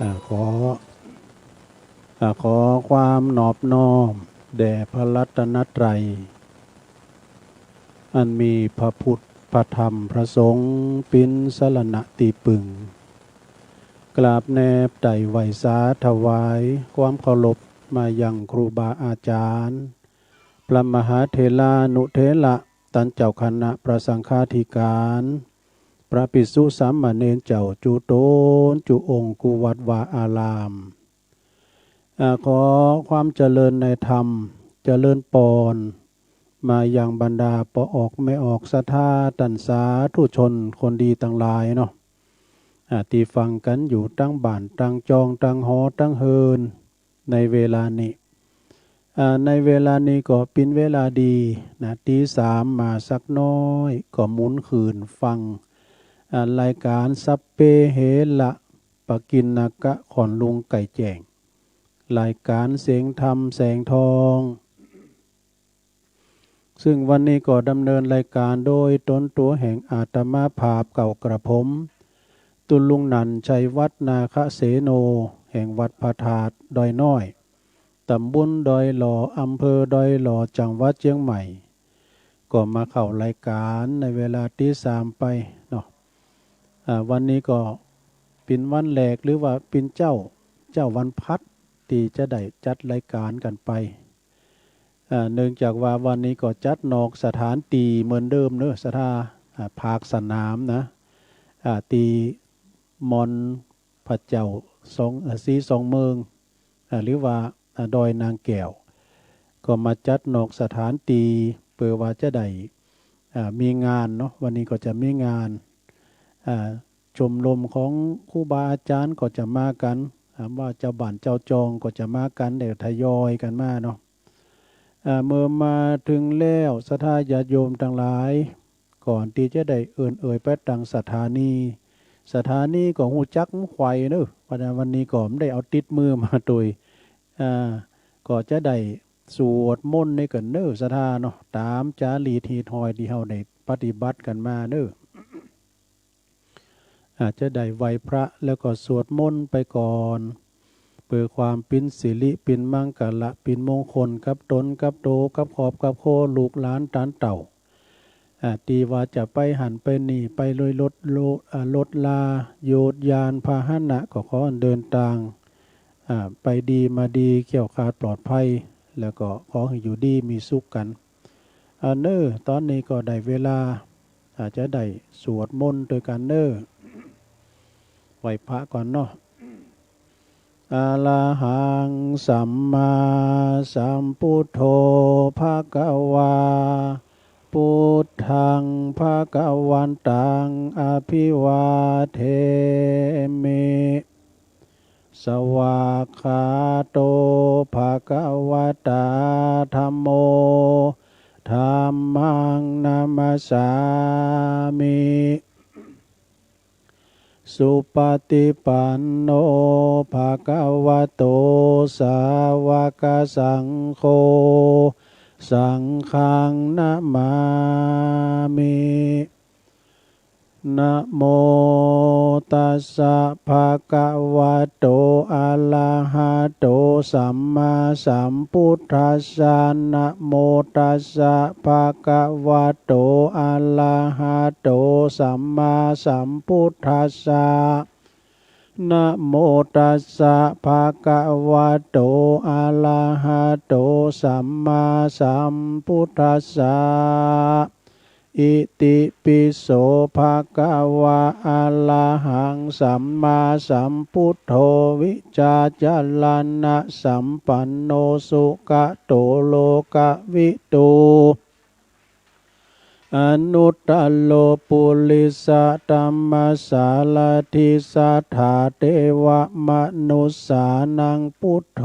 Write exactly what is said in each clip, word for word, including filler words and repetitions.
อ่า ขอ อ่า ขอความนอบน้อมแด่พระรัตนตรัย อันมีพระพุทธ พระธรรม พระสงฆ์ เป๋นสรณะตี้ปึง กราบแนบไตร่ไหว้สาถวายความเคารพมายังครูบาอาจารย์ พระมหาเถรานุเถระ ต้านเจ้าคณะพระสังฆาธิการ พระภิกษุสามเณรเจ้าจุ๊ต๋นจุ๊องค์กู้วัดวาอาราม อ่า ขอความเจริญในธรรม เจริญปอน มายังบรรดาป้อออกแม่ออกศรัทธาต้านสาธุชนคนดีตังหลายเนาะ อ่า ตี้ฟังกั๋นอยู่ตังบ้านตังจองตังหอตังเฮือน ในเวลานี้ อ่า ในเวลานี้ก็เป๋นเวลาดีนะ ตี๋สามมาสักน้อยก็หมุนคืนฟัง อ่า รายก๋านสัพเพเหระ ปะกิณกะ ขอนลุงไก่แจ้ง รายก๋านเสียงธรรมแสงทอง ซึ่งวันนี้ก็ดำเนินรายก๋านโดยตนตั๋วแห่งอาตมาภาพเก่ากระผม ตุ๊ลุงนันท์ ชัยวัฒน์ นาคเสโน แห่งวัดพระธาตุดอยน้อย ต๋ำบลดอยหล่อ อำเภอดอยหล่อ จังหวัดเจียงใหม่ ก็มาเข้ารายก๋านในเวลาตี๋สามไปเนาะ อ่า วันนี้ก็เป๋นวันแรก หรือว่าเป๋นเจ๊า เจ๊าวันพฤหัส ตี้จะได้จัดรายก๋านกั๋นไป อ่า เนื่องจากว่าวันนี้ก็จัดนอกสถานตี้เหมือนเดิมเนาะ ศรัทธา อ่า ภาคสนามนะ อ่า ตี้มอนพระเจ้าสอง อ่า ศรีสองเมือง อ่า หรือว่า อ่า ดอยนางแก้ว ก็มาจัดนอกสถานตี้ เปื้อว่าจะได้ อ่า มีงานเนาะ วันนี้ก็จะมีงาน อ่า ชมรมของครูบาอาจ๋ารย์ก็จะมากั๋น อ่า ว่าเจ้าบ้านเจ้าจองก็จะมากั๋น เดี๋ยวทยอยกั๋นมาเนาะ อ่า เมื่อมาเถิงแล้ว ศรัทธาญาติโยมตังหลาย ก่อนตี้จะได้เอิ้นเอ่ยไปตังสถานี สถานีก็ฮู้จักใค่เนาะ เพราะฉะนั้นวันนี้ก็บ่ได้เอาติดมือมาตวย อ่า ก็จะได้สวดมนต์ในกั๋นเนาะ ศรัทธาเนาะ ต๋ามจารีตฮีตฮอยตี้เฮาได้ปฏิบัติกั๋นมาเนาะ อ่า จะได้ไหว้พระแล้วก็สวดมนต์ไปก่อน เปื้อความเป๋นสิริเป๋นมังคละเป๋นมงคลกับตนกับโตกับครอบกับครัวลูกหลานต๋านเต้า อ่า ตี้ว่าจะไปหั้นไปนี่ ไปโดยรถโล อ่า รถรา โยธยานพาหนะ ก็ขออันเดินตาง อ่า ไปดีมาดี แคล้วคลาดปลอดภัย แล้วก็ขอหื้ออยู่ดีมีสุขกั๋น อ่า เนาะ ต๋อนนี้ก็ได้เวลา อ่า จะได้สวดมนต์ตวยกั๋นเนาะ ไหว้พระก่อนเนาะ อะระหังสัมมาสัมพุทโธ ภะคะวา พุทธัง ภะคะวันตัง อะภิวาเทมิ สวากขาโต ภะคะวะตา ธัมโม ธัมมัง นะมัสสามิ สุปะติปันโน ภะคะวะโต สาวะกะสังโฆ สังฆัง นะมามิ นะโมตัสสะ ภะคะวะโต อะระหะโต สัมมาสัมพุทธัสสะ นะโมตัสสะ ภะคะวะโต อะระหะโต สัมมาสัมพุทธัสสะ นะโมตัสสะ ภะคะวะโต อะระหะโต สัมมาสัมพุทธัสสะ อิติปิโส ภะคะวะ อะระหัง สัมมาสัมพุทโธ วิชาจะระณะสัมปันโน สุขะโต โลกะวิทู อนุตตะโร ปุริสะธัมมะสารถิ สัทธาเตวะมะนุสสานัง พุทโธ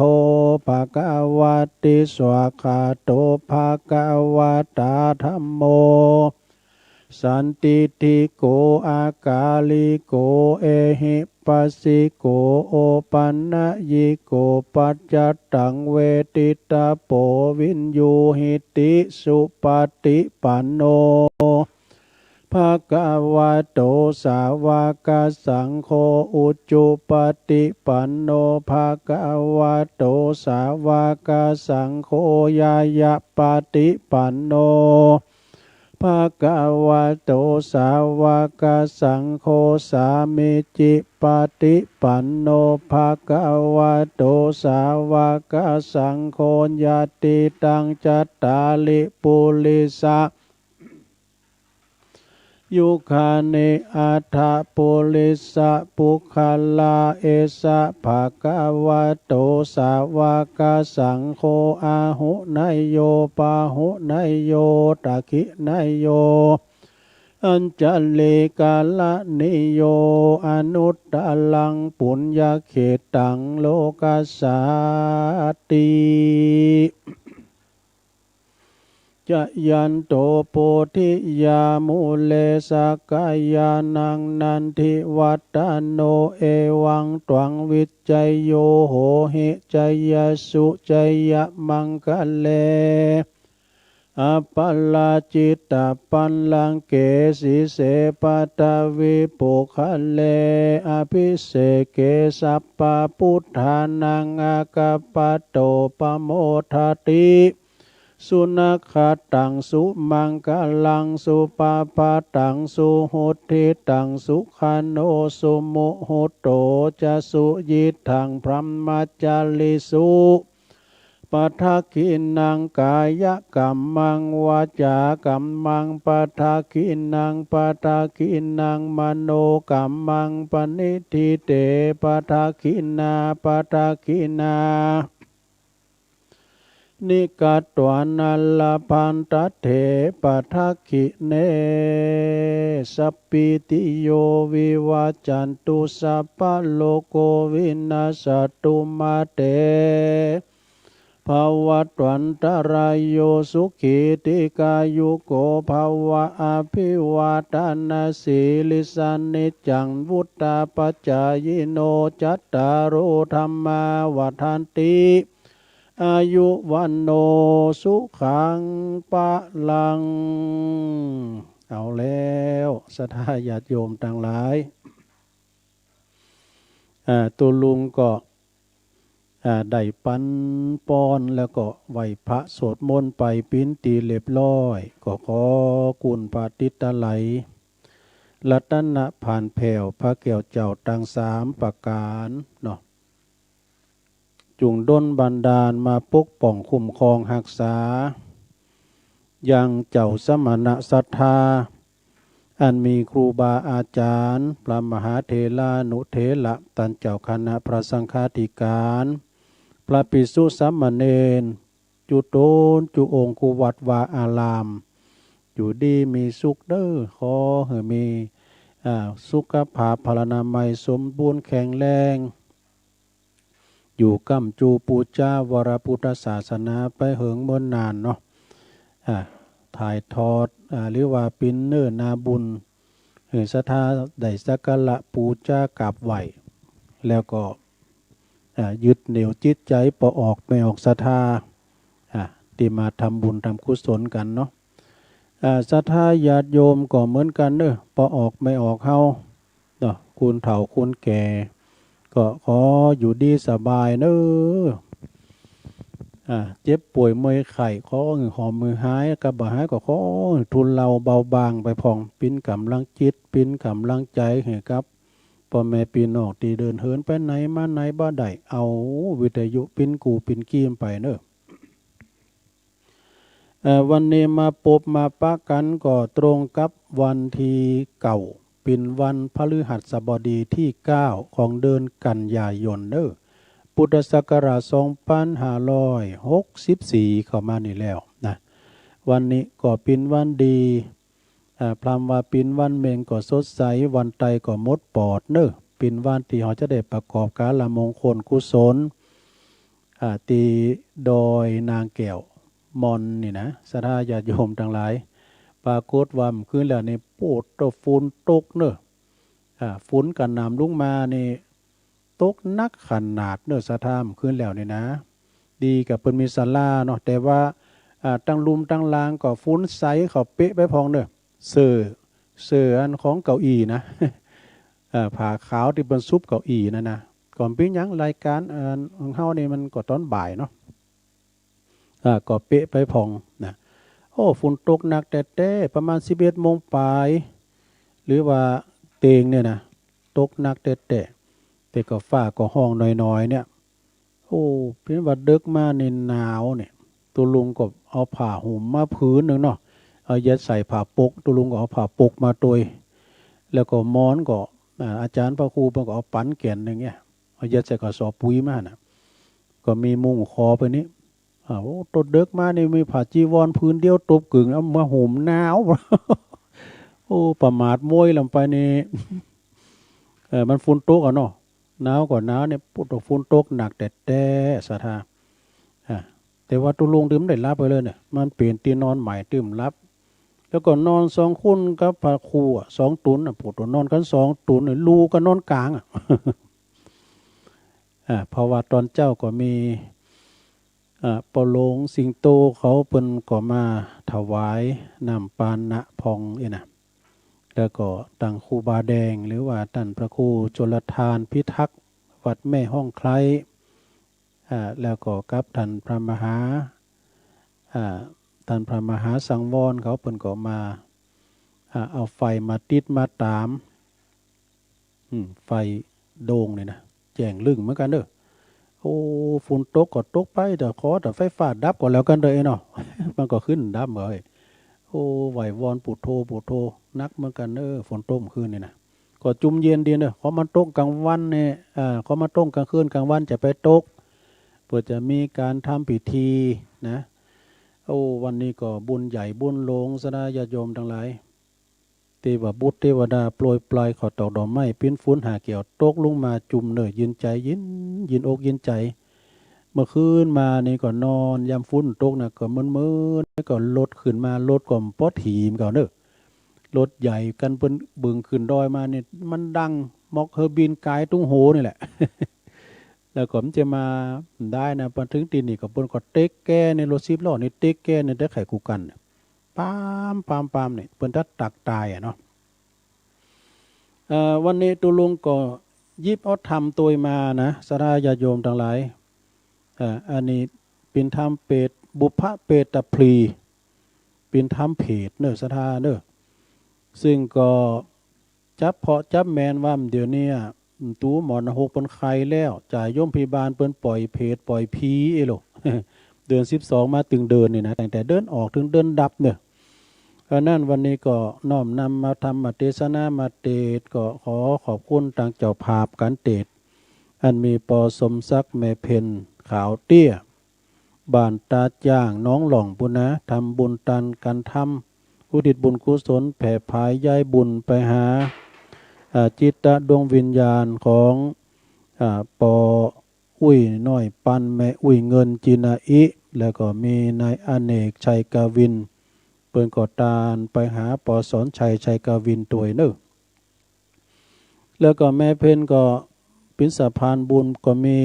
ภะคะวะติ สวากขาโต ภะคะวะตา ธัมโม สันติฏฐิโก อะกาลิโก เอหิปัสสิโก โอปันนะยิโก ปัจจัตตัง เวทิตะโป วิญญูหิติ สุปะติปันโน ภะคะวะโต สาวะกะสังโฆ อุจุปะติปันโน ภะคะวะโต สาวะกะสังโฆ ญาญะปะติปันโน ภะคะวะโต สาวะกะสังโฆ สามีจิปะติปันโน ภะคะวะโต สาวะกะสังโฆ ยะติตัง จัตตาริ ปุริสะ ยุคานิ อัฏฐะ ปุริสะปุคคลา เอสะ ภะคะวะโต สาวะกะสังโฆ อาหุเนยโย ปาหุเนยโย ทักขิเนยโย อัญชลีกะระณีโย อนุตตะรัง ปุญญะเขตตัง โลกัสสาติ จะยันโต โพธิยา มูเล สะกะยานัง นันทิวัฏฏะโน เอวัง ตวัง วิจโย โหหิ จยสสุ จยะมังคะเล อัปปะราจิตตะปัลลังเก สีเส ปะทะวี ปุคคะเล อะภิเสเก สัพพะปุทธานัง อะคะปะโต ปะโมทะติ สุนะฆะตัง สุมังคะลัง สุปะพะตัง สุหุตถิตัง สุขะโน สุมุหุตโต จะ สุยิตถัง พรหมะจาริสุ ปะทักขิณัง กายะกัมมัง วาจากัมมัง ปะทักขิณัง ปะทักขิณัง มโนกัมมัง ปะณิฏฐิเต ปะทักขิณา ปะทักขิณา นิกัตวา นะละพันทะเถ ปะทักขิเณ สัพพีติโย วิวัจจันตุ สัพพะโรโค วินัสสะตุ มาเต ภะวัตวันตะราโย สุขี ทีฆายุโก ภะวะ อะภิวาทะนะสีลิสสะ นิจจัง วุฑฒาปะจายิโน จัตตาโร ธัมมา วัฑฒันติ อายุ วัณโณ สุขัง พะลัง เอาแล้ว ศรัทธาญาติโยมตังหลาย อ่า ตุ๊ลุงก็ อ่า ได้ปันปอนแล้วก็ไหว้พระสวดมนต์ไปเป๋นตี้เรียบร้อย ก็ขอคุณพระติดตะไหล รัตนะผ่านแผ้วพระแก้วเจ้าตังสามประก๋านเนาะ จุ่งดลบันดาลมาปกป้องคุ้มครองฮักษา ยังเจ้าสมณะศรัทธา อันมีครูบาอาจ๋ารย์ พระมหาเถรานุเถระ ต้านเจ้าคณะพระสังฆาธิการ พระภิกษุสามเณร จุ๊ตนจุ๊องค์ กู้วัดวาอาราม อยู่ดีมีสุขเด้อ ขอหื้อมี อ่า สุขภาพพลานามัยสมบูรณ์แข็งแรง อยู่ก้ำจูปู๋จาวรพุทธศาสนาไปเหิงเมินนานเนาะ อ่า ถ่ายทอด อ่า หรือว่าเป๋นเนื้อนาบุญ หื้อศรัทธาได้สักการะปู๋จากราบไหว้ แล้วก็ อ่า ยึดเหนี่ยวจิตใจ๋ปอออกแม่ออกศรัทธา อ่า ตี้มาทำบุญทำกุศลกั๋นเนาะ อ่า ศรัทธาญาติโยมก็เหมือนกั๋นเนาะ ปอออกแม่ออกเฮาเนาะ คนเฒ่าคนแก่ ก็ขออยู่ดีสบายเนาะ อ่า เจ็บป่วยเมื่อยไข้ ขอหื้อหอมหื้อหาย กาบ่หายก็ขอหื้อทุเลาเบาบางไปพ่อง เป๋นก๋ำลังจิต เป๋นก๋ำลังใจ๋หื้อกับป้อแม่ปี้น้องตี้เดินเหินไปไหนมาไหนบ่ได้ เอาวิทยุเป๋นกู้เป๋นเกียมไปเนาะ เอ่อ วันนี้มาปบมาปะกั๋นก็ตรงกับวันตี้เก้า เป๋นวันพฤหัสบดีตี้เก้าของเดือนกันยายนเนาะ พุทธศักราชสองปันห้าร้อยหกสิบสี่เข้ามานี่แล้วนะ วันนี้ก็เป๋นวันดี อ่า พร่ำว่าเป๋นวันเม็งก็สดใส วันไตก็หมดปอดเนาะ เป๋นวันตี้เฮาจะได้ประกอบก๋านละมงคลกุศล อ่า ตี้ดอยนางแก้วม่อนนี่นะ ศรัทธาญาติโยมตังหลาย ปรากฏว่าเมื่อคืนแล้วนี่ โป๊ดเต๊อะ ฝนตกเนาะ อ่า ฝนกระหน่ำลงมานี่ ตกหนักขนาดเนาะ ศรัทธา เมื่อคืนแล้วนี่นะ ดีกับเปิ้นมีศาลาเนาะ แต่ว่า อ่า ตังลุ่มตังลางก็ฝนใสเข้าเป๊ะไปพ่องเนาะ เสื้อ เสื่ออันของเก้าอี้นะ เอ่อ ผ้าขาวตี้เปิ้นซุบเก้าอี้นั่นนะ ก่อนเป๋นหยังรายก๋าน เอ่อ ของเฮานี่มันก็ต๋อนบ่ายเนาะ อ่า ก็เปะไปพ่องนะ โอ้ ฝนตกหนักแต๊ๆ ประมาณสิบเอ็ดโมงป๋าย หรือว่าเต็งเนี่ยนะ ตกหนักแต๊ๆ แต่ก็ฟ้าก็ฮ้องหน่อยๆ เนี่ย โอ้ เป๋นว่าเดิ็กมานี่หนาวเนี่ย ตุ๊ลุงก็เอาผ้าห่มมาผืนนึ่งเนาะ เอายัดใส่ผ้าปก ตุ๊ลุงก็เอาผ้าปกมาตวย แล้วก็หมอนก็ อ่า อาจ๋ารย์พระครูเปิ้นก็เอาปั๋นแก่นนึ่งเนี่ย เอายัดใส่กระสอบปุ๋ยมาน่ะ ก็มีมุ้งคอไปนี่ อ่า โอ้ ต๋อนเดิ็กมานี่มีผ้าจีวรผืนเดียวตบกึ่ง เอามาห่มหนาว โอ้ ประมาทโม้ยลำไปนี่ เออ มันฝนตกอะเนาะ หนาวก็หนาวเนี่ย ปุ๊ด ฝนตกหนักแต๊ๆ ศรัทธา อ่า แต่ว่าตุ๊ลุงตึงบ่ได้หลับไปเลยเนี่ย มันเป๋นตี้นอนใหม่ตึงบ่หลับ แล้วก็นอนสองคนกับพระครูอะ สองตุ๊นน่ะ ปุ๊ด นอนกั๋นสองตุ๊นเนี่ย ลูกก็นอนก๋างอะ อ่า เพราะว่าต๋อนเจ๊าก็มี อ่า ป้อหลวงสิงโตเขาเปิ้นก็มาถวายน้ำปานะพ่องอี้นะ แล้วก็ตังครูบาแดง หรือว่าต้านพระครูชลทานพิทักษ์ วัดแม่ฮ่องไคล้ อ่า แล้วก็กับต้านพระมหา อ่า ต้านพระมหาสังวรเขาเปิ้นก็มา อ่า เอาไฟมาติดมาตาม อืม ไฟโด่งนี่นะ แจ้งลึ้งเหมือนกั๋นเน่อ โอ้ ฝนตกก็ตกไป แต่ขอแต่ไฟฟ้าดับก็แล้วกั๋นเน่อเนาะ มันก็ขึ้นดับเว้ย โอ้ ไหว้วอนปุทโธ ปุทโธ หนักเหมือนกั๋นเน่อ ฝนตกเมื่อคืนนี่นะ ก็จุ่มเย็นดีเน่อ ขอมันตกก๋างวันนี่ อ่า ขอมันตกก๋างคืน ก๋างวันจะไปตก เปื้อจะมีก๋านทำพิธีนะ โอ้ วันนี้ก็บุญใหญ่บุญหลวง ศรัทธาญาติโยมตังหลาย เตวบุตรเตวดาโปรยปลายข้าวตอกดอกไม้ ปิ้นฝนหาแก้วตกลงมาจุ่มเน่อ เย็นใจ๋ เย็น เย็นอกเย็นใจ๋ เมื่อคืนมานี่ก็นอน ยามฝนตกน่ะก็เมินๆ แล้วก็รถขึ้นมา รถก็บ่ปอถีบเขาเน่อ รถใหญ่กั๋นเปิ้นบึ่งขึ้นดอยมานี่ มันดังมอกเฮอบินก๋ายตุ้งโหนี่แหละ แล้วก็มันจะมาได้นะ พอเถิงตี้นี่ก็เปิ้นก็เต็กแก้ในรถสิบล้อนี่ เต็กแก้ในตะไคร่กู้กั๋น ปาม ปาม ปามนี่ เปิ้นตั๊ดตักต๋ายอะเนาะ เอ่อ วันนี้ตุ๊ลุงก็หยิบเอาธรรมตวยมานะ ศรัทธาญาติโยมตังหลาย เอ่อ อันนี้เป๋นธรรมเปต บุพเปตพลี เป๋นธรรมเปตเน่อ ศรัทธาเน่อ ซึ่งก็ จับเพาะจับแมนว่าเดี๋ยวนี้อะ ตู๋หมอนหกเปิ้นไขแล้ว จ่ายโยมพิบาลเปิ้นป่อยเปตป่อยผีเอโล เดือนสิบสองมาตึงเดินนี่นะ ตั้งแต่เดือนออกเถิงเดือนดับเน่อ เพราะนั้นวันนี้ก็น้อมนำมาธรรมเตสนามาเตสน์ ก็ขอขอบคุณตางเจ้าภาพก๋านเตสน์ อันมีปอสมศักดิ์ แม่เพ็ญ ขาวเตี้ย บ้านตาจ้างหนองหล่องปู้นนะ ทำบุญตานก๋านธรรม อุทิศบุญกุศลแผ่ผายย้ายบุญไปหา อ่า จิตดวงวิญญาณของ อ่า ปออุ้ยน้อยปัน แม่อุ้ยเงิน จินาอิ แล้วก็มีนายอเนก ชัยกวิน เปิ้นก็ตานไปหาปอสอนชัย ชัยกวินตวยเน่อ แล้วก็แม่เพ็ญก็เป๋นสะพานบุญ ก็มี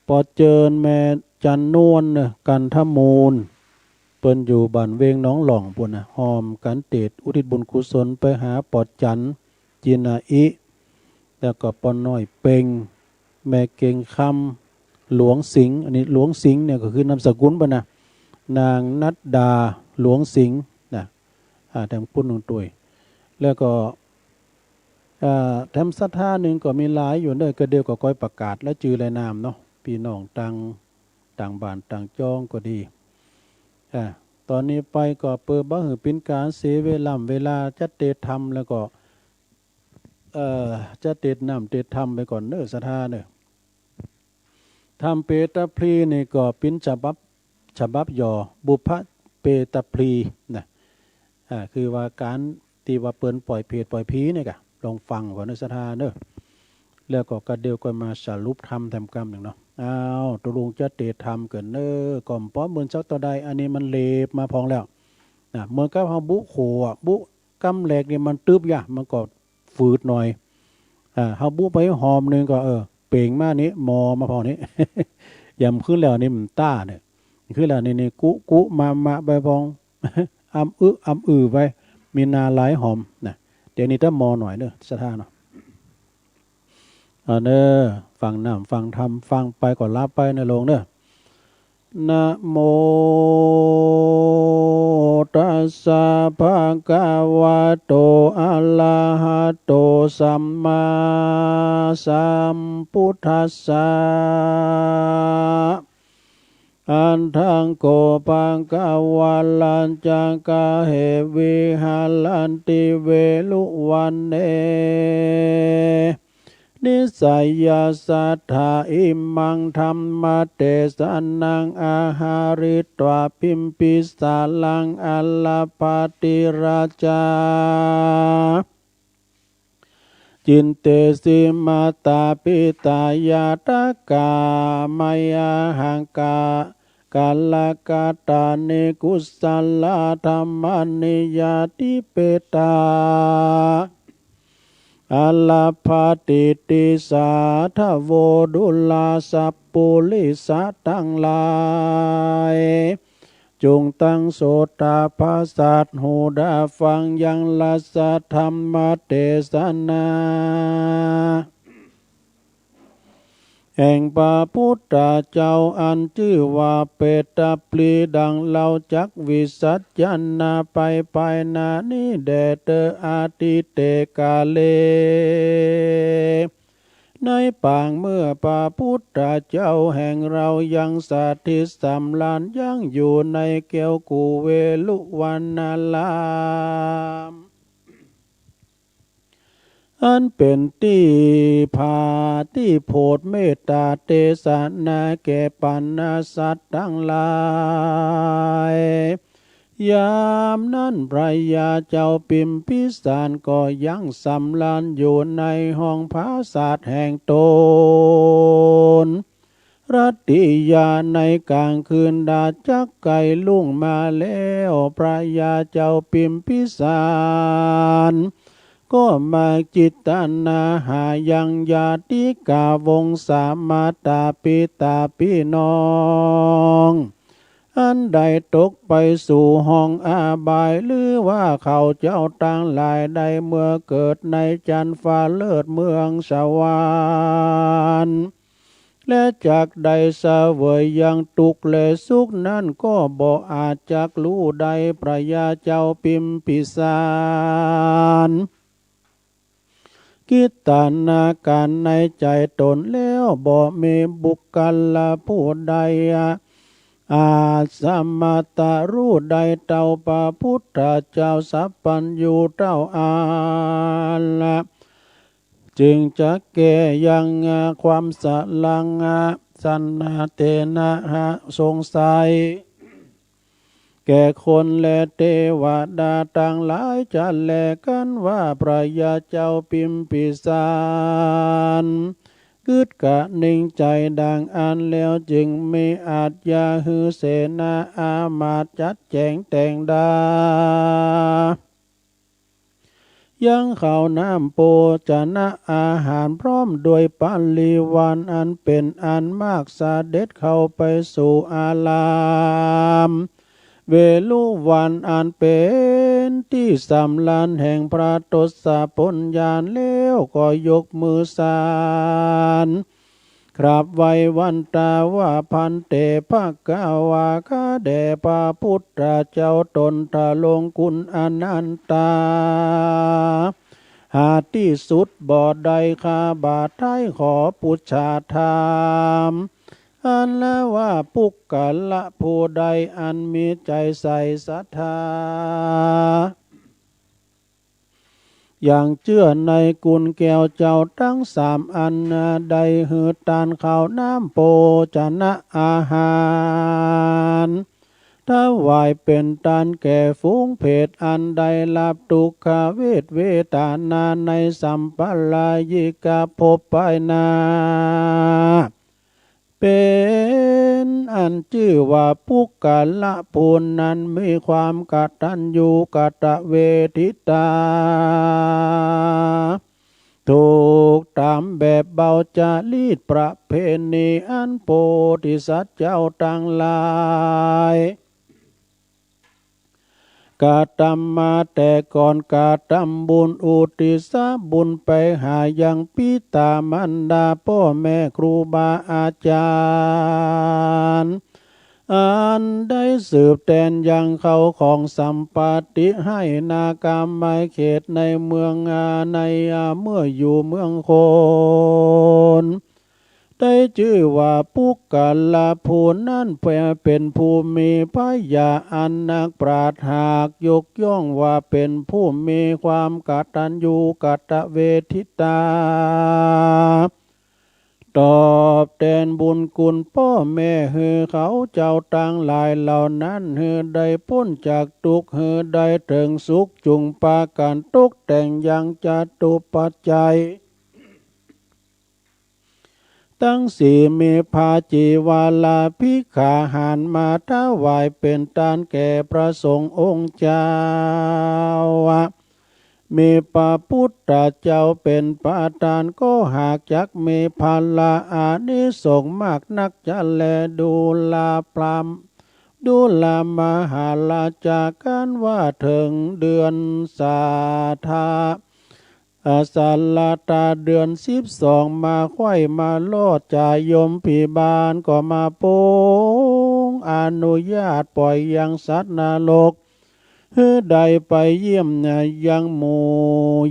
ปอเจิญ แม่จันนวลเน่อ กันทมูล เปิ้นอยู่บ้านเวงหนองหล่องปู้นนะ ฮ่อมก๋านเตสน์อุทิศบุญกุศลไปหาปอจัน จินาอิ แล้วก็ปอน้อยเปง แม่เกงคำ หลวงสิงห์ อันนี้หลวงสิงห์เนี่ยก็คือนามสกุลเปิ้นนะ นางนัดดา หลวงสิงห์นะ อ่า แถมปุ้นหนึ่งตวย แล้วก็ อ่า แถมศรัทธานึ่งก็มีหลายอยู่เน่อ ก็เดี๋ยวก็ก้อยประกาศรายจื้อรายนามเนาะ ปี้น้องต่าง ต่างบ้านต่างจ้องก็ดี อ่า ต๋อนนี้ไปก็เปื้อบ่หื้อเป๋นก๋านเสียเวล่ำเวลา จะเตสน์ธรรมแล้วก็ เอ่อ จะเตสน์น้ำเตสน์ธรรมไปก่อนเน่อ ศรัทธาเน่อ ธรรมเปตพลีนี่ก็เป๋นฉบับ ฉบับย่อ บุพเปตพลีนะ อ่า คือว่าก๋านตี้ว่าเปิ้นป่อยเปตป่อยผีนี่ก่ะ ลองฟังก่อนเน่อ ศรัทธาเน่อ แล้วก็กะเดี๋ยวก้อยมาสรุปธรรมแถมกำนึ่งเนาะ อ้าว ตุ๊ลุงจะเตสน์ธรรมเกินเน่อ ก็บ่เหมือนสักเต้าใด อันนี้มันเหล็บมาพ่องแล้วนะ เหมือนกับเฮาบุโขอะ บุกำแรกนี่มันตึบยะ มันก็ ฝืดหน่อย อ่า เฮาบุไปหอมนึ่งก็ เออ เป๋งมานี่ หมอมาพ่องนี่ ยำขึ้นแล้วนี่มันต้าเนี่ย ขึ้นแล้วนี่ นี่ กุ กุ มะ มะ ไปพ่อง อำอึ อำอือไป มีนาหลายหอมนะ ดี๋ยวนี้ตะมอหน่อยเน่อ ศรัทธาเนาะ อ่าเน่อ ฟังน้ำฟังธรรม ฟังไปก็หลับไปเน่อโยมเน่อ นะโม ตัสสะ ภะคะวะโต อะระหะโต สัมมาสัมพุทธัสสะ อะหัง โข ภะคะวะ รัจจาคะ เห วิหะรันติ เวรุวัณเณ นิสสะยะสัตถา อิมัง ธัมมะเตสะนัง อะหะริตวา ปิมพิสารัง อะระปะติ ราชา จินเตสิ มาตา ปิตา ญาตะกา มะยาหัง กา กาละกะตานิ กุสสะลา ธัมมานิ ญาติเปตา อะระปะติ ติสสะ ทะโว ดูรา สัปปุริสะตังหลาย จุ่งตั้งโสตาปาสสะ หูดาฟังยัง รัสสะ ธัมมะเตสะนา แห่งพระพุทธเจ้า อันจื้อว่าเปตตปลี ดังเฮาจักวิสัชนาไป ไปหน้านี้แด่เตอ อะทิเต กาเล ในปางเมื่อพระพุทธเจ้าแห่งเฮายังสถิตสำราญยั้งอยู่ในแคว้นกุเวลุวนาราม อันเป๋นตี้ผาตี้โผดเมตตาเตสนาแก่ปรรณาสัตว์ตังหลาย ยามนั้นพระยาเจ้าพิมพิสารก็ยังสำราญอยู่ในห้องผาสัตว์แห่งตน รัตติยาในกลางคืน ดาจักใก้ลุ่งมาแล้ว พระยาเจ้าพิมพิสาร ก็มาจิตนาหายังญาติกาวงศา มาตาปิตาปี้น้อง อันได้ตกไปสู่ห้องอบาย หรือว่าเขาเจ้าตังหลายได้เมื่อเกิดในจันทร์ฟ้าเลิศเมืองสวรรค์ และจักได้เสวยยังตุ๊กข์และสุขนั้น ก็บ่อาจจักฮู้ได้ พระยาเจ้าพิมพิสาร คิดตนาก๋านในใจ๋ตนแล้ว บ่มีบุคคละผู้ใด อาจสามารถฮู้ได้เต้าพระพุทธเจ้าสัพพัญญูเต้าอั้น จึงจักแก้ยังความสะหลัง สันนาเตนะหะ สงสัย แก่คนและเตวดาตังหลายจะแลกั๋นว่า พระยาเจ้าพิมพิสาร กึ๊ดกะนิ่งใจ๋ดังอั้นแล้ว จึงมีอาชญาหื้อเสนาอามาตย์จัดแจ๋งแต่งดา ยังข้าวน้ำโภชนะอาหารพร้อมด้วยปริวารอันเป๋นอันมาก เสด็จเข้าไปสู่อาราม เวฬุวันอันเป๋นตี้สำราญแห่งพระทศพลญาณแล้ว ก็ยกมือสรร กราบไหว้วันตาว่า ภันเต ภะคะวา ข้าแด่พระพุทธเจ้า ตนทรงคุณอนันตา หาตี้สุดบ่ได้ ข้าบ่าไท้ขอปุจฉาถาม อันละว่าปุคคละผู้ใดอันมีใจ๋ใส่ศรัทธา อย่างเจื้อในคุณแก้วเจ้าตังสามอัน ได้หื้อตานข้าวน้ำโภชนะอาหาร ถวายเป๋นตานแก่ฝูงเปรตอันได้ฮับทุกขเวทเวทนาในสัมปรายิกภพภายหน้า เป๋นอันจื้อว่าปุคคละผู้นั้นมีความกตัญญูกตเวทิตา ถูกต๋ามแบบเบาจารีตประเพณีอันโพธิสัตว์เจ้าตังหลาย กระตำมาแต่ก่อน กระตำบุญอุทิศบุญไปหายังปิต๋ามารดาป้อแม่ครูบาอาจ๋าร อันได้สืบแตนยังเข้าของสัมปัตติ ไฮ่นากาไมเขตในเมืองอา ในอา เมื่ออยู่เมืองโคน ได้จื้อว่าปุคคละผู้นั้นเป๋นผู้มีผญาอันนักปราชญ์ หากยกย่องว่าเป๋นผู้มีความกตัญญูกตเวทิตา ตอบแตนบุญคุณป้อแม่ หื้อเขาเจ้าตังหลายเหล่านั้น หื้อได้ป๊นจากตุ๊กข์ หื้อได้เถิงสุข จุ่งปากั๋นตกแต่งยังจตุปัจจัยตังสี่ มีผ้าจีวาราภิกขาหารมาถวายเป๋นตานแก่พระสงฆ์องค์เจ้า มีพระปุทธเจ้าเป๋นประธาน ก็หากจักมีผละอานิสงส์มากนักจะแล ดูราพราหมณ์ ดูรามหาราชา กั๋นว่าเถิงเดือนสาทะ อา สาราตาเดือนสิบสอง มาใค่มาลอด จายมพิบาลก็มาปรงอนุญาตป่อยยังสัตว์นรก หื้อได้ไปเยี่ยมยังหมู่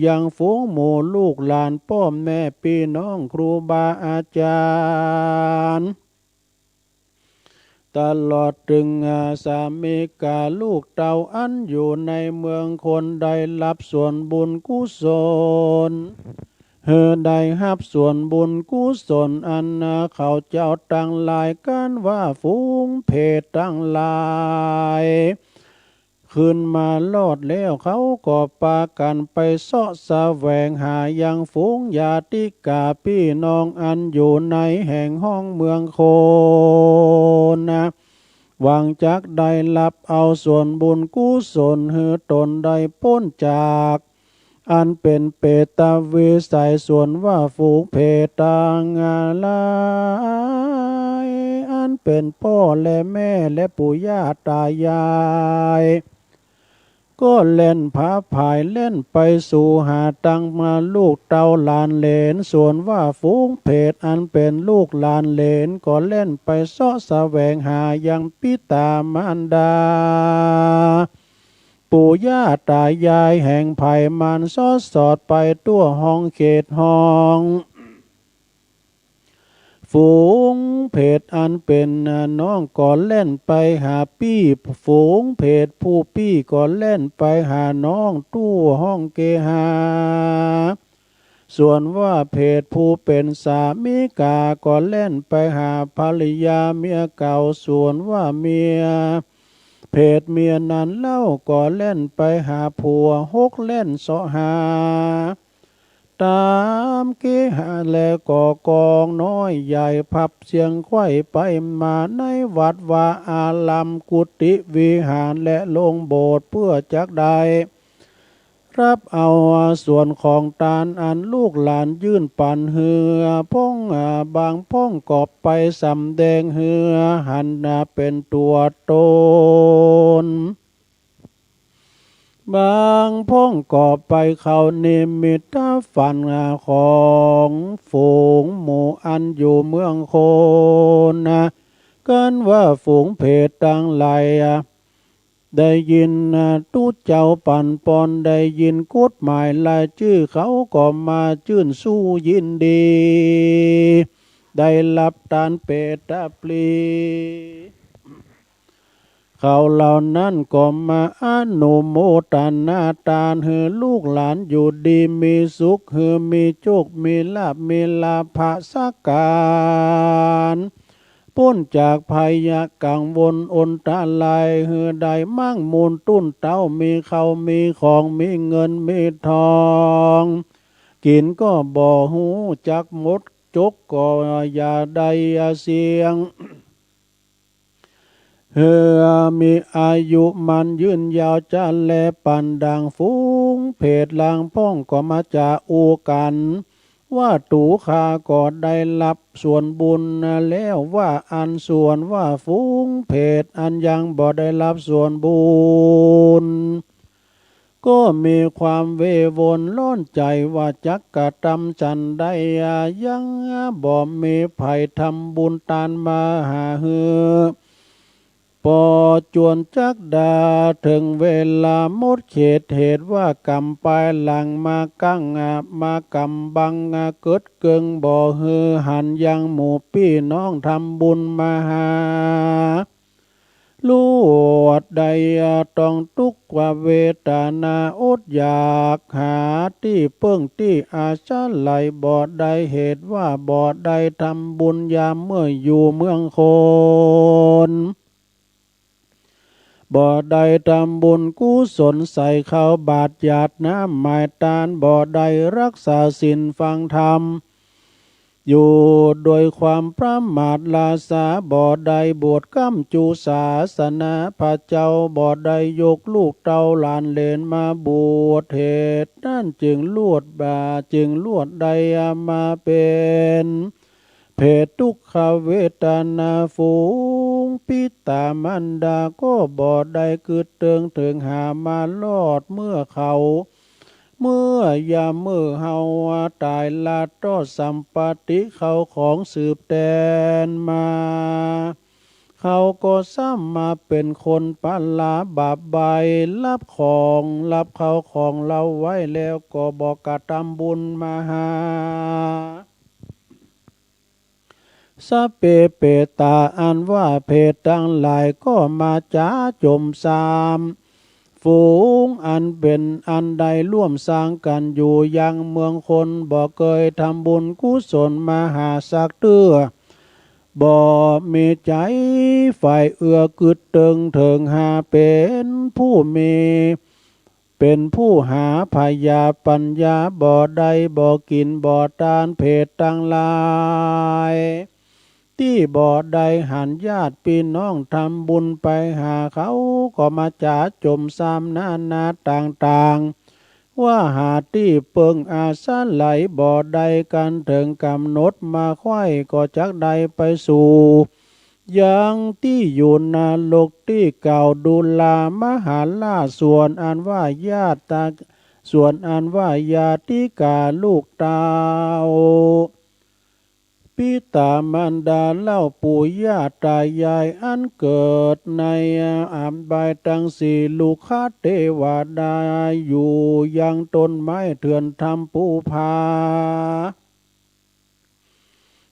ยังฝูงหมู่ลูกหลานป้อแม่ปี้น้องครูบาอาจ๋ารย์ ตลอดเถิงอาสามิกาลูกเต้าอันอยู่ในเมืองโคน ได้ฮับส่วนบุญกุศล หื้อได้ฮับส่วนบุญกุศลอันเขาเจ้าตังหลาย กั๋นว่าฝูงเปรตตังหลาย คืนมาลอดแล้ว เขาก็ปากั๋นไปเซาะแสวงหายังฝูงญาติกาปี้น้องอันอยู่ในแห่งฮ้องเมืองโคน หวังจักได้ฮับเอาส่วนบุญกุศล หื้อตนได้ป๊นจากอันเป๋นเปรตวิสัย ส่วนว่าฝูงเปรตตังหลาย อันเป๋นป้อและแม่และปู่ย่าต๋ายาย ก็แล่นผาผายแล่นไปสู่หาตังมาลูกเต้าหลานเหลน ส่วนว่าฝูงเปรตอันเป๋นลูกหลานเหลน ก็แล่นไปเซาะแสวงหายังปิต๋ามารดา ปู่ย่าต๋ายายแห่งใผมัน ซอดสอดไปทั่วฮ้องเขตฮ้อง ฝูงเปรตอันเป๋นน้องก็แล่นไปหาปี้ ฝูงเปรตผู้ปี้ก็แล่นไปหาน้องทั่วฮ้องเกหา ส่วนว่าเปรตผู้เป๋นสามิกาก็แล่นไปหาภริยาเมียเก่า ส่วนว่าเมีย เปรตเมียนั้นเล่าก็แล่นไปหาผัว หกแล่นเซาะหา ต๋ามเกหา และก่อกองน้อยใหญ่ ผับเสียงไขว้ไปมาในวัดวาอาราม กุฏิวิหารและโรงโบสถ์ เปื้อจักได้ฮับเอาส่วนของตานอันลูกหลานยื่นปั๋น หื้อพ่อง บางพ่องก็ไปสำแดง หื้อหันเป๋นตั๋วต๋น บางพ่องก็ไปเข้านิมิตฝันของฝูงหมู่อันอยู่เมืองโคน กั๋นว่าฝูงเปรตตังหลาย ได้ยินตุ๊เจ้าปั๋นปอน ได้ยินกฎหมายรายจื้อ เขาก็มาจื้นสู้ยินดี ได้ฮับตานเปตตะปลี เขาเหล่านั้นก็มาอนุโมตนาตาน หื้อลูกหลานอยู่ดีมีสุข หื้อมีโจคมีลาภ มีลาภะสักก๋าน ป๊นจากภัยยะกังวลอันตราย หื้อได้มั่งมูลตุ้นเต๊า มีเข้ามีของ มีเงินมีทอง กิ๋นก็บ่ฮู้จักหมด จกก็อย่าได้เสี้ยง หื้อมีอายุหมั้นยืนยาวจะแล ปั๋นดังฝูงเปตลางพ่องก็มาจะอู้กั๋น เ ว่าตั๋วข้าก็ได้ฮับส่วนบุญแล้ว ว่าอันส่วนว่าฝูงเปรตอันยังบ่ได้ฮับส่วนบุญ ก็มีความวิวลร้อนใจ๋ว่าจักกระตำจั้นใด ยังบ่มีใผทำบุญตานมาหาหื้อ ปอจวนจักดา เถิงเวลาหมดเขต เหตุว่ากำปายหลังมากั้ง มากำบัง เกิดเกิ่งบ่หื้อหันยังหมู่ปี้น้องทำบุญมาหา ลวดใดต้องตุ๊กข์ว่าเวทนาอดอยาก หาตี้เปิ้งตี้อาศัยบ่ได้ เหตุว่าบ่ได้ทำบุญยามเมื่ออยู่เมืองคน บ่ได้ทำบุญกุศลใส่ข้าวบาตรหยาดน้ำหมายตาน บ่ได้ฮักษาศีลฟังธรรม อยู่โดยความประมาทลาสา บ่ได้บวชก้ำจู๋ศาสนาพระเจ้า บ่ได้ยกลูกเต้าหลานเหลนมาบวช เหตุนั้นจึงลวดบ่า จึงลวดได้มาเป๋นเปรตทุกขเวทนา ฝูงปิตามารดาก็บ่ได้กึ๊ดเติงเถิงหามารอดเมื่อเขา เมื่อยามเมื่อเฮาต๋ายละตอดสัมปัตติเข้าของสืบแตนมา เขาก็ซ้ำมาเป๋นคนปะลาบาปใบ้ ฮับของ ฮับเข้าของเฮาไว้แล้วก็บ่กระตำบุญมาหา สัพเพเปตา อันว่าเปรตตังหลายก็มาจ๋าจมซ้ำ ฝูงอันเป๋นอันได้ร่วมสร้างกั๋นอยู่ยังเมืองคน บ่เกยทำบุญกุศลมาหาสักเตื้อ บ่มีใจ๋ใฝ่เอื้อกึ๊ดเติงเถิงหาเป๋นผู้มี เป๋นผู้หาผญาปั๋ญญาบ่ได้ บ่กิ๋นบ่ตาน เปรตตังหลาย ตี้บ่ได้หันญาติปี้น้องทำบุญไปหาเขา ก็มาจ๋าจมซ้ำนานาต่างๆ ว่าหาตี้เปิ้งอาศัยบ่ได้ กั๋นเถิงก๋ำหนดมาไขว้ ก็จักได้ไปสู่ ยังตี้อยู่นรกตี้กล่าวดูรา มหาราช ส่วนอันว่าญาติ ส่วนอันว่าญาติกาลูกเต้า ปิตามารดาเล่าปู่ย่าตายายอันเกิดในอบายตังสี่ ลุกขเตวดาอยู่ยังต้นไม้เถื่อนธรรมภูผา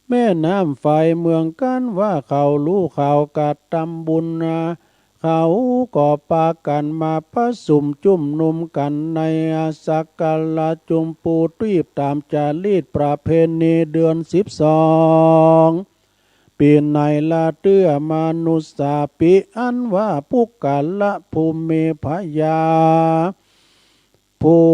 แม่น้ำไฟเมืองกั๋นว่าเขาฮู้ข่าวกระตำบุญนา เขาก็ปากั๋นมาประสุมจุมนุมกั๋นในสักกะละจุมปูทวีปต๋ามจารีตประเพณีเดือนสิบสอง ปี๋ไหนละเตื้อ มนุสสาปี อันว่าปุคคละผู้มีผญา ผู้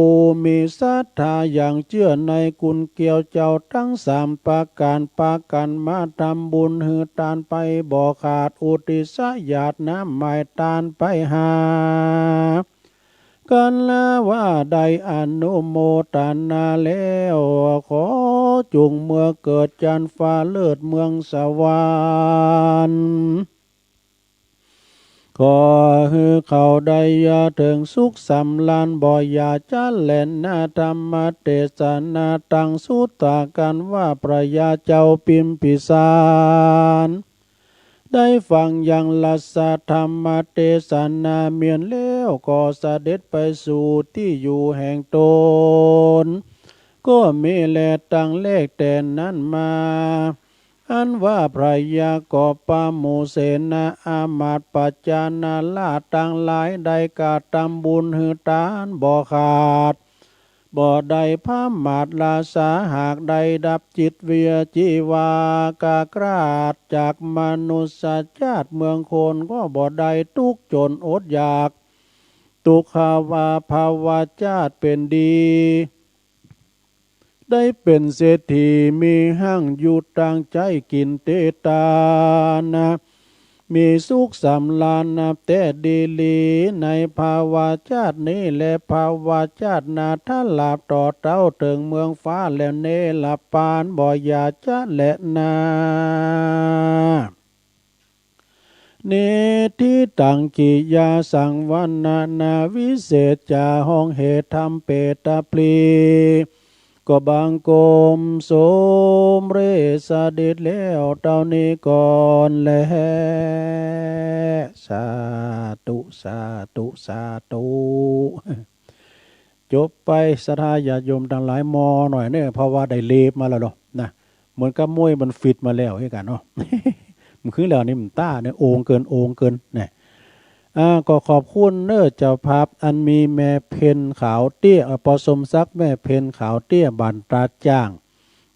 มีศรัทธาอย่างเจื้อในคุณแก้วเจ้าตังสามประก๋าน ปากั๋นมาทำบุญหื้อตานไปบ่ขาด อุทิศหยาดน้ำหมายตานไปหากั๋น ละว่าได้อนุโมตนาแล้ว ขอจุ่งเมือเกิดจันทร์ฟ้าเลิศเมืองสวรรค์ ขอหื้อเขาได้เถิงสุขสำราญ บ่อย่าจะแล่นนาธรรมเตสนาตังสุตากั๋นว่าพญาเจ้าพิมพิสาร ได้ฟังยังรัสธรรมเตสนาเมียนแล้ว ก็เสด็จไปสู่ตี้อยู่แห่งตน ก็มีแล ตั้งแรกแต่นั้นมา อันว่าพญาก็ปาหมู่เสนาอามาตย์ปัจจานาราชตังหลาย ได้กระตำบุญหื้อตานบ่ขาด บ่ได้ผมาทราชา หากได้ดับจิตเวียจีวากากราชจากมนุสสจ้าติเมืองคน ก็บ่ได้ตุ๊กข์จ๋นอดอยาก ตุ๊กขวาภาวะจ้าติเป๋นดี ได้เป๋นเศรษฐีมีฮั่งอยู่ตางใจ๊ กิ๋นเตตานะ มีสุขสำราญนับแต่ดีหลี ในภวชาตินี้และภวชาติหน้า ถ้าหลาบต่อเต้าเถิงเมืองฟ้าแล้วเนรปาน บ่อย่าจะแลนา นิฏฐิตัง กิยาสังวรรณนา วิเศษจา ฮ้องเฮธรรมเปตปลี ก็บังคมสมเร็จเสด็จแล้วเต้านี้ก่อนแล สาธุ สาธุ สาธุ จบไป ศรัทธาญาติโยมตังหลาย มอหน่อยเน่อ เพราะว่าได้เลบมาแล้วเนาะ นะ เหมือนกับมวยมันฟิตมาแล้วคือกั๋นเนาะ มันคือแล้วนี่มันต้าเนี่ย โอ่งเกิน โอ่งเกิน นะ อ่า ก็ขอบคุณเน่อเจ้าภาพ อันมีแม่เพ็ญขาวเตี้ย เอ่อ ปอสมศักดิ์ แม่เพ็ญขาวเตี้ย บ้านตาดจ้าง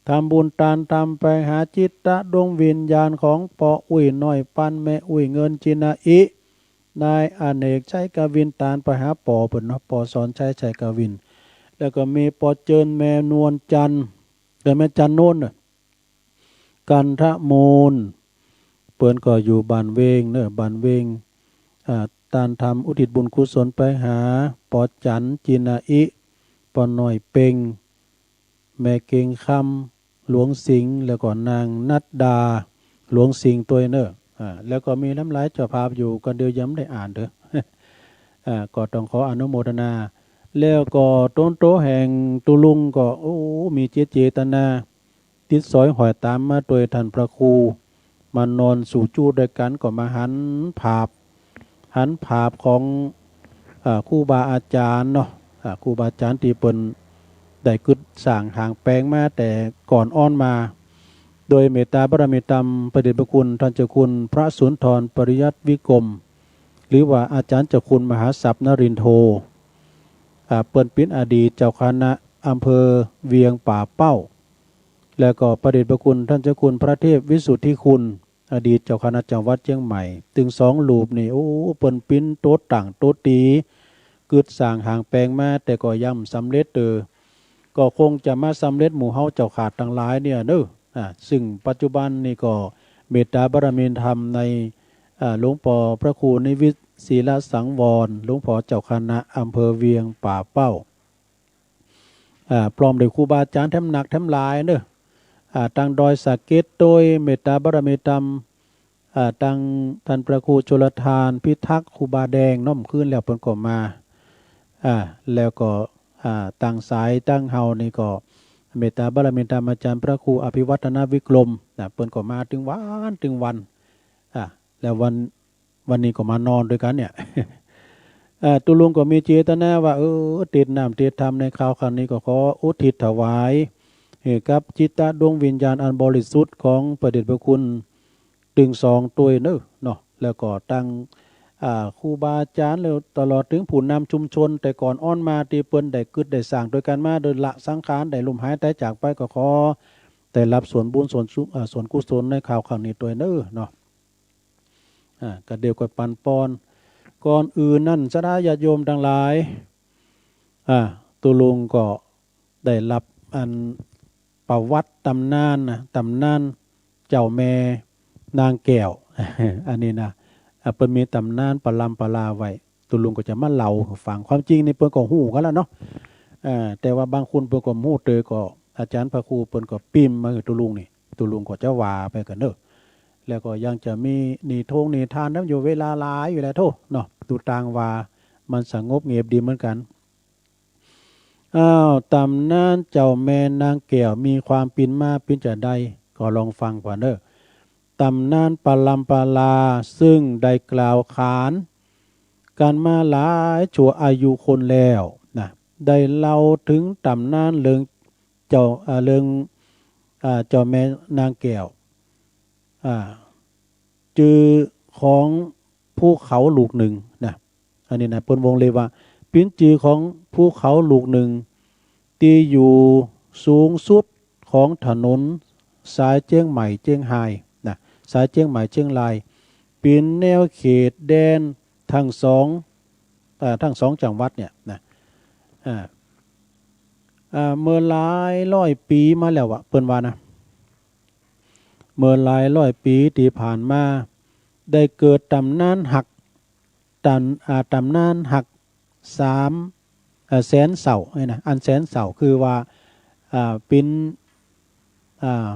ทำบุญตานธรรมไปหาจิตตะดวงวิญญาณของป้ออุ๊ยน้อยปัน แม่อุ๊ยเงินจินาอิ นายอเนก ชัยกวิน ตานไปหาป้อเปิ้นเนาะ ป้อสอนชัย ชัยกวิน แล้วก็มีป้อเจิญ แม่นวลจันทร์ เอ่อ แม่จันทร์โน้นน่ะ กันทมูล เปิ้นก็อยู่บ้านเวงเน่อ บ้านเวง อ่า ตานธรรมอุทิศบุญกุศลไปหาป้อจันทร์ จินาอิ ป้อน้อยเพ็ง แม่เกงคำ หลวงสิงห์ แล้วก็นางนัดดา หลวงสิงห์ตวยเน่อ อ่า แล้วก็มีหลายๆ เจ้าภาพอยู่ ก็เดี๋ยวยังบ่ได้อ่านเด้อ อ่า ก็ต้องขออนุโมทนา แล้วก็โตนโตแห่งตุ๊ลุงก็ โอ้ มีเจต เจตนา ติดสอยห้อยตามมาตวยต้านพระครู มานอนสู่จู้ตวยกั๋น ก็มาหันภาพ หันภาพของ อ่า ครูบาอาจ๋ารย์เนาะ อ่า ครูบาอาจ๋ารย์ตี้เปิ้นได้กึ๊ดสร้างหางแป๋งมาแต่ก่อนอ้อนมา โดยเมตตาบารมีธรรม พระเดชพระคุณต้านเจ้าคุณพระสุนทรปริยัติวิกรม หรือว่าอาจ๋ารย์เจ้าคุณมหาศัพย์นรินโท อ่า เปิ้นเป๋นอดีตเจ้าคณะอำเภอเวียงป่าเป้า แล้วก็พระเดชพระคุณต้านเจ้าคุณพระเทพวิสุทธิคุณ อดีตเจ้าคณะจังหวัดเจียงใหม่ ตึงสองรูปนี่ โอ้ เปิ้นเป๋นโตตั้งโตตี๋ กึ๊ดสร้างหางแป๋งมา แต่ก็ยังบ่สำเร็จเต๋อ ก็คงจะมาสำเร็จหมู่เฮาเจ้าข้าตังหลายเนี่ยเนาะ อ่า ซึ่งปัจจุบันนี่ก็เมตตาบารมีธรรมใน อ่า หลวงป้อพระครูนิวิตศิลสังวร หลวงป้อเจ้าคณะอำเภอเวียงป่าเป้า อ่า พร้อมด้วยครูบาอาจ๋ารย์แถมนักแถมหลายเนาะ อ่า ตังดอยสะเก็ดโตย เมตตาบารมีธรรม อ่า ตังต้านพระครูชลทานพิทักษ์ ครูบาแดง เนาะ คืนแล้วเปิ้นก็มา อ่า แล้วก็ อ่า ตังสายตังเฮานี่ก็ เมตตาบารมีธรรมอาจ๋ารย์พระครูอภิวัฒนวิกรม นะ เปิ้นก็มาตึงวันตึงวัน อ่า แล้ววัน วันนี้ก็มานอนตวยกั๋นเนี่ย เอ่อ ตุ๊ลุงก็มีเจตนาว่า เออ เตศน์น้ำเตศน์ธรรมในคราวครั้งนี้ก็ขออุทิศถวาย ให้กับจิตตะดวงวิญญาณอันบริสุทธิ์ของพระเดชพระคุณตึงสองตวยเนาะ เนาะ แล้วก็ตัง อ่า ครูบาอาจ๋ารย์ แล้วตลอดเถิงผู้นำชุมชนแต่ก่อนอ้อนมาตี้เปิ้นได้กึ๊ดได้สร้างตวยกั๋นมา โดยละสังขาร ได้ล้มหายต๋ายจากไป ก็ขอได้ฮับส่วนบุญส่วนสุ อ่า ส่วนกุศลในคราวครั้งนี้ตวยเนาะ เนาะ อ่า ก็เดี๋ยวก็ปันปอน ก่อนอื่นนั้น ศรัทธาญาติโยมตังหลาย อ่า ตุ๊ลุงก็ได้ฮับอันประวัติต๋ำนานนะ ต๋ำนานเจ้าแม่นางแก้ว อันนี้นะ อ่า เปิ้นมีต๋ำนานปรำปราไว้ ตุ๊ลุงก็จะมาเล่าหื้อฟัง ความจริงนี่เปิ้นก็ฮู้กั๋นแล้วเนาะ อ่า แต่ว่าบางคนเปิ้นก็บ่ฮู้เตอ ก็อาจ๋ารย์พระครูเปิ้นก็ปิมพ์มาหื้อตุ๊ลุงนี่ ตุ๊ลุงก็จะว่าไปกั๋นเนาะ แล้วก็ยังจะมีนิทงนิทานนำอยู่ เวลาหลายอยู่แล้วโธ่เนาะ ตุ๊ตางว่ามันสงบเงียบดีเหมือนกั๋น อ้าว ต๋ำนานเจ้าแม่นางแก้วมีความเป๋นมาเป๋นจาใด ก็ลองฟังก่อนเนาะ ต๋ำนานปรำปราซึ่งได้กล่าวขานกั๋นมาหลายชั่วอายุคนแล้วนะ ได้เล่าเถิงต๋ำนานเรื่องเจ้า อ่า เรื่อง อ่า เจ้าแม่นางแก้ว อ่า จื้อของภูเขาลูกนึ่งนะ อันนี้นะ เปิ้นวงเล็บว่า เป๋นจื้อของภูเขาลูกนึ่ง ตี้อยู่สูงสุดของถนนสายเจียงใหม่เจียงฮายนะ สายเจียงใหม่เจียงราย เป๋นแนวเขตแดนตึงสอง เอ่อ ตึงสองจังหวัดเนี่ยนะ อ่า อ่า เมื่อหลายร้อยปี๋มาแล้วอะ เปิ้นว่านะ เมื่อหลายร้อยปี๋ตี้ผ่านมา ได้เกิดต๋ำนานฮัก ต๋ำ อ่า ต๋ำนานฮักสาม เอ่อ แสนเศร้าเนี่ยนะ อันแสนเศร้าคือว่า อ่า เป๋น อ่า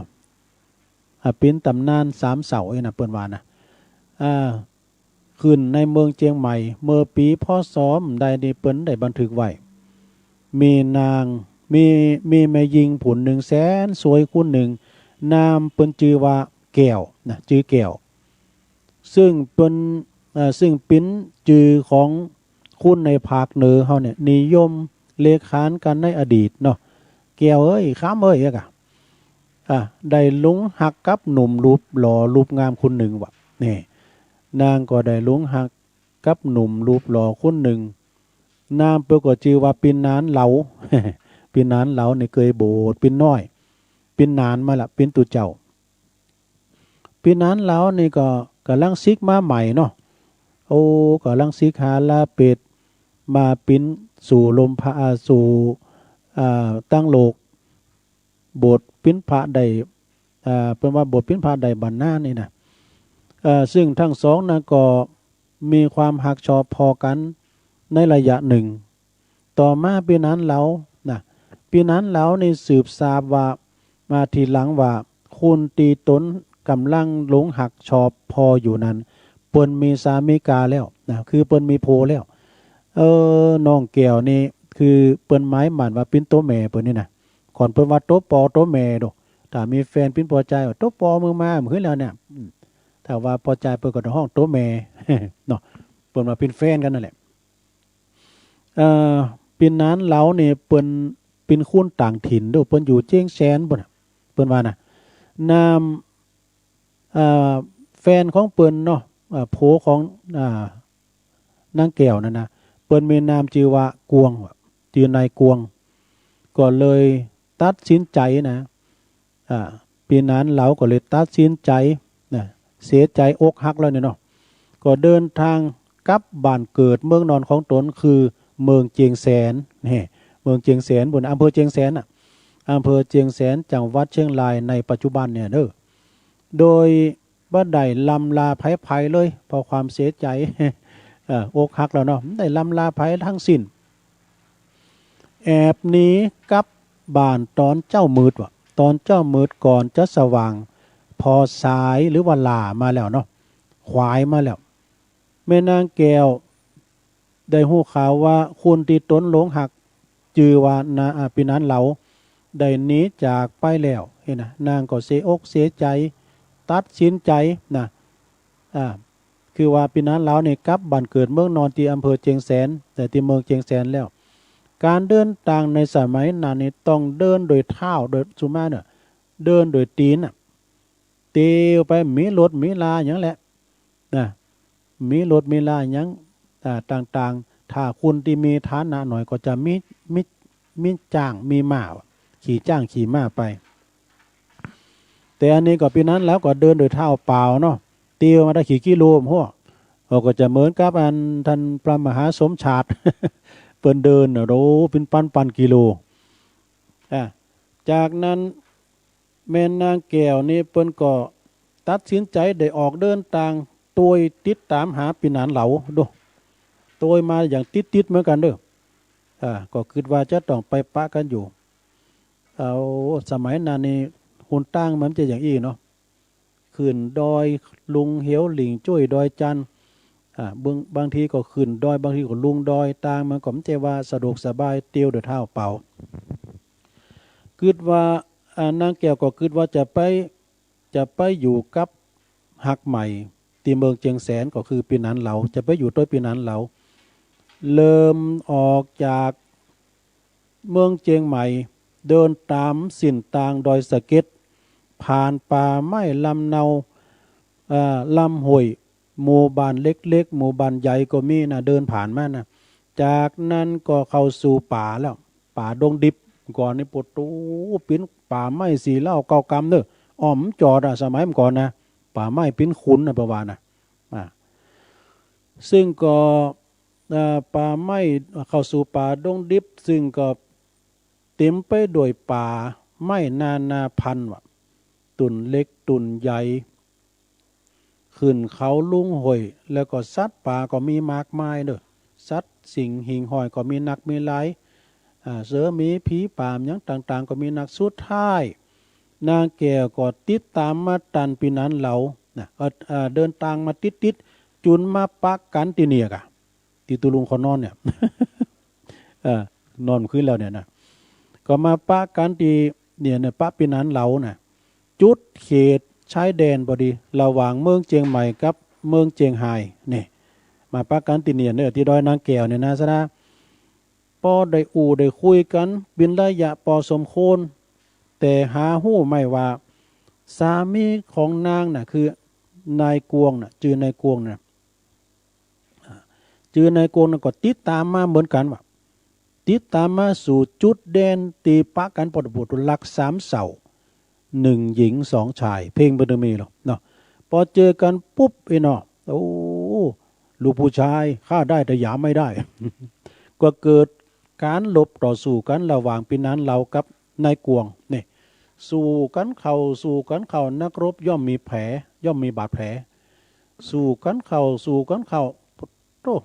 อ่า เป๋นต๋ำนานสามเศร้าเนี่ยนะ เปิ้นว่านะ อ่า ขึ้นในเมืองเจียงใหม่ เมื่อปี๋ พ.ศ. ใดนี่เปิ้นได้บันทึกไว้ มีนาง มี มีแม่ญิงผู้นึ่งแสนสวยคนนึ่ง นามเปิ้นจื้อว่าแก้วนะ จื้อแก้ว ซึ่งเปิ้น เอ่อ ซึ่งเป๋นจื้อของคนในภาคเหนือเฮาเนี่ย นิยมเรียกขานกั๋นในอดีตเนาะ แก้วเอ้ย คำเอ้ย อะกะ อ่ะ ได้หลงฮักกับหนุ่มรูปหล่อรูปงามคนนึ่งว่ะ นี่ นางก็ได้หลงฮักกับหนุ่มรูปหล่อคนนึ่ง นามเปิ้นก็จื้อว่าปี๋หนานเหลา ปี๋หนานเหลานี่เกยโบสถ์ เป๋นน้อย เป๋นหนานมาละ เป๋นตุ๊เจ้า ปี๋หนานเหลานี่ก็ก่ำลังสึกมาใหม่เนาะ โอ้ ก่ำลังสึกหาลาเปตมาเป๋นสู่ลมพระ อ่า สู่ อ่า ตังโลก บวชเป๋นพระได้ อ่า เปิ้นว่าบวชเป๋นพระได้บ่นานนี่นะ เอ่อ ซึ่งตังสองนั้นก็มีความฮักชอบผ่อกั๋นในระยะนึ่ง ต่อมาปี๋หนานเหลานะ ปี๋หนานเหลานี่สืบทราบว่า มาทีหลังว่า คนตี้ต๋นก่ำลังหลงฮักชอบผ่ออยู่นั้น เปิ้นมีสามิก๋าแล้วนะ คือเปิ้นมีผัวแล้ว เออ น้องแก้วนี่ คือเปิ้นหมายหมายว่าเป๋นตั๋วแม่เปิ้นนี่นะ ก่อนเปิ้นว่าตั๋วปอตั๋วแม่โด ถ้ามีแฟนเป๋นปอจายว่าตั๋วปอมึงมา มึงหื้อแล้วเนี่ย อืม ถ้าว่าปอจายเปิ้นก็ต้องฮ้องตั๋วแม่ เนาะ เปิ้นว่าเป๋นแฟนกั๋นนั่นแหละ เอ่อ ปี๋หนานเหลานี่เปิ้นเป๋นคนต่างถิ่นโด เปิ้นอยู่เจียงแสนปู้นน่ะ เปิ้นว่านะ นาม เอ่อ แฟนของเปิ้นเนาะ เอ่อ ผัวของ อ่า นางแก้วนั่นนะ เปิ้นมีนามจื้อว่ากวง จื้อนายกวง ก็เลยตัดสินใจ๋นะ อ่า ปี๋หนานเหลาก็เลยตัดสินใจ๋นะ เสียใจ๋อกหักแล้วเนี่ยเนาะ ก็เดินตางกลับบ้านเกิดเมืองนอนของต๋นคือเมืองเจียงแสน นี่ เมืองเจียงแสนปู้น อำเภอเจียงแสนน่ะ อำเภอเจียงแสน จังหวัดเชียงรายในปัจจุบันเนี่ยเด้อ โดยบ่ได้ร่ำลาใผๆ เลย เพราะความเสียใจ๋ เอ่อ อกหักแล้วเนาะ บ่ได้ร่ำลาใผตังสิ้น แอบหนีกลับบ้านต๋อนเจ๊ามืดว่ะ ต๋อนเจ๊ามืดก่อนจะสว่าง ผ่อสายหรือว่าหล้ามาแล้วเนาะ ขวายมาแล้ว แม่นางแก้วได้ฮู้ข่าวว่าคนตี้ต๋นหลงฮัก จื้อว่านา อ่า ปี๋หนานเหลา ได้หนีจากไปแล้ว หั้นนะ นางก็เสียอกเสียใจ๋ ตัดสินใจ๋นะ อ่า คือว่าปี๋หนานเหลานี่กลับบ้านเกิดเมืองนอนตี้อำเภอเจียงแสน แต่ตี้เมืองเจียงแสนแล้ว ก๋านเดินตางในสมัยนั้นนี่ต้องเดินโดยเท้า โดยส่วนมากเนี่ย เดินโดยตี๋นน่ะ เตียวไป มีรถมีลาหยังแหละ นะ มีรถมีลาหยัง อ่า ต่างๆ ถ้าคนตี้มีฐานะหน่อยก็จะมี มี มีจ๊าง มีม้า ขี่จ๊างขี่ม้าไป แต่อันนี้ก็ปี๋หนานเหลาก็เดินโดยเท้าเปล่าเนาะ เตียวมาได้กี่กิโลบ่ฮู้ เออ ก็จะเหมือนกับอันต้านพระมหาสมชาติ เปิ้นเดินน่ะ โอ้ เป๋นปันๆ กิโล อ่ะ จากนั้น แม่นางแก้วนี่เปิ้นก็ตัดสินใจ๋ได้ออกเดินตาง ตวยติดต๋ามหาปี๋หนานเหลาโด ตวยมาอย่างติดๆ เหมือนกั๋นเด้อ อ่า ก็กึ๊ดว่าจะต้องไปปะกั๋นอยู่ เอา สมัยนั้นนี่หนตางมันจะอย่างอี้เนาะ ขึ้นดอยลุงเหวหลิ่งจ้วยดอยจันทน์ อ่า บาง บางทีก็ขึ้นดอย บางทีก็ลงดอย ตางมันก็บ่ใจ้ว่าสะดวกสบาย เตียวโดยเท้าเปล่า กึ๊ดว่า อ่า นางแก้วก็กึ๊ดว่าจะไป จะไปอยู่กับฮักใหม่ตี้เมืองเจียงแสน ก็คือปี๋หนานเหลา จะไปอยู่ตวยปี๋หนานเหลา เริ่มออกจากเมืองเจียงใหม่ เดินต๋ามเส้นตางดอยสะเก็ด ผ่านป่าไม้ลำเนา เอ่อ ลำห้วย หมู่บ้านเล็กๆ หมู่บ้านใหญ่ก็มีนะ เดินผ่านมานะ จากนั้นก็เข้าสู่ป่าแล้ว ป่าดงดิบ ก่อนนี่ปะโต เป๋นป่าไม้สีเหล้าเก่ากำเด้อ อ้อมจ๋อดอะ สมัยก่อนนะ ป่าไม้เป๋นขุนนะ เปิ้นว่านะ อ่า ซึ่งก็ เอ่อ ป่าไม้ เข้าสู่ป่าดงดิบ ซึ่งก็เต๋มไปด้วยป่าไม้นานาพันธุ์ว่ะ ต้นเล็กต้นใหญ่ ขึ้นเขาลุงห้วย แล้วก็สัตว์ป่าก็มีมากมายเน่อ สัตว์สิ่งหิ่งห้อยก็มีนักมีหลาย อ่า เสือหมีผีป่าหยังต่างๆ ก็มีนัก สุดท้าย นางแก้วก็ติดต๋ามมาตันปี้หนานเหลานะ เอ่อ เอ่อ เดินตางมาติดๆ จุนมาปะกั๋นตี้เนี่ยก่ะ ตี้ตุ๊ลุงเขานอนเนี่ย เออ นอนคืนแล้วเนี่ยนะ ก็มาปะกั๋นตี้เนี่ย เนี่ย ปะปี้หนานเหลาน่ะ จุดเขตชายแดนปอดี ระหว่างเมืองเจียงใหม่กับเมืองเจียงฮาย เนี่ย มาปะกั๋นตี้เนี่ย เนี่ย ตี้ดอยนางแก้วเนี่ยนะ สะดา ปอได้อู้ได้คุยกั๋นเป๋นระยะปอสมควร แต่หาฮู้ไม่ว่า สามีของนางน่ะ คือนายกวงน่ะ จื้อนายกวงน่ะ อ่า จื้อนายกวงน่ะก็ติดต๋ามมาเหมือนกั๋นว่า ติดต๋ามมาสู่จุดแดนตี้ปะกั๋นปอดบุตรหลักสามเสา หนึ่งหญิงสองชาย เพลงเปิ้นมีแล้วเนาะ ปอเจอกั๋นปุ๊บ ไอ้เนาะ โอ้ ลูกผู้ชายฆ่าได้แต่หยามไม่ได้ ก็เกิดก๋านรบต่อสู้กั๋นระหว่างปี้หนานเหลากับนายกวง เนี่ย สู้กั๋นเข้า สู้กั๋นเข้า นักรบย่อมมีแผล ย่อมมีบาดแผล สู้กั๋นเข้า สู้กั๋นเข้า โธ่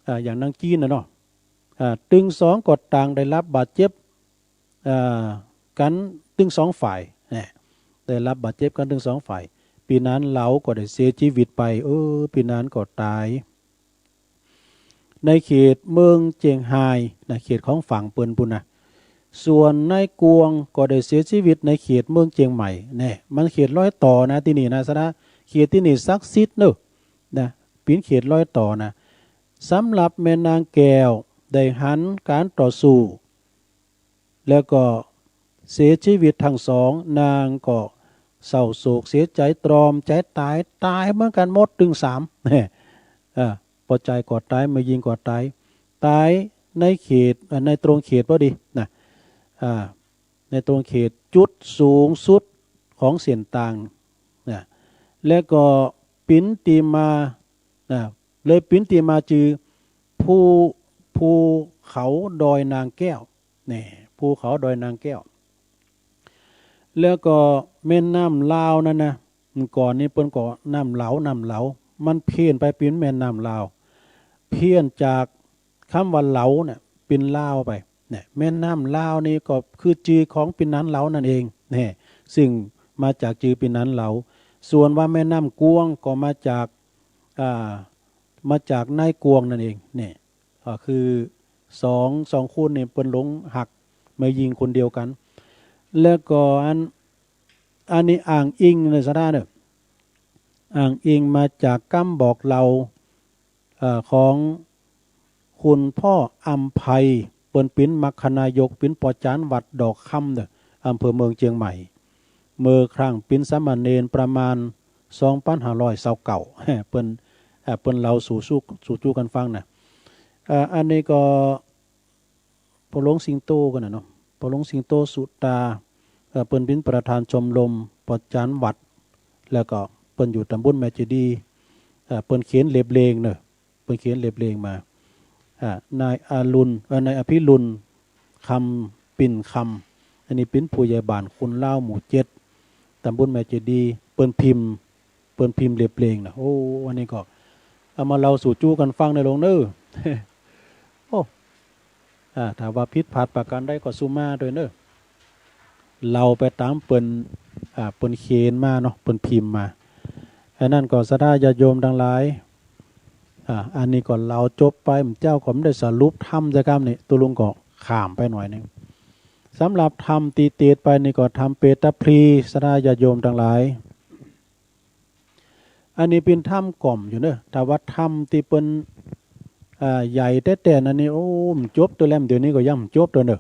อ่า อย่างนางจีนน่ะเนาะ อ่า ตึงสองก็ต่างได้รับบาดเจ็บ อ่า กั๋นตึงสองฝ่าย เนี่ย ได้รับบาดเจ็บกั๋นตึงสองฝ่าย ปี้หนานเหลาก็ได้เสียจีวิตไป เออ ปี้หนานก็ต๋าย ในเขตเมืองเจียงฮายนะ เขตของฝั่งเปิ้นปู้นนะ ส่วนนายกวงก็ได้เสียจีวิตในเขตเมืองเจียงใหม่ เนี่ย มันเขตรอยต่อนะ ตี้นี่นะ สะดา เขตตี้นี่ศักดิ์สิทธิ์เน่อ นะ เป๋นเขตรอยต่อนะ สำหรับแม่นางแก้วได้หันก๋านต่อสู้ แล้วก็เสียจีวิตตึงสอง นางก็เศร้าโศกเสียใจ๋ ตรอมใจ๋ต๋าย ต๋ายเหมือนกั๋นหมดตึงสาม เออ ป้อจายก็ต๋าย แม่ญิงก็ต๋าย ต๋ายในเขต เอ่อ ในตรงเขตปอดีนะ อ่า ในตรงเขตจุดสูงสุดของเส้นตางนะ แล้วก็เป๋นตี้มา นะ เลยเป๋นตี้มาจื้อภู ภูเขาดอยนางแก้ว เนี่ย ภูเขาดอยนางแก้ว แล้วก็แม่น้ำลาวนั่นนะ ก่อนนี้เปิ้นก็น้ำเหลา น้ำเหลา มันเพี้ยนไปเป๋นแม่น้ำลาว เพี้ยนจากกำว่าเหลาเนี่ย เป๋นลาวไป เนี่ย แม่น้ำลาวนี่ก็คือจื้อของปี้หนานเหลานั่นเอง เนี่ย ซึ่งมาจากจื้อปี้หนานเหลา ส่วนว่าแม่น้ำกวงก็มาจาก อ่า มาจากนายกวงนั่นเอง เนี่ย ก็คือสอง สองคนนี่เปิ้นหลงฮักแม่ญิงคนเดียวกั๋น แล้วก็อัน อันนี้อ้างอิงเน่อ สะดาเน่อ อ้างอิงมาจากกำบอกเล่า เอ่อ ของคุณพ่ออำไพ เปิ้นเป๋นมรรคนายก เป๋นป้อจานวัดดอกคำเน่อ อำเภอเมืองเจียงใหม่ เมื่อครั้งเป๋นสามเณรประมาณสองปันห้าร้อยซาวเก้า เปิ้น เอ่อ เปิ้นเล่าสู่ สู่ สู่กั๋นฟังนะ เอ่อ อันนี้ก็ ป้อหลวงสิงโตกั๋นนะเนาะ ป้อหลวงสิงโตสุตา เอ่อ เปิ้นเป๋นประธานชมรมป้อจานวัด แล้วก็เปิ้นอยู่ต๋ำบลแม่เจดีย์ เอ่อ เปิ้นเขียนเล็บเรียงเน่อ เปิ้นเขียนเล็บเรียงมา อ่า นายอรุณ เอ่อ นายอภิรุณ คำปิ่นคำ อันนี้เป๋นผู้ใหญ่บ้านคนลาวหมู่เจ็ด ต๋ำบลแม่เจดีย์ เปิ้นพิมพ์ เปิ้นพิมพ์เล็บเรียงนะ โอ้ อันนี้ก็เอามาเล่าสู่จู้กั๋นฟังเน่อหลวงเน่อ โอ้ อ่า ถ้าว่าผิดพลาดประการใดก็สุมาตวยเน่อ เล่าไปต๋ามเปิ้น อ่า เปิ้นเขียนมาเนาะ เปิ้นพิมพ์มา อันนั้นก็ศรัทธาญาติโยมตังหลาย อ่า อันนี้ก็เล่าจบไป เจ้าก็บ่ได้สรุปธรรมจะกำนี่ ตุ๊ลุงก็ข้ามไปหน่อยนึ่ง สำหรับธรรมตี้เตสน์ไปนี่ก็ธรรมเปตพลี ศรัทธาญาติโยมตังหลาย อันนี้เป๋นธรรมก่อมอยู่เน่อ ถ้าว่าธรรมตี้เปิ้น อ่า ใหญ่แต๊ๆ นั่นนี่ โอ้ บ่จบตวยแล เดี๋ยวนี้ก็ยังบ่จบตวยเน่อ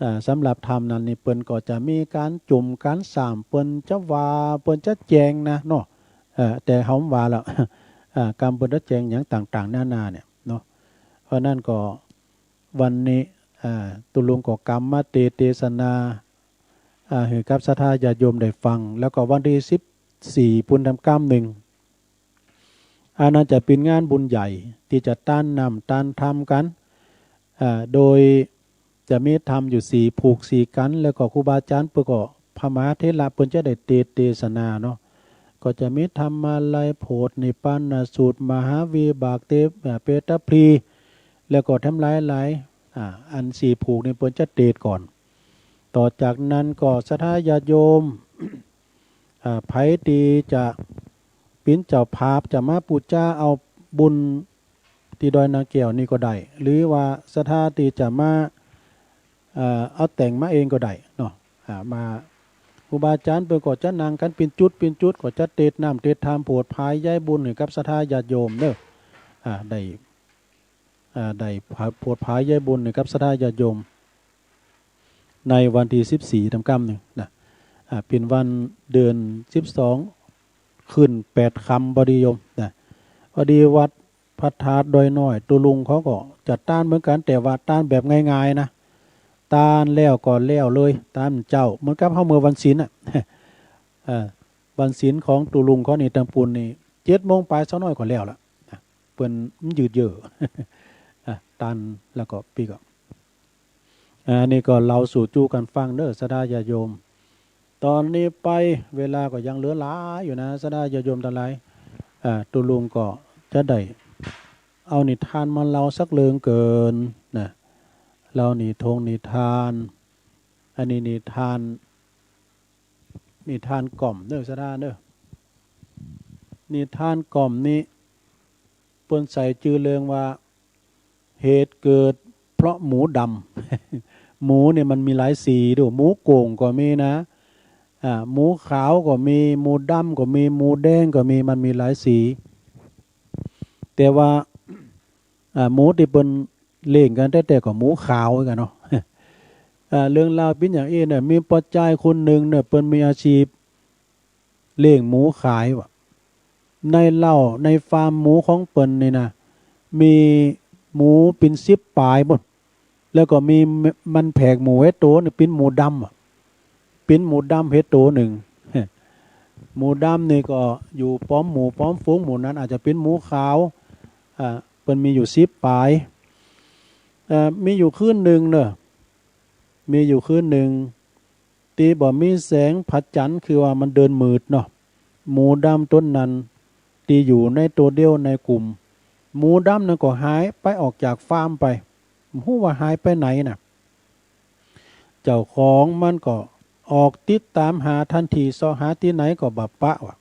อ่า สำหรับธรรมนั้นนี่เปิ้นก็จะมีก๋านจุ่มก๋านสาม เปิ้นจะว่า เปิ้นจะแจ๋งนะเนาะ เอ่อ แต่เฮาบ่ว่าแล้ว อ่า กำเปิ้นจะแจ๋งหยังต่างๆ นานาเนี่ยเนาะ เพราะนั้นก็วันนี้ อ่า ตุ๊ลุงก็กำมาเตสน์เตสนา อ่า หื้อกับศรัทธาญาติโยมได้ฟัง แล้วก็วันตี้สิบสี่ปู้นแถมกำนึ่ง อันนั้นจะเป๋นงานบุญใหญ่ตี้จะต้านน้ำต้านธรรมกั๋น อ่า โดยจะมีธรรมอยู่สี่ผูกสี่กั๋น แล้วก็ครูบาอาจ๋ารย์เปิ้นก็ พระมหาเถระเปิ้นจะได้เตสน์เตสนาเนาะ ก็จะมีธรรมาลัย โผฏฐนิพพานสูตร มหาวิบากเต อ่า เปตพลี แล้วก็แถมหลายๆ อ่า อันสี่ผูกนี่เปิ้นจะเตสน์ก่อน ต่อจากนั้นก็ศรัทธาญาติโยม อ่า ใผตี้จะเป๋นเจ้าภาพ จะมาปู๋จาเอาบุญตี้ดอยนางแก้วนี่ก็ได้ หรือว่าศรัทธาตี้จะมา เอ่อ เอาแต่งมาเองก็ได้เนาะ อ่า มา ครูบาอาจ๋ารย์เปิ้นก็จะนั่งกั๋นเป๋นจุดเป๋นจุด ก็จะเตสน์น้ำเตสน์ธรรม โผดผายใยบุญหื้อกับศรัทธาญาติโยมเนาะ อ่า ได้ อ่า ได้โผดผายใยบุญหื้อกับศรัทธาญาติโยม ในวันตี้สิบสี่ ต๋ามกำนึ่งนะ อ่า เป๋นวันเดือนสิบสอง ขึ้นแปดค่ำพอดีโยมนะ พอดีวัดพระธาตุดอยน้อย ตุ๊ลุงเขาก็จัดต้านเหมือนกั๋น แต่ว่าต้านแบบง่ายๆ นะ ต้านแล้วก็แล้วเลย ต้านเจ๊า เหมือนกับเฮาเมื่อวันศีลน่ะ เอ่อ วันศีลของตุ๊ลุงเขานี่ ตางปูนนี่ เจ็ดโมงป๋ายซะหน้อยก็แล้วละนะ เปิ้นมันยืดเยื้อ อ่ะ ต้านแล้วก็ปี้ก็ อ่า อันนี้ก็เล่าสู่จู้กั๋นฟังเนาะ ศรัทธาญาติโยม ต๋อนนี้ไปเวลาก็ยังเหลือหลายอยู่นะ ศรัทธาญาติโยมตังหลาย อ่า ตุ๊ลุงก็จะได้เอานิทานมาเล่าสักเรื่องเกินนะ เล่านิทงนิทาน อันนี้นิทาน นิทานก่อมเนาะ ศรัทธาเนาะ นิทานก่อมนี้ เปิ้นใส่จื้อเรื่องว่า เหตุเกิดเพราะหมูดำ หมูนี่มันมีหลายสีดู หมูโก่งก็มีนะ อ่า หมูขาวก็มี หมูดำก็มี หมูแดงก็มี มันมีหลายสี แต่ว่า อ่า หมูตี้เปิ้นเลี้ยงกั๋นแต๊ๆ ก็หมูขาวกั๋นเนาะ อ่า เรื่องราวเป๋นอย่างอี้เนาะ มีป้อจายคนนึ่งเนาะ เปิ้นมีอาชีพ เลี้ยงหมูขายว่ะ ในเล้าในฟาร์มหมูของเปิ้นนี่นะ มีหมูเป๋นสิบป๋ายปุ้น แล้วก็มีมันแผกหมูเฮ็ดโตนึ่ง เป๋นหมูดำอะ เป๋นหมูดำเฮ็ดโตนึ่ง หมูดำนี่ก็อยู่ป้อมหมู่ป้อมฝูงหมู่นั้น อาจจะเป๋นหมูขาว อ่า เปิ้นมีอยู่สิบป๋าย เอ่อ มีอยู่คืนนึ่งเนาะ มีอยู่คืนนึ่ง ตี้บ่มีแสงพระจั๋นทร์ คือว่ามันเดินมืดเนาะ หมูดำต๋นนั้น ตี้อยู่ในโตเดียวในกุ่ม หมูดำนั้นก็หายไปออกจากฟาร์มไป บ่ฮู้ว่าหายไปไหนน่ะ เจ้าของมันก็ออกติดต๋ามหาตันที เซาะหาตี้ไหนก็บ่ปะว่ะ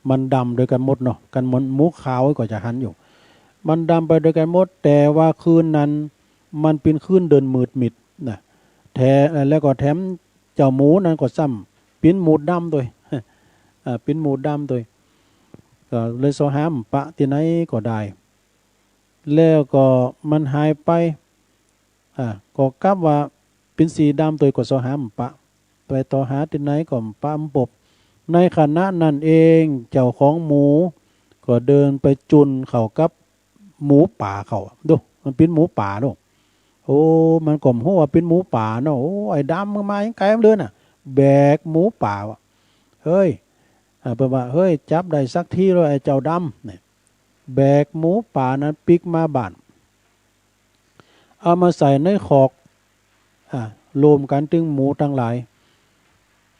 มันดำโดยกั๋นหมดเนาะ กั๋นเหมือนหมูขาวก็จะหันอยู่ มันดำไปโดยกั๋นหมด แต่ว่าคืนนั้นมันเป๋นคืนเดินมืดมิดนะ แถ- แล้วก็แถมเจ้าหมูนั้นก็ซ้ำเป๋นหมูดำตวย อ่า เป๋นหมูดำตวย ก็เลยเซาะหาบ่ปะตี้ไหนก็ได้ แล้วก็มันหายไป อ่า ก็กับว่าเป๋นสีดำตวย ก็เซาะหาบ่ปะ ไปเซาะหาตี้ไหนก็บ่ปะบ่ปบ ในขณะนั้นเอง เจ้าของหมูก็เดินไปจุนเข้ากับหมูป่าเข้า ดู มันเป๋นหมูป่าดู โอ้ มันก็บ่ฮู้ว่าเป๋นหมูป่าเนาะ โอ้ ไอ้ดำ มึงมาหยังไกลนักเลยน่ะ แบกหมูป่าว่ะ เฮ้ย อ่า เปิ้นว่า เฮ้ย จับได้สักทีแล้วไอ้เจ้าดำ เนี่ย แบกหมูป่านั้นปิ๊กมาบ้าน เอามาใส่ในคอก อ่า รวมกั๋นตึงหมูตังหลาย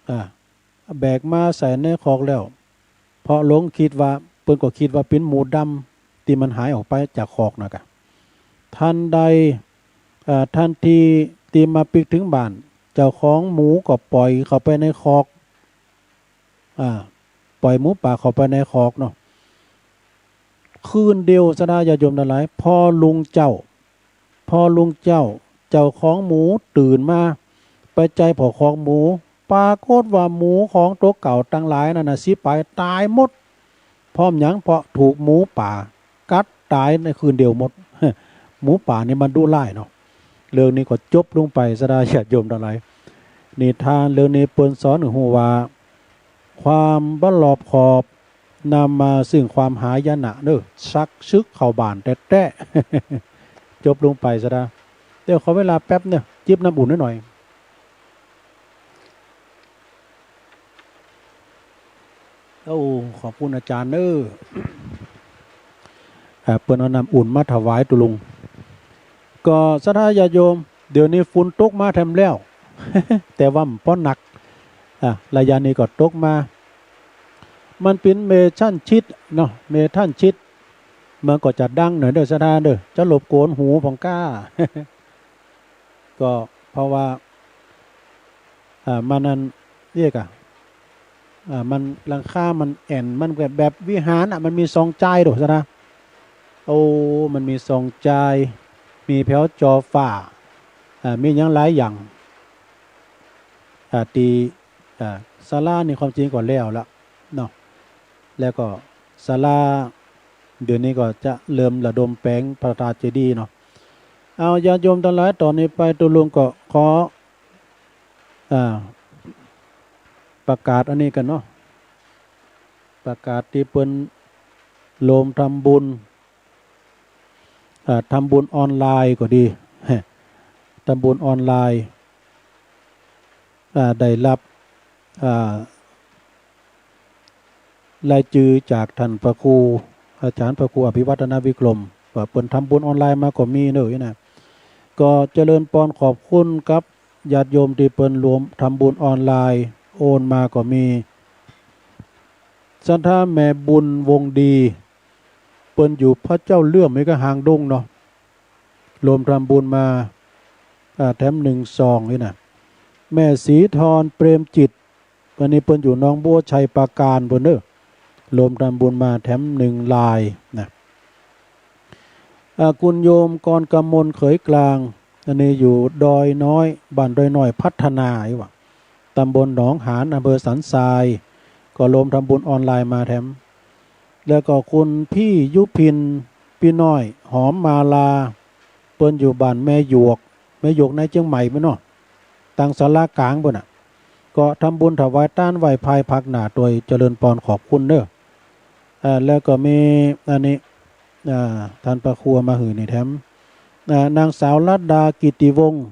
อ่า แบกมาใส่ในคอกแล้ว เพราะหลงกึ๊ดว่า เปิ้นก็กึ๊ดว่าเป๋นหมูดำตี้มันหายออกไปจากคอกน่ะกะ ทันใด อ่า ทันทีตี้มาปิ๊กเถิงบ้าน เจ้าของหมูก็ป่อยเข้าไปในคอก อ่า ป่อยหมูป่าเข้าไปในคอกเนาะ คืนเดียว ศรัทธาญาติโยมตังหลาย ผ่อรุ่งเจ๊า ผ่อรุ่งเจ๊า เจ้าของหมูตื่นมา ไปไจ้ผ่อคอกหมู ปรากฏว่าหมูของตั๋วเก่าตังหลายนั้นน่ะ สิบป๋ายต๋ายหมด เพราะหยัง เพราะถูกหมูป่ากัดต๋ายในคืนเดียวหมด หมูป่านี่มันดุร้ายเนาะ เรื่องนี้ก็จบลงไป ศรัทธาญาติโยมตังหลาย นิทานเรื่องนี้เปิ้นสอนหื้อฮู้ว่า ความบ่รอบคอบนำมาซึ่งความหายนะเนาะ ซักศึกเข้าบ้านแต๊ๆ จบลงไป ศรัทธา เดี๋ยวขอเวลาแป๊บเนาะ จิบน้ำอุ่นหน่อย โอ้ ขอบคุณอาจ๋ารย์เนาะ อ่า เปิ้นเอาน้ำอุ่นมาถวายตุ๊ลุง ก็ศรัทธาญาติโยม เดี๋ยวนี้ฝนตกมาแถมแล้ว แต่ว่าบ่หนัก อ่า ระยะนี้ก็ตกมา มันเป๋นเมทัลชีตเนาะ เมทัลชีต มันก็จะดังหน่อยเด้อศรัทธาเด้อ จะรบกวนหูผมก้า ก็เพราะว่า อ่า มันนั่นเรียกอะ อ่า มันหลังคามันแอ่น มันแบบ แบบวิหารอะ มันมีสองจายโดดซะนะ โอ้ มันมีสองจาย มีแผวจอฟ้า อ่า มีหยังหลายอย่าง อ่า ตี้ อ่า ศาลานี่ความจริงก็แล้วละเนาะ แล้วก็ศาลา เดี๋ยวนี้ก็จะเริ่มระดมแป๋งพระธาตุเจดีย์เนาะ เอา ญาติโยมตังหลาย ต่อนี้ไปตุ๊ลุงก็ขอ อ่า ประกาศอันนี้กั๋นเนาะ ประกาศตี้เปิ้นโฮมทำบุญ อ่า ทำบุญออนไลน์ก็ดี ทำบุญออนไลน์ อ่า ได้ฮับ อ่า รายจื้อจากต้านพระครู อาจ๋ารย์พระครูอภิวัฒนวิกรม ว่าเปิ้นทำบุญออนไลน์มาก็มีเนาะ นะ ก็เจริญปอนขอบคุณกับญาติโยมตี้เปิ้นโฮมทำบุญออนไลน์ โอนมาก็มี ศรัทธาแม่บุญวงศ์ดี เปิ้นอยู่พระเจ้าเลื่อม นี่ก็หางดงเนาะ โฮมทำบุญมา อ่า แถมหนึ่งซองนี่นะ แม่ศรีธร เปรมจิต อันนี้เปิ้นอยู่หนองบัว ชัยปราการปู๊นเนาะ โฮมทำบุญมาแถมหนึ่งลายนะ อ่า คุณโยมกรกมล เขยกลาง อันนี้อยู่ดอยน้อย บ้านดอยน้อยพัฒนา อีหว่า ตำบลหนองหาน อำเภอสันทราย ก็โฮมทำบุญออนไลน์มาแถม แล้วก็คุณพี่ยุพิน ปี้น้อย หอมมาลา เปิ้นอยู่บ้านแม่หยวก แม่หยวกในเจียงใหม่ปู๊นเนาะ ตังศาลากลางปู๊นน่ะ ก็ทำบุญถวายตานไหว้พายพาหน้าตวย เจริญปอนขอบคุณเนาะ อ่า แล้วก็มีอันนี้ อ่า ต้านพระครูมาหื้อนี่แถม อ่า นางสาวรัตดา กิตติวงศ์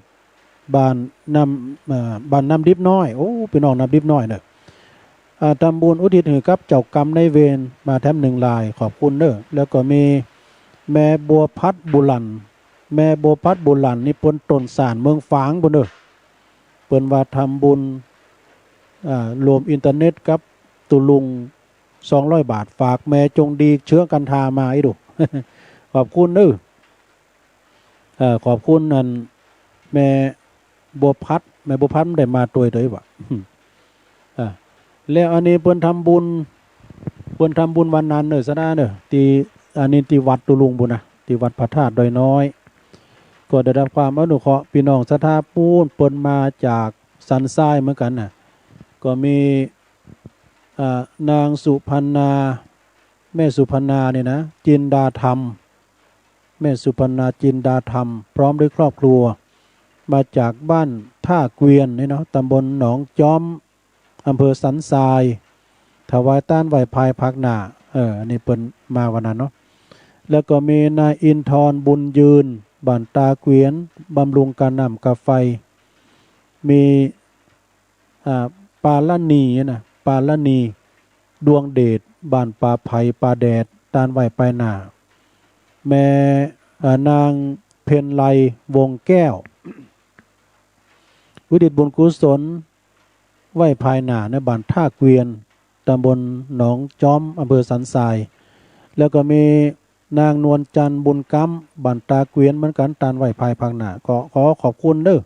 บ้านน้ำ อ่า บ้านน้ำดิบน้อย โอ้ ปี้น้องน้ำดิบน้อยเนาะ อ่า ทำบุญอุทิศหื้อกับเจ้ากรรมนายเวรมาแถมหนึ่งลาย ขอบคุณเนาะ แล้วก็มีแม่บัวพัดบุหลัน แม่บัวพัดบุหลันนี่เปิ้นต้นสานเมืองฝางปู๊นเนาะ เปิ้นว่าทำบุญ อ่า โฮมอินเทอร์เน็ตกับตุ๊ลุงสองร้อยบาท ฝากแม่จงดีเชื้อกันทามาอีกดู ขอบคุณเนาะ เอ่อ ขอบคุณอันแม่บัวพัด แม่บัวพัดมันได้มาตวยตวยหว่า อ่า แล้วอันนี้เปิ้นทำบุญ เปิ้นทำบุญวันนั้นเนาะ ศรัทธาเนาะ ตี้ อันนี้ตี้วัดตุ๊ลุงปู๊นนะ ตี้วัดพระธาตุดอยน้อย ก็ได้ฮับความอนุเคราะห์ ปี้น้องศรัทธาปู๊น เปิ้นมาจากสันทรายเหมือนกั๋นน่ะ ก็มี อ่า นางสุพรรณา แม่สุพรรณานี่นะ จินดาธรรม แม่สุพรรณา จินดาธรรม พร้อมด้วยครอบครัว มาจากบ้านท่าเกวียนนี่เนาะ ตำบลหนองจ๊อม อำเภอสันทราย ถวายตานไหว้พายพาหน้า เออ อันนี้เปิ้นมาวันนั้นเนาะ แล้วก็มีนายอินทร บุญยืน บ้านตาเกวียน บำรุงกาน้ำกาไฟ มี อ่า ปาละนีนะ ปาละนี ดวงเดช บ้านป่าไผ่ป่าแดด ตานไหว้พายหน้า แม่ อ่า นางเพ็ญไล วงศ์แก้ว อุทิศบุญกุศล ไหว้พายหน้าในบ้านท่าเกวียน ตำบลหนองจ๊อม อำเภอสันทราย แล้วก็มีนางนวลจันทร์ บุญก๊ำ บ้านตาเกวียนเหมือนกั๋น ตานไหว้พายพาหน้า ก็ขอขอบคุณเนาะ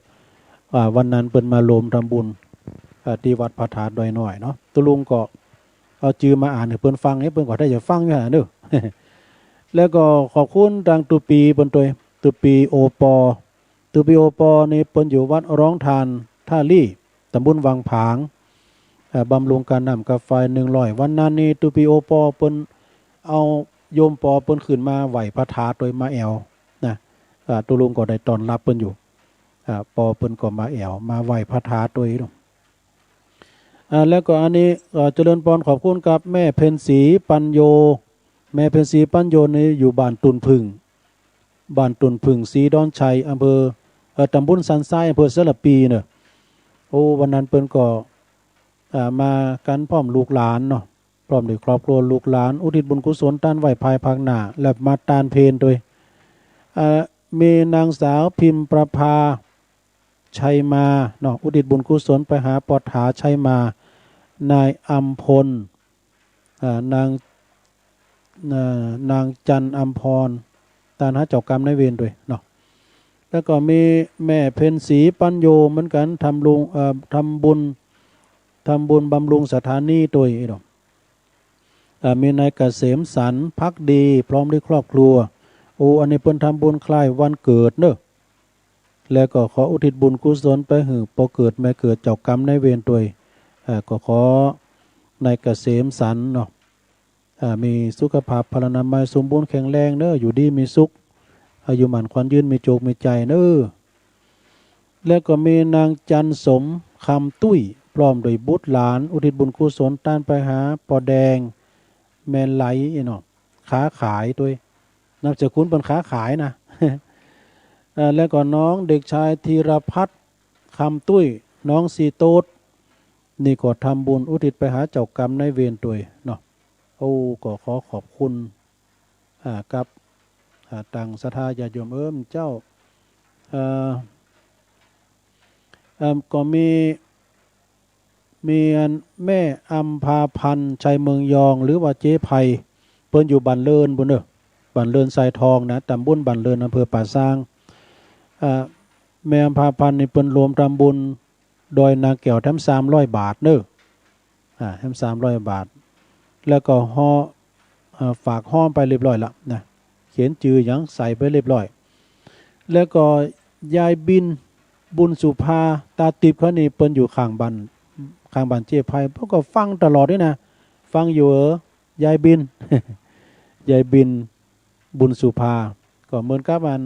อ่า วันนั้นเปิ้นมาโฮมทำบุญ อ่า ตี้วัดพระธาตุดอยน้อยเนาะ ตุ๊ลุงก็เอาจื้อมาอ่านหื้อเปิ้นฟัง หื้อเปิ้นก็ได้จะฟังอยู่หั้นเนาะ แล้วก็ขอบคุณตางตุ๊ปีเปิ้นตวย ตุ๊ปีโอปอ ตุ๊ปีโอปอนี่เปิ้นอยู่วัดร้องทานท่าลี่ ตำบลวังผาง เอ่อ บำรุงกาน้ำกาไฟหนึ่งร้อย วันนั้นนี่ตุ๊ปีโอปอเปิ้นเอาโยมปอเปิ้นขึ้นมาไหว้พระธาตุตวย มาแอ่วนะ อ่า ตุ๊ลุงก็ได้ต้อนฮับเปิ้นอยู่ อ่า ปอเปิ้นก็มาแอ่ว มาไหว้พระธาตุตวยเนาะ อ่า แล้วก็อันนี้ เอ่อ เจริญปอนขอบคุณกับแม่เพ็ญศรี ปัญโญ แม่เพ็ญศรี ปัญโญนี่อยู่บ้านตุ่นผึ้ง บ้านตุ่นผึ้ง ศรีดอนชัย อำเภอ เอ่อ ตำบลสันทราย อำเภอสารภีเนาะ โอ้ วันนั้นเปิ้นก็ อ่า มากั๋นพร้อมลูกหลานเนาะ พร้อมด้วยครอบครัวลูกหลาน อุทิศบุญกุศลตานไหว้พายพาหน้า และมาตานเพลตวย อ่า มีนางสาวพิมประภา ชัยมาเนาะ อุทิศบุญกุศลไปหาปอถา ชัยมา นายอำพล อ่า นาง อ่า นางจันทร์อำพร ตานหาเจ้ากรรมนายเวรตวยเนาะ แล้วก็มีแม่เพ็ญศรีปัญโญเหมือนกั๋น ทำบุญ เอ่อ ทำบุญ ทำบุญบำรุงสถานีตวยเนาะ อ่า มีนายเกษมสรร ภักดี พร้อมด้วยครอบครัว โอ้ อันนี้เปิ้นทำบุญคล้ายวันเกิดเนาะ แล้วก็ขออุทิศบุญกุศลไปหื้อป้อเกิดแม่เกิดเจ้ากรรมนายเวรตวย อ่า ก็ขอนายเกษมสรรเนาะ อ่า มีสุขภาพพลานามัยสมบูรณ์แข็งแรงเนาะ อยู่ดีมีสุข อายุหมั้นขวัญยืน มีโจคมีชัยเนาะ แล้วก็มีนางจันทร์สม คำตุ้ย พร้อมด้วยบุตรหลาน อุทิศบุญกุศลต้านไปหาป้อแดง แม่ไหลเนาะ ค้าขายตวย นามสกุลเปิ้นค้าขายนะ เอ่อ แล้วก็น้องเด็กชายธีรพัฒน์ คำตุ้ย น้องซีโต๊ด นี่ก็ทำบุญอุทิศไปหาเจ้ากรรมนายเวรตวยเนาะ โอ้ ก็ขอขอบคุณ อ่า กับ อ่า ตังศรัทธาญาติโยมเอิ้มเจ้า เอ่อ เอ่อ ก็มี มีอันแม่อำภาพันธ์ ชัยเมืองยอง หรือว่าเจ๊ไพ เปิ้นอยู่บ้านเลินปู้นเนาะ บ้านเลินทรายทองนะ ตำบลบ้านเลิน อำเภอป่าซาง อ่า แม่อำภาพันธ์นี่เปิ้นรวมทำบุญดอยนาแก้วแถมสามร้อยบาทเนาะ อ่า แถมสามร้อยบาท แล้วก็ฮ้อ เอ่อ ฝากฮ้อมไปเรียบร้อยละนะ เขียนจื้อหยังใส่ไปเรียบร้อย แล้วก็ยายบิน บุญสุภา ตาติบเขานี่เปิ้นอยู่ข้างบ้าน ข้างบ้านเจ๊ไพ เปิ้นก็ฟังตลอดนี่นะ ฟังอยู่เออ ยายบิน ยายบิน บุญสุภา ก็เหมือนกับอัน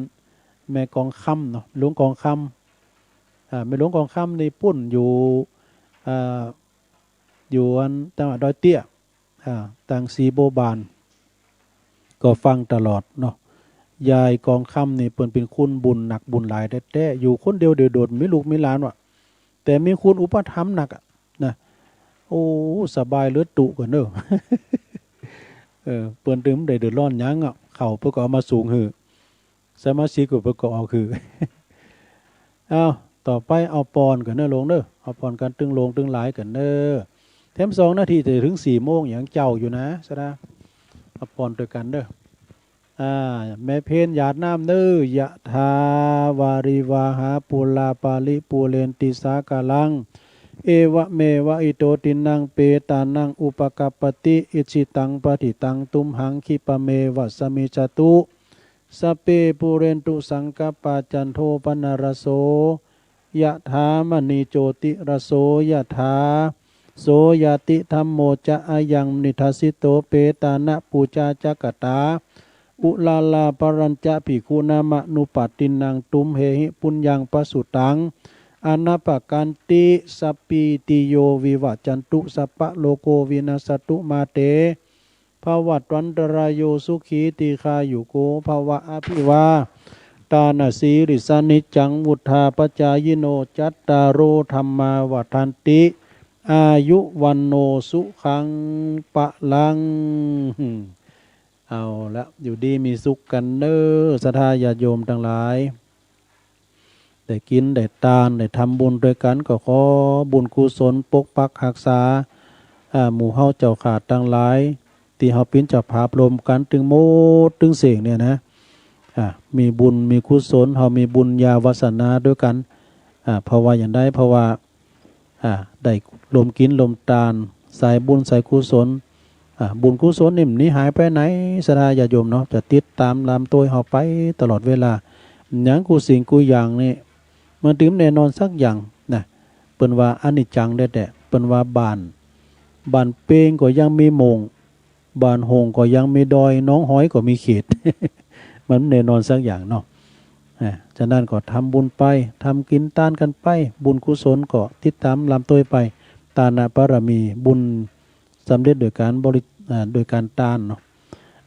แม่กองคำเนาะ หลวงกองคำ อ่า แม่หลวงกองคำนี่ปุ้นอยู่ อ่า อยู่อันจังหวัดดอยเตี้ย อ่า ตางสีบัวบาน ก็ฟังตลอดเนาะ ยายกองคำนี่เปิ้นเป๋นคนบุญหนักบุญหลายแต๊ๆ อยู่คนเดียวเดี่ยวโดด บ่มีลูกบ่มีหลานว่ะ แต่มีคนอุปถัมภ์หนักอะนะ โอ้ สบายเหลือตุ๊ก่อนเนาะ เออ เปิ้นตึงบ่ได้เดือดร้อนหยังอะ ข้าวเปิ้นก็เอามาสูงหื้อ สมาชิกก็เปิ้นก็ออกหื้อ เอา ต่อไปเอาปอนก่อนเนาะโยมเนาะ เอาปอนกั๋นตึงโยมตึงหลายก่อนเนาะ แถมสองนาทีจะเถิงสี่โมง ยังเจ๊าอยู่นะ สะดา เอาปอนตวยกั๋นเนาะ อ่า แม่เพ็ญหยาดน้ำเนาะ ยะถาวาริวาหาปูราปาริปูเรนติสาคารัง เอวะเมวะอิโตตินังเปตานังอุปกัปปติ อิจฉิตังปัตถิตังตุมหังคิปะเมวะสะมิจฉตุ สัพเพปูเรนตุสังกัปปา จันโทปนรสโส ยะถามะณีโจติรสโส ยะถา โสยะติธัมโมจะอะยังนิธัสสิโต เปตานะปูจาจะกะตา อุลาลาปะรัญจะภิกขุนามะนุปัตตินัง ตุมเหหิปุญญังปะสุตัง อะนะปะกันติ สัพพีติโยวิวัจจันตุ สัพพะโรโควินัสสะตุ มาเต ภะวัตวันตะราโย สุขีตีฆายุโก ภะวะ อะภิวาตานะสีลิสสะ นิจจังวุฑฒาปะจายิโน จัตตาโรธัมมาวัฑฒันติ อายุ วัณโณ สุขัง พะลัง เอาละ อยู่ดีมีสุขกั๋นเนาะ ศรัทธาญาติโยมตังหลาย ได้กิ๋นได้ตานได้ทำบุญตวยกั๋น ก็ขอบุญกุศลปกปักฮักษา อ่า หมู่เฮาเจ้าข้าตังหลาย ตี้เฮาเป๋นเจ้าภาพรวมกั๋นตึงหมดตึงเส้งเนี่ยนะ อ่า มีบุญมีกุศล เฮามีบุญญาวาสนาตวยกั๋น อ่า เพราะว่าหยังใด เพราะว่า อ่า ได้รวมกิ๋นรวมตาน สายบุญสายกุศล อ่า บุญกุศลนี่บ่หนีหายไปไหน ศรัทธาญาติโยมเนาะ จะติดต๋ามลำตวยเฮาไปตลอดเวลา หยังกู้สิ่งกู้อย่างนี่ มันตึงบ่แน่นอนสักอย่างนะ เปิ้นว่าอนิจจังแต๊ๆ เปิ้นว่าบ้าน บ้านเปงก็ยังมีโม่ง บ้านโฮ่งก็ยังมีดอย หนองหอยก็มีเขต มันบ่แน่นอนสักอย่างเนาะ อ่า ฉะนั้นก็ทำบุญไป ทำกิ๋นตานกั๋นไป บุญกุศลก็ติดต๋ามลำตวยไป ตานะบารมี บุญสำเร็จโดยก๋านบริ อ่า โดยก๋านตานเนาะ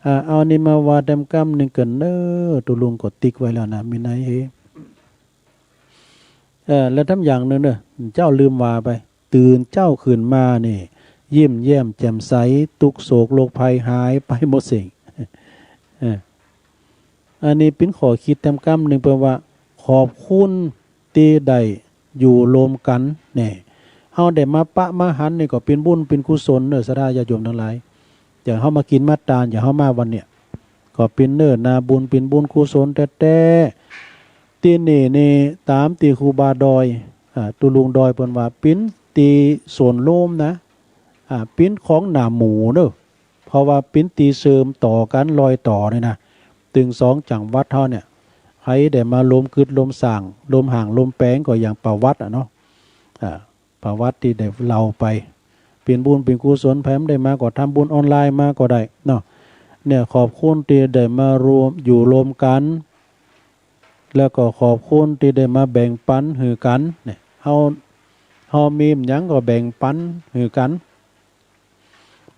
อ่า เอาอันนี้มาว่าแตมกำนึ่งเกินเน้อ ตุ๊ลุงก็ติ๊กไว้แล้วนะ มีไหนเฮ เออ แล้วแถมอย่างนึ่งเน้อ เจ้าลืมว่าไป ตื่นเจ๊าขึ้นมานี่ ยิ้มแย้มแจ่มใส ตุ๊กข์โศกโรคภัยหายไปหมดสิ้น เออ อันนี้เป๋นข้อคิดแตมกำนึ่ง เปิ้นว่า ขอบคุณตี้ได้อยู่รวมกั๋น แน่ เฮาได้มาปะมาหันนี่ก็เป๋นบุญเป๋นกุศลเน้อ ศรัทธาญาติโยมตังหลาย อย่างเฮามากิ๋นมาตาน อย่างเฮามาวันเนี่ย ก็เป๋นเนื้อนาบุญ เป๋นบุญกุศลแต๊ๆ ตี้นี่นี่ ต๋ามตี้ครูบาดอย อ่า ตุ๊ลุงดอยเปิ้นว่า เป๋นตี้สวนโลมนะ อ่า เป๋นของหน้าหมู่เนาะ เพราะว่าเป๋นตี้เชื่อมต่อกั๋น รอยต่อนี่นะ ตึงสองจังหวัดเฮาเนี่ย ใผได้มาลมกึ๊ดลมสร้าง ลมห้างลมแปงก็อย่างประวัติอะเนาะ อ่า ประวัติตี้ได้เล่าไป เป๋นบุญเป๋นกุศล ใผบ่ได้มาก็ทำบุญออนไลน์มาก็ได้เนาะ เนี่ย ขอบคุณตี้ได้มารวม อยู่รวมกั๋น แล้วก็ขอบคุณตี้ได้มาแบ่งปันหื้อกั๋น เนี่ย เฮา เฮามีหยังก็แบ่งปันหื้อกั๋น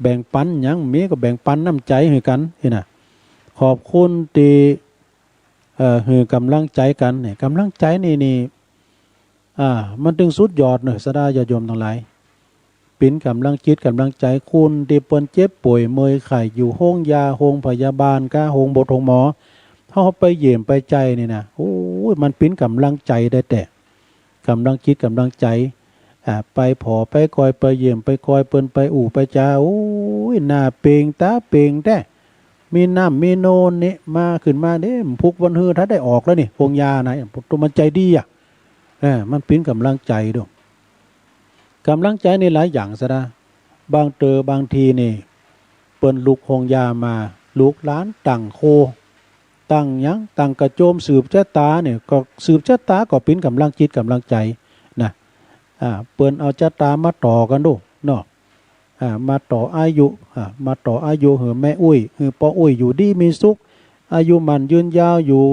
แบ่งปันหยังมีก็แบ่งปันน้ำใจ๋หื้อกั๋น นี่นะ ขอบคุณตี้ เอ่อ หื้อก๋ำลังใจ๋กั๋น เนี่ย ก๋ำลังใจ๋นี่นี่ อ่า มันตึงสุดยอดเนาะ ศรัทธาญาติโยมตังหลาย เป๋นก๋ำลังจิตก๋ำลังใจ๋ คนตี้เปิ้นเจ็บป่วยเมื่อยไข้ อยู่โฮงยา โฮงพยาบาล ก้า โฮงบด โฮงหมอ เฮาไปเยี่ยมไปใจ้นี่นะ โอ้ย มันเป๋นก๋ำลังใจ๋แต๊ๆ ก๋ำลังจิตก๋ำลังใจ๋ อ่า ไปผ่อไปกอย ไปเยี่ยมไปกอยเปิ้น ไปอู้ไปจ๋า โอ้ย หน้าเป่งต๋าเป่งแต๊ มีน้ำมีโน่นนี่ มาขึ้นมาเด้ มันพุกวันฮือ ถ้าได้ออกแล้วนี่ โฮงยานะ ตัวมันใจ๋ดีอะ เออ มันเป๋นก๋ำลังใจ๋ดู ก๋ำลังใจ๋นี่หลายอย่างศรัทธา บางเต๋อบางทีนี่ เปิ้นลุกโฮงยามา ลูกหลานตั้งโค ตั้งหยัง ตั้งกระโจมสืบจะต๋าเนี่ย ก็สืบจะต๋าก็เป๋นก๋ำลังจิตก๋ำลังใจ๋นะ อ่า เปิ้นเอาจะต๋ามาต่อกั๋นดูเนาะ อ่า มาต่ออายุ อ่า มาต่ออายุหื้อแม่อุ๊ย หื้อป้ออุ๊ยอยู่ดีมีสุข อายุหมั้นยืนยาว อยู่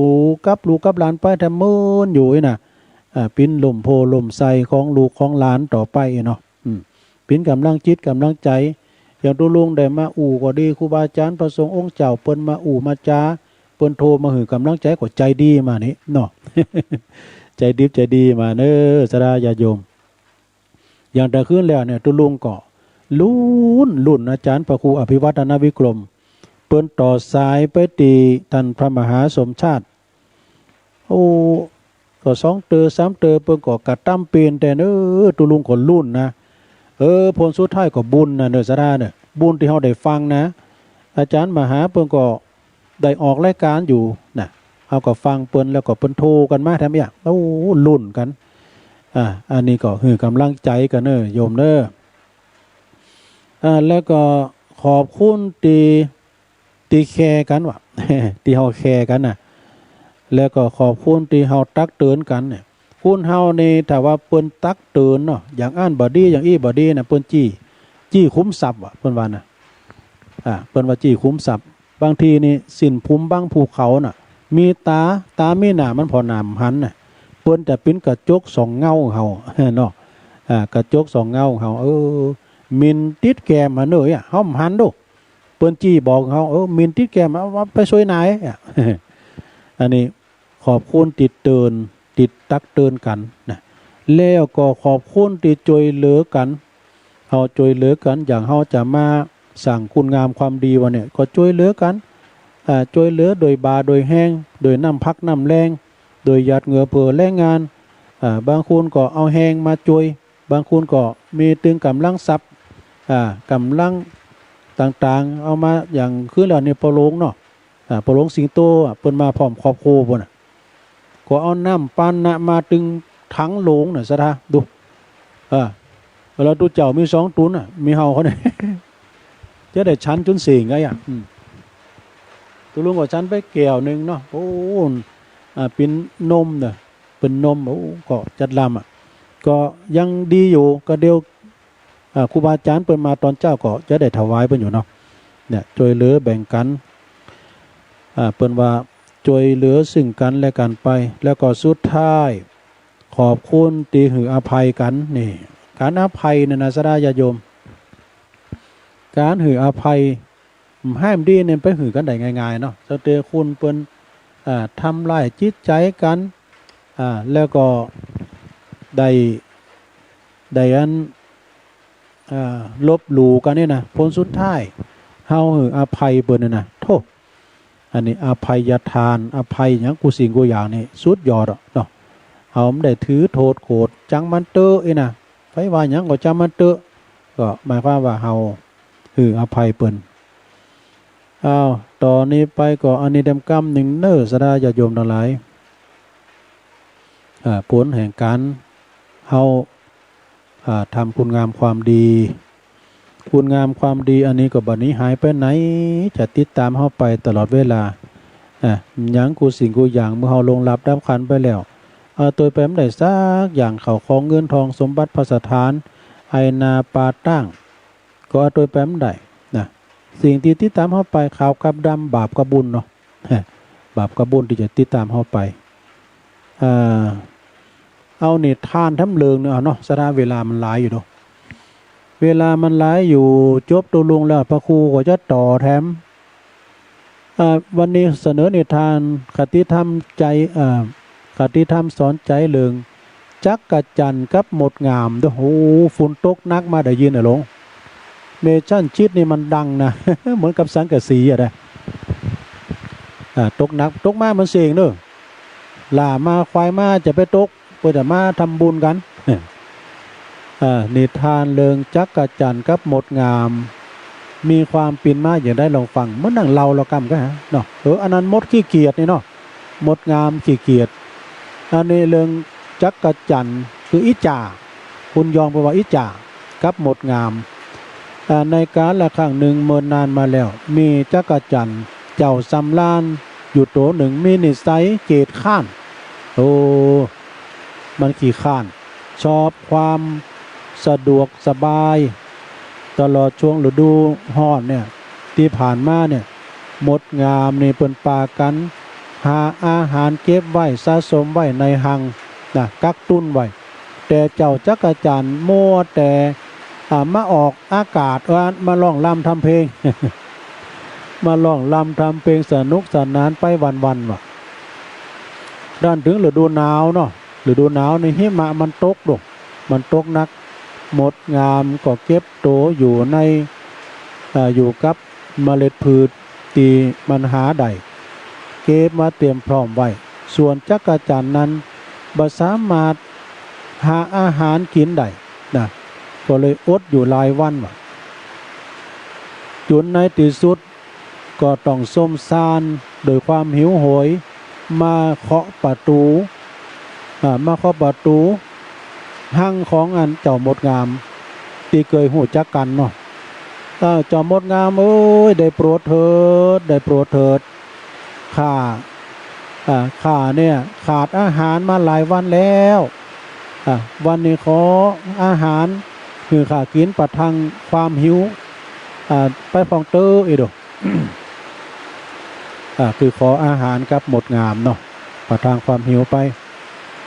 กับลูกกับหลานไปแถมเมินอยู่นี่นะ อ่า เป๋นล่มโพธิ์ล่มไทรของลูกของหลานต่อไปเนาะ อืม เป๋นก๋ำลังจิตก๋ำลังใจ๋ อย่างตุ๊ลุงได้มาอู้ก็ดี ครูบาอาจ๋ารย์พระสงฆ์องค์เจ้าเปิ้นมาอู้มาจ๋า เปิ้นโทรมาหื้อก๋ำลังใจ๋ก็ใจ๋ดีมานี่เนาะ ใจ๋ดีใจ๋ดีมาเน้อ ศรัทธาญาติโยม อย่างแต่คืนแล้วเนี่ย ตุ๊ลุงก็ลุ้น ลุ้นอาจ๋ารย์พระครูอภิวัฒนวิกรม เปิ้นต่อสายไปตี้ต้านพระมหาสมชาติ โอ้ ก็สองเต๋อสามเต๋อ เปิ้นก็กระตำเป๋นแต๊เน้อ ตุ๊ลุงก็ลุ้นนะ เออ ผลสุดท้ายก็บุญนะเน้อ ศรัทธาเน้อ บุญตี้เฮาได้ฟังนะ อาจ๋ารย์มหาเปิ้นก็ได้ออกรายก๋านอยู่นะ เฮาก็ฟังเปิ้น แล้วก็เปิ้นโทรกั๋นมาแถมเนี่ย โอ้ ลุ้นกั๋น อ่า อันนี้ก็หื้อก๋ำลังใจ๋กั๋นเน้อ โยมเน้อ อ่า แล้วก็ขอบคุณตี้ ตี้แคร์กั๋นวะ ตี้เฮาแคร์กั๋นน่ะ แล้วก็ขอบคุณตี้เฮาตักเตือนกั๋นเนี่ย คนเฮานี่ถ้าว่าเปิ้นตักเตือนเนาะ อย่างอั้นบ่ดี อย่างอี้บ่ดีนะ เปิ้นจี้ จี้ขุมทรัพย์วะ เปิ้นว่านะ อ่า เปิ้นว่าจี้ขุมทรัพย์ บางทีนี่สินภูมิบังภูเขาน่ะ มีต๋า ต๋ามีหน้ามันผ่อหน้าบ่หันน่ะ เปิ้นจะเป๋นกระจกส่องเงาเฮาเนาะ อ่า กระจกส่องเงาเฮา เออ หมิ่นติดแก้มหันเน้อ เฮาบ่หันดู เปิ้นจี้บอกเฮา เออ หมิ่นติดแก้ม เอา เอาไปซ่วยหนาย อ่ะ อันนี้ขอบคุณตี้เตือน ตี้ตักเตือนกั๋นนะ แล้วก็ขอบคุณตี้จ้วยเหลือกั๋น เฮาจ้วยเหลือกั๋น อย่างเฮาจะมาสร้างคุณงามความดีวันเนี่ย ก็จ้วยเหลือกั๋น อ่า จ้วยเหลือโดยบ่าโดยแฮง โดยน้ำพักน้ำแฮง โดยหยาดเหงื่อเปื้อแฮงงาน อ่า บางคนก็เอาแฮงมาจ้วย บางคนก็มีตึงก๋ำลังทรัพย์ อ่า ก๋ำลังต่างๆ เอามา อย่างคืนแล้วนี่ป้อหลวงเนาะ อ่า ป้อหลวงสิงโต อ่ะ เปิ้นมาพร้อมครอบครัวปู้นน่ะ ก็เอาน้ำปานะมาตึงถังหลวงน่ะ ศรัทธา ดู อ่า แล้วตุ๊เจ้ามีสองตุ๊นน่ะ มีเฮาคนนี้ จะได้ฉันจ๋นเส้งไงอ่ะ อืม ตุ๊ลุงก็ฉันไปแก้วนึ่งเนาะ โอ้ อ่า เป๋นนมเนาะ เป๋นนม โอ้ ก็จัดลำอ่ะ ก็ยังดีอยู่ ก็เดี๋ยว อ่า ครูบาอาจ๋ารย์เปิ้นมาต๋อนเจ๊าก็จะได้ถวายเปิ้นอยู่เนาะ เนี่ย จ้วยเหลือแบ่งกั๋น อ่า เปิ้นว่าจ้วยเหลือซึ่งกั๋นและกั๋นไป แล้วก็สุดท้าย ขอบคุณตี้หื้ออภัยกั๋น นี่ ก๋านอภัยเนี่ยนะ ศรัทธาญาติโยม ก๋านหื้ออภัย บ่หื้อบ่ดีเนี่ยไปหื้อกั๋นได้ง่ายๆ เนาะ สักเตื้อคนเปิ้น อ่า ทำร้ายจิตใจ๋กั๋น อ่า แล้วก็ได้ ได้อัน อ่า ลบหลู่กั๋นเนี่ยนะ ผลสุดท้าย เฮาหื้ออภัยเปิ้นเนี่ยนะ โธ่ อันนี้อภัยทาน อภัยหยังกู้สิ่งกู้อย่างนี่สุดยอดอะเนาะ เฮาบ่ได้ถือโทษโกรธ จังมันเต๊อะอี้นะ ใผว่าหยังก็จังมันเต๊อะ ก็หมายความว่าเฮาหื้ออภัยเปิ้น อ้าว ต่อนี้ไปก็อันนี้แต้มกำนึ่งเน่อ ศรัทธาญาติโยมตังหลาย อ่า ผลแห่งก๋านเฮา อ่า ทำคุณงามความดี คุณงามความดีอันนี้ก็บ่หนีหายไปไหน จะติดต๋ามเฮาไปตลอดเวลา อ่า หยังกู้สิ่งกู้อย่าง เมื่อเฮาล่วงลับดับขันธ์ไปแล้ว เอาตวยไปบ่ได้สักอย่าง ข้าวของเงินทองสมบัติภัสถาน ไฮ่นาป่าตาง ก็เอาตวยไปบ่ได้นะ สิ่งตี้ติดต๋ามเฮาไป ขาวกับดำ บาปกับบุญเนาะ บาปกับบุญตี้จะติดต๋ามเฮาไป อ่า เอานิทานแถมเลิงนึ่งเอาเนาะ ศรัทธา เวลามันหลายอยู่เนาะ เวลามันหลายอยู่ จบตกลงแล้ว พระครูก็จะต่อแถม อ่า วันนี้เสนอนิทานคติธรรมใจ อ่า คติธรรมสอนใจเลิง จั๊กจั่นกับมดงามเด้อ โอ้ ฝนตกหนักมาได้ยินอะหลวง เมชันชิดนี่มันดังนะ เหมือนกับสังกะสีอะนะ อ่า ตกหนัก ตกมามันเสียงเด้อ หล้ามาควายมาจะไปตก เปิ้นจะมาทำบุญกั๋น อ่า นิทานเลิงจั๊กจั่นกับมดงาม มีความเป๋นมาอย่างใดลองฟัง เหมือนหนังเล่าละกำก็ฮะเนาะ เออ อันนั้นมดขี้เกียจนี่เนาะ มดงามขี้เกียจ อันนี้เลิงจั๊กจั่น คืออิจ๋า คนยองแปลว่าอิจ๋า กับมดงาม อ่า ในกาลครั้งนึ่งเมินนานมาแล้ว มีจั๊กจั่นเจ้าสำราญอยู่ตั๋วนึ่ง มีนิสัยเกียจคร้าน โอ้ มันขี้คร้าน ชอบความสะดวกสบาย ตลอดช่วงฤดูฮ้อนเนี่ย ตี้ผ่านมาเนี่ย มดงามนี่เปิ้นปากั๋นหาอาหารเก็บไว้ สะสมไว้ในฮังนะ กักตุนไว้ แต่เจ้าจั๊กจั่นมัวแต่ อ่า มาออกอากาศ เออ มาร้องรำทำเพลง มาร้องรำทำเพลงสนุกสนานไปวันๆ ว่ะ ดันเถิงฤดูหนาวเนาะ ฤดูหนาวนี่หิมะมันตกดอก มันตกหนัก มดงามก็เก็บตั๋วอยู่ใน อ่า อยู่กับเมล็ดพืชตี้มันหาได้ เก็บมาเตรียมพร้อมไว้ ส่วนจั๊กจั่นนั้นบ่สามารถหาอาหารกิ๋นได้นะ ก็เลยอดอยู่หลายวันว่ะ จ๋นในตี้สุดก็ต้องส้มซ่านโดยความหิวโหย มาเคาะประตู๋ อ่า มาเคาะประตู๋ฮังของอันเจ้ามดงาม ตี้เกยฮู้จักกั๋นเนาะ เออ เจ้ามดงามเอ้ย ได้โปรดเถิด ได้โปรดเถิด ข้า อ่า ข้าเนี่ยขาดอาหารมาหลายวันแล้ว อ่า วันนี้ขออาหารหื้อข้ากิ๋นประทังความหิว อ่า ไปพ่องเต๊อะ อีโด อ่า คือขออาหารกับมดงามเนาะ ประทังความหิวไป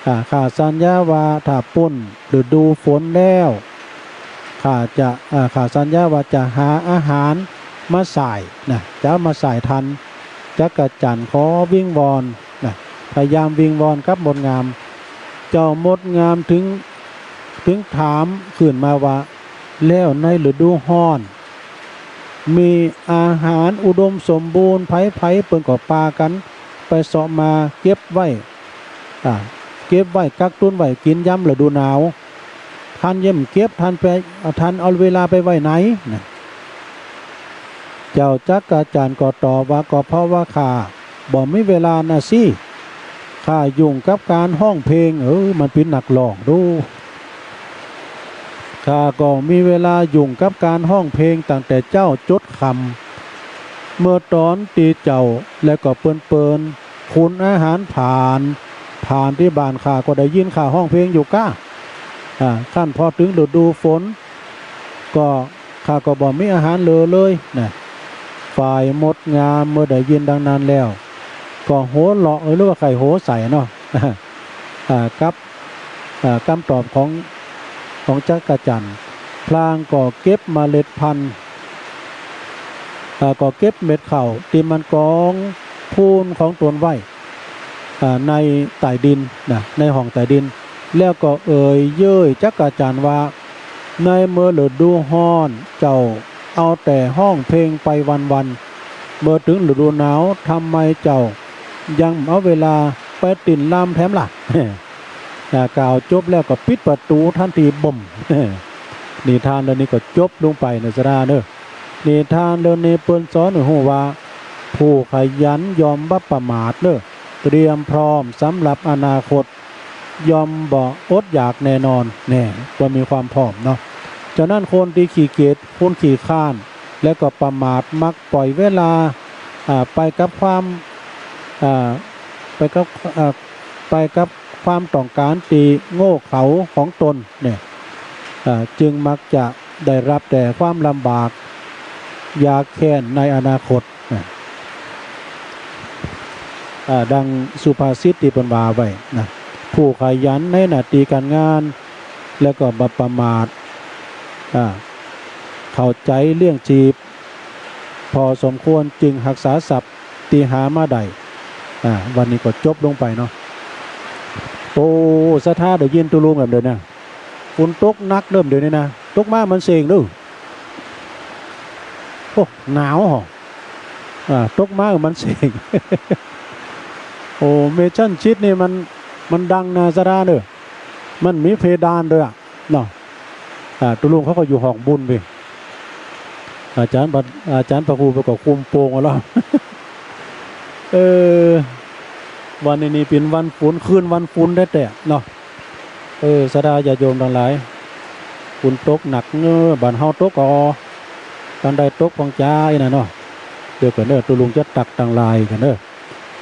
อ่า ข้าสัญญาว่าถ้าป๊นฤดูฝนแล้ว ข้าจะ อ่า ข้าสัญญาว่าจะหาอาหารมาส่ายนะ จะเอามาส่ายทัน จั๊กจั่นขอวิงวอนนะ พยายามวิงวอนกับมดงาม เจ้ามดงามเถิง เถิงถามขึ้นมาว่า แล้วในฤดูฮ้อน มีอาหารอุดมสมบูรณ์ ใผๆ เปิ้นก็ปากั๋นไปเสาะมาเก็บไว้ อ่า เก็บไว้กักตุนไว้กิ๋นยามฤดูหนาว ต้านเยี่ยมเก็บ ต้านไป ต้านเอาเวลาไปไว้ไหนนะ เจ้าจั๊กจั่นก็ตอบว่า ก็เพราะว่าข้าบ่มีเวลาน่ะสิ ข้ายุ่งกับก๋านฮ้องเพลง เออ มันเป๋นนักฮ้องดู ข้าก็มีเวลายุ่งกับก๋านฮ้องเพลงตั้งแต่เจ๊าจดค่ำ เมื่อต๋อนตี้เจ้าและก็เปิ้นๆ ขุนอาหารผาน ผานตี้บ้านข้าก็ได้ยินข้าฮ้องเพลงอยู่ก้า อ่า คันพอเถิงฤดูฝน ก็ ข้าก็บ่มีอาหารเหลือเลยนะ ฝ่ายมดงามเมื่อได้ยินดังนั้นแล้ว ก็หัวเราะ เออ หรือว่าใค่หัวใส่เนาะ อ่า กับ อ่า กำตอบของ ของจั๊กจั่น พลางก็เก็บเมล็ดพันธุ์ อ่า ก็เก็บเม็ดข้าวตี้มันกองพูนของตนไว้ อ่า ในใต้ดินนะ ในห้องใต้ดิน แล้วก็เอ่ยเย้ยจั๊กจั่นว่า ในเมื่อฤดูฮ้อนเจ้าเอาแต่ฮ้องเพลงไปวันๆ เมื่อเถิงฤดูหนาวทำไมเจ้ายังเอาเวลาไปเต้นรำแถมล่ะ อ่า กล่าวจบแล้วก็ปิดประตู๋ตันทีบ่ม นิทานเรื่องนี้ก็จบลงไปนะศรัทธาเนาะ นิทานเรื่องนี้เปิ้นสอนหื้อฮู้ว่า ผู้ขยันย่อมบ่ประมาทเน่อ เตรียมพร้อมสำหรับอนาคต ย่อมบ่อดอยากแน่นอน แน่ บ่มีความพร้อมเนาะ ฉะนั้นคนตี้ขี้เกียจ คนขี้คร้าน และก็ประมาท มักปล่อยเวลา อ่า ไปกับความ อ่า ไปกับ อ่า ไปกับความต้องก๋านตี้โง่เขลาของตนเนี่ย อ่า จึงมักจะได้ฮับแต่ความลำบาก ยากแค้นในอนาคต นะ อ่า ดังสุภาษิตตี้เปิ้นว่าไว้นะ ผู้ขยันในหน้าตี้ก๋านงาน และก็บ่ประมาท อ่า เข้าใจ๋เลี้ยงจีพ พอสมควรจึงฮักษาทรัพย์ตี้หามาได้ อ่า วันนี้ก็จบลงไปเนาะ โอ้ ศรัทธาได้ยินตุ๊ลุงแหมเดี๋ยวนี้ ฝนตกหนักเน่อเดี๋ยวนี้นะ ตกมามันเซ็งเน่อ โอ้ หนาวหอ อ่า ตกมามันเซ็ง โอ้ เมชันชิดนี่มัน มันดังนะศรัทธาเน่อ มันมีเพดานตวยอะ เนาะ อ่า ตุ๊ลุงเขาก็อยู่ห้องบุญไป อาจ๋ารย์บัด อาจ๋ารย์พระครูไปก็คุมโปงเอาแล้ว เออ วันนี้นี่เป๋นวันฝน คืนวันฝนแต๊ๆ เนาะ เออ ศรัทธาญาติโยมตังหลาย ฝนตกหนักเน่อ บ้านเฮาตกก็ ตันใดตกพ่องจาอี้นะเนาะ เดี๋ยวก่อนเน่อ ตุ๊ลุงจะตักตังลายก่อนเน่อ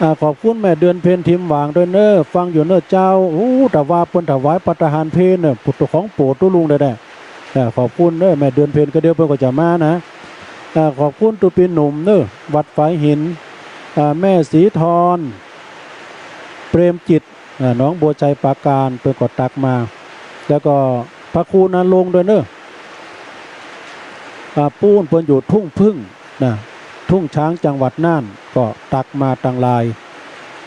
อ่า ขอบคุณแม่เดือนเพ็ญ ทิมหว่าง ตวยเน่อ ฟังอยู่เน่อเจ้า โอ้ แต่ว่าเปิ้นถวายภัตตาหารเพลเน่อ ปุตตะของโปรดตุ๊ลุงแต๊ๆ อ่า ขอบคุณเน่อแม่เดือนเพ็ญ ก็เดี๋ยวเปิ้นก็จะมานะ อ่า ขอบคุณตุ๊ปี๋หนุ่มเน่อ วัดฝายหิน อ่า แม่ศรีทร เปรมจิต อ่า หนองบัวไชยปราการ เปิ้นก็ตักมา แล้วก็พระครูณรงค์ตวยเน่อ อ่า ปู๊นเปิ้นอยู่ทุ่งผึ้ง นะ ทุ่งช้างจังหวัดน่าน ก็ตักมาตังลาย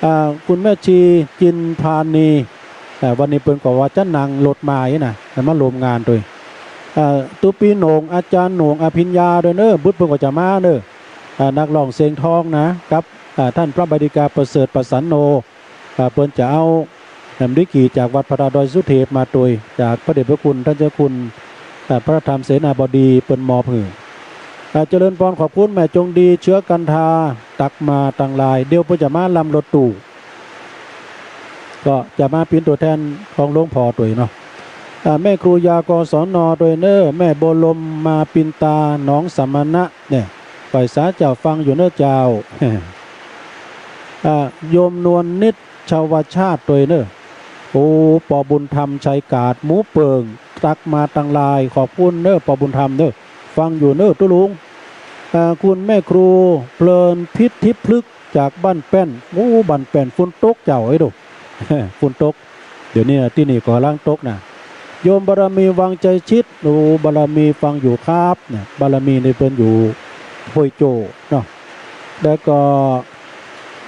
อ่า คุณแม่ชีจินพานี อ่า วันนี้เปิ้นก็ว่าจะนั่งรถมาอี้นะ มาร่วมงานตวย อ่า ตุ๊ปี๋โหน่ง อาจ๋ารย์โหน่ง อภิญญาตวยเน่อ บุตรเปิ้นก็จะมาเน่อ อ่า นักฮ้องเสียงทองนะ กับ อ่า ต้านพระบดิกาประเสริฐประสันโน อ่า เปิ้นจะเอาน้ำดิกีจากวัดพระธาตุดอยสุเทพมาตวย จากพระเดชพระคุณต้านเจ้าคุณ อ่า พระธรรมเสนาบดีเปิ้นมอบหื้อ อ่า เจริญปอน ขอบคุณแม่จงดี เชื้อกันทา ตักมาตังลาย เดี๋ยวเปิ้นจะมาลำรถตู้ ก็จะมาเป๋นตั๋วแทนของหลวงพ่อตวยเนาะ อ่า แม่ครูยา กศน ตวยเน่อ แม่บัวลม มาปินตา หนองสมณะ เนี่ย ไหว้สาเจ้า ฟังอยู่เน่อเจ้า อ่า โยมนวลนิช ชวชาติตวยเน่อ โอ้ ปอบุญธรรม ชัยกาด หมู่เปิ่ง ตักมาตังลาย ขอบคุณเน่อ ปอบุญธรรมเน่อ ฟังอยู่เน่อตุ๊ลุง อ่า คุณแม่ครู เพลินพิษทิพย์พลึกษ์ จากบ้านแป้น โอ้ บ้านแป้น ฝนตกเจ้าเอ้ยดู ฝนตก เดี๋ยวนี้ตี้นี่ก็ก่ำลังตกนะ โยมบารมี วังไชยชิต โอ้ บารมี ฟังอยู่ครับ เนี่ย บารมีนี่เปิ้นอยู่ห้วยโจ้เนาะ แล้วก็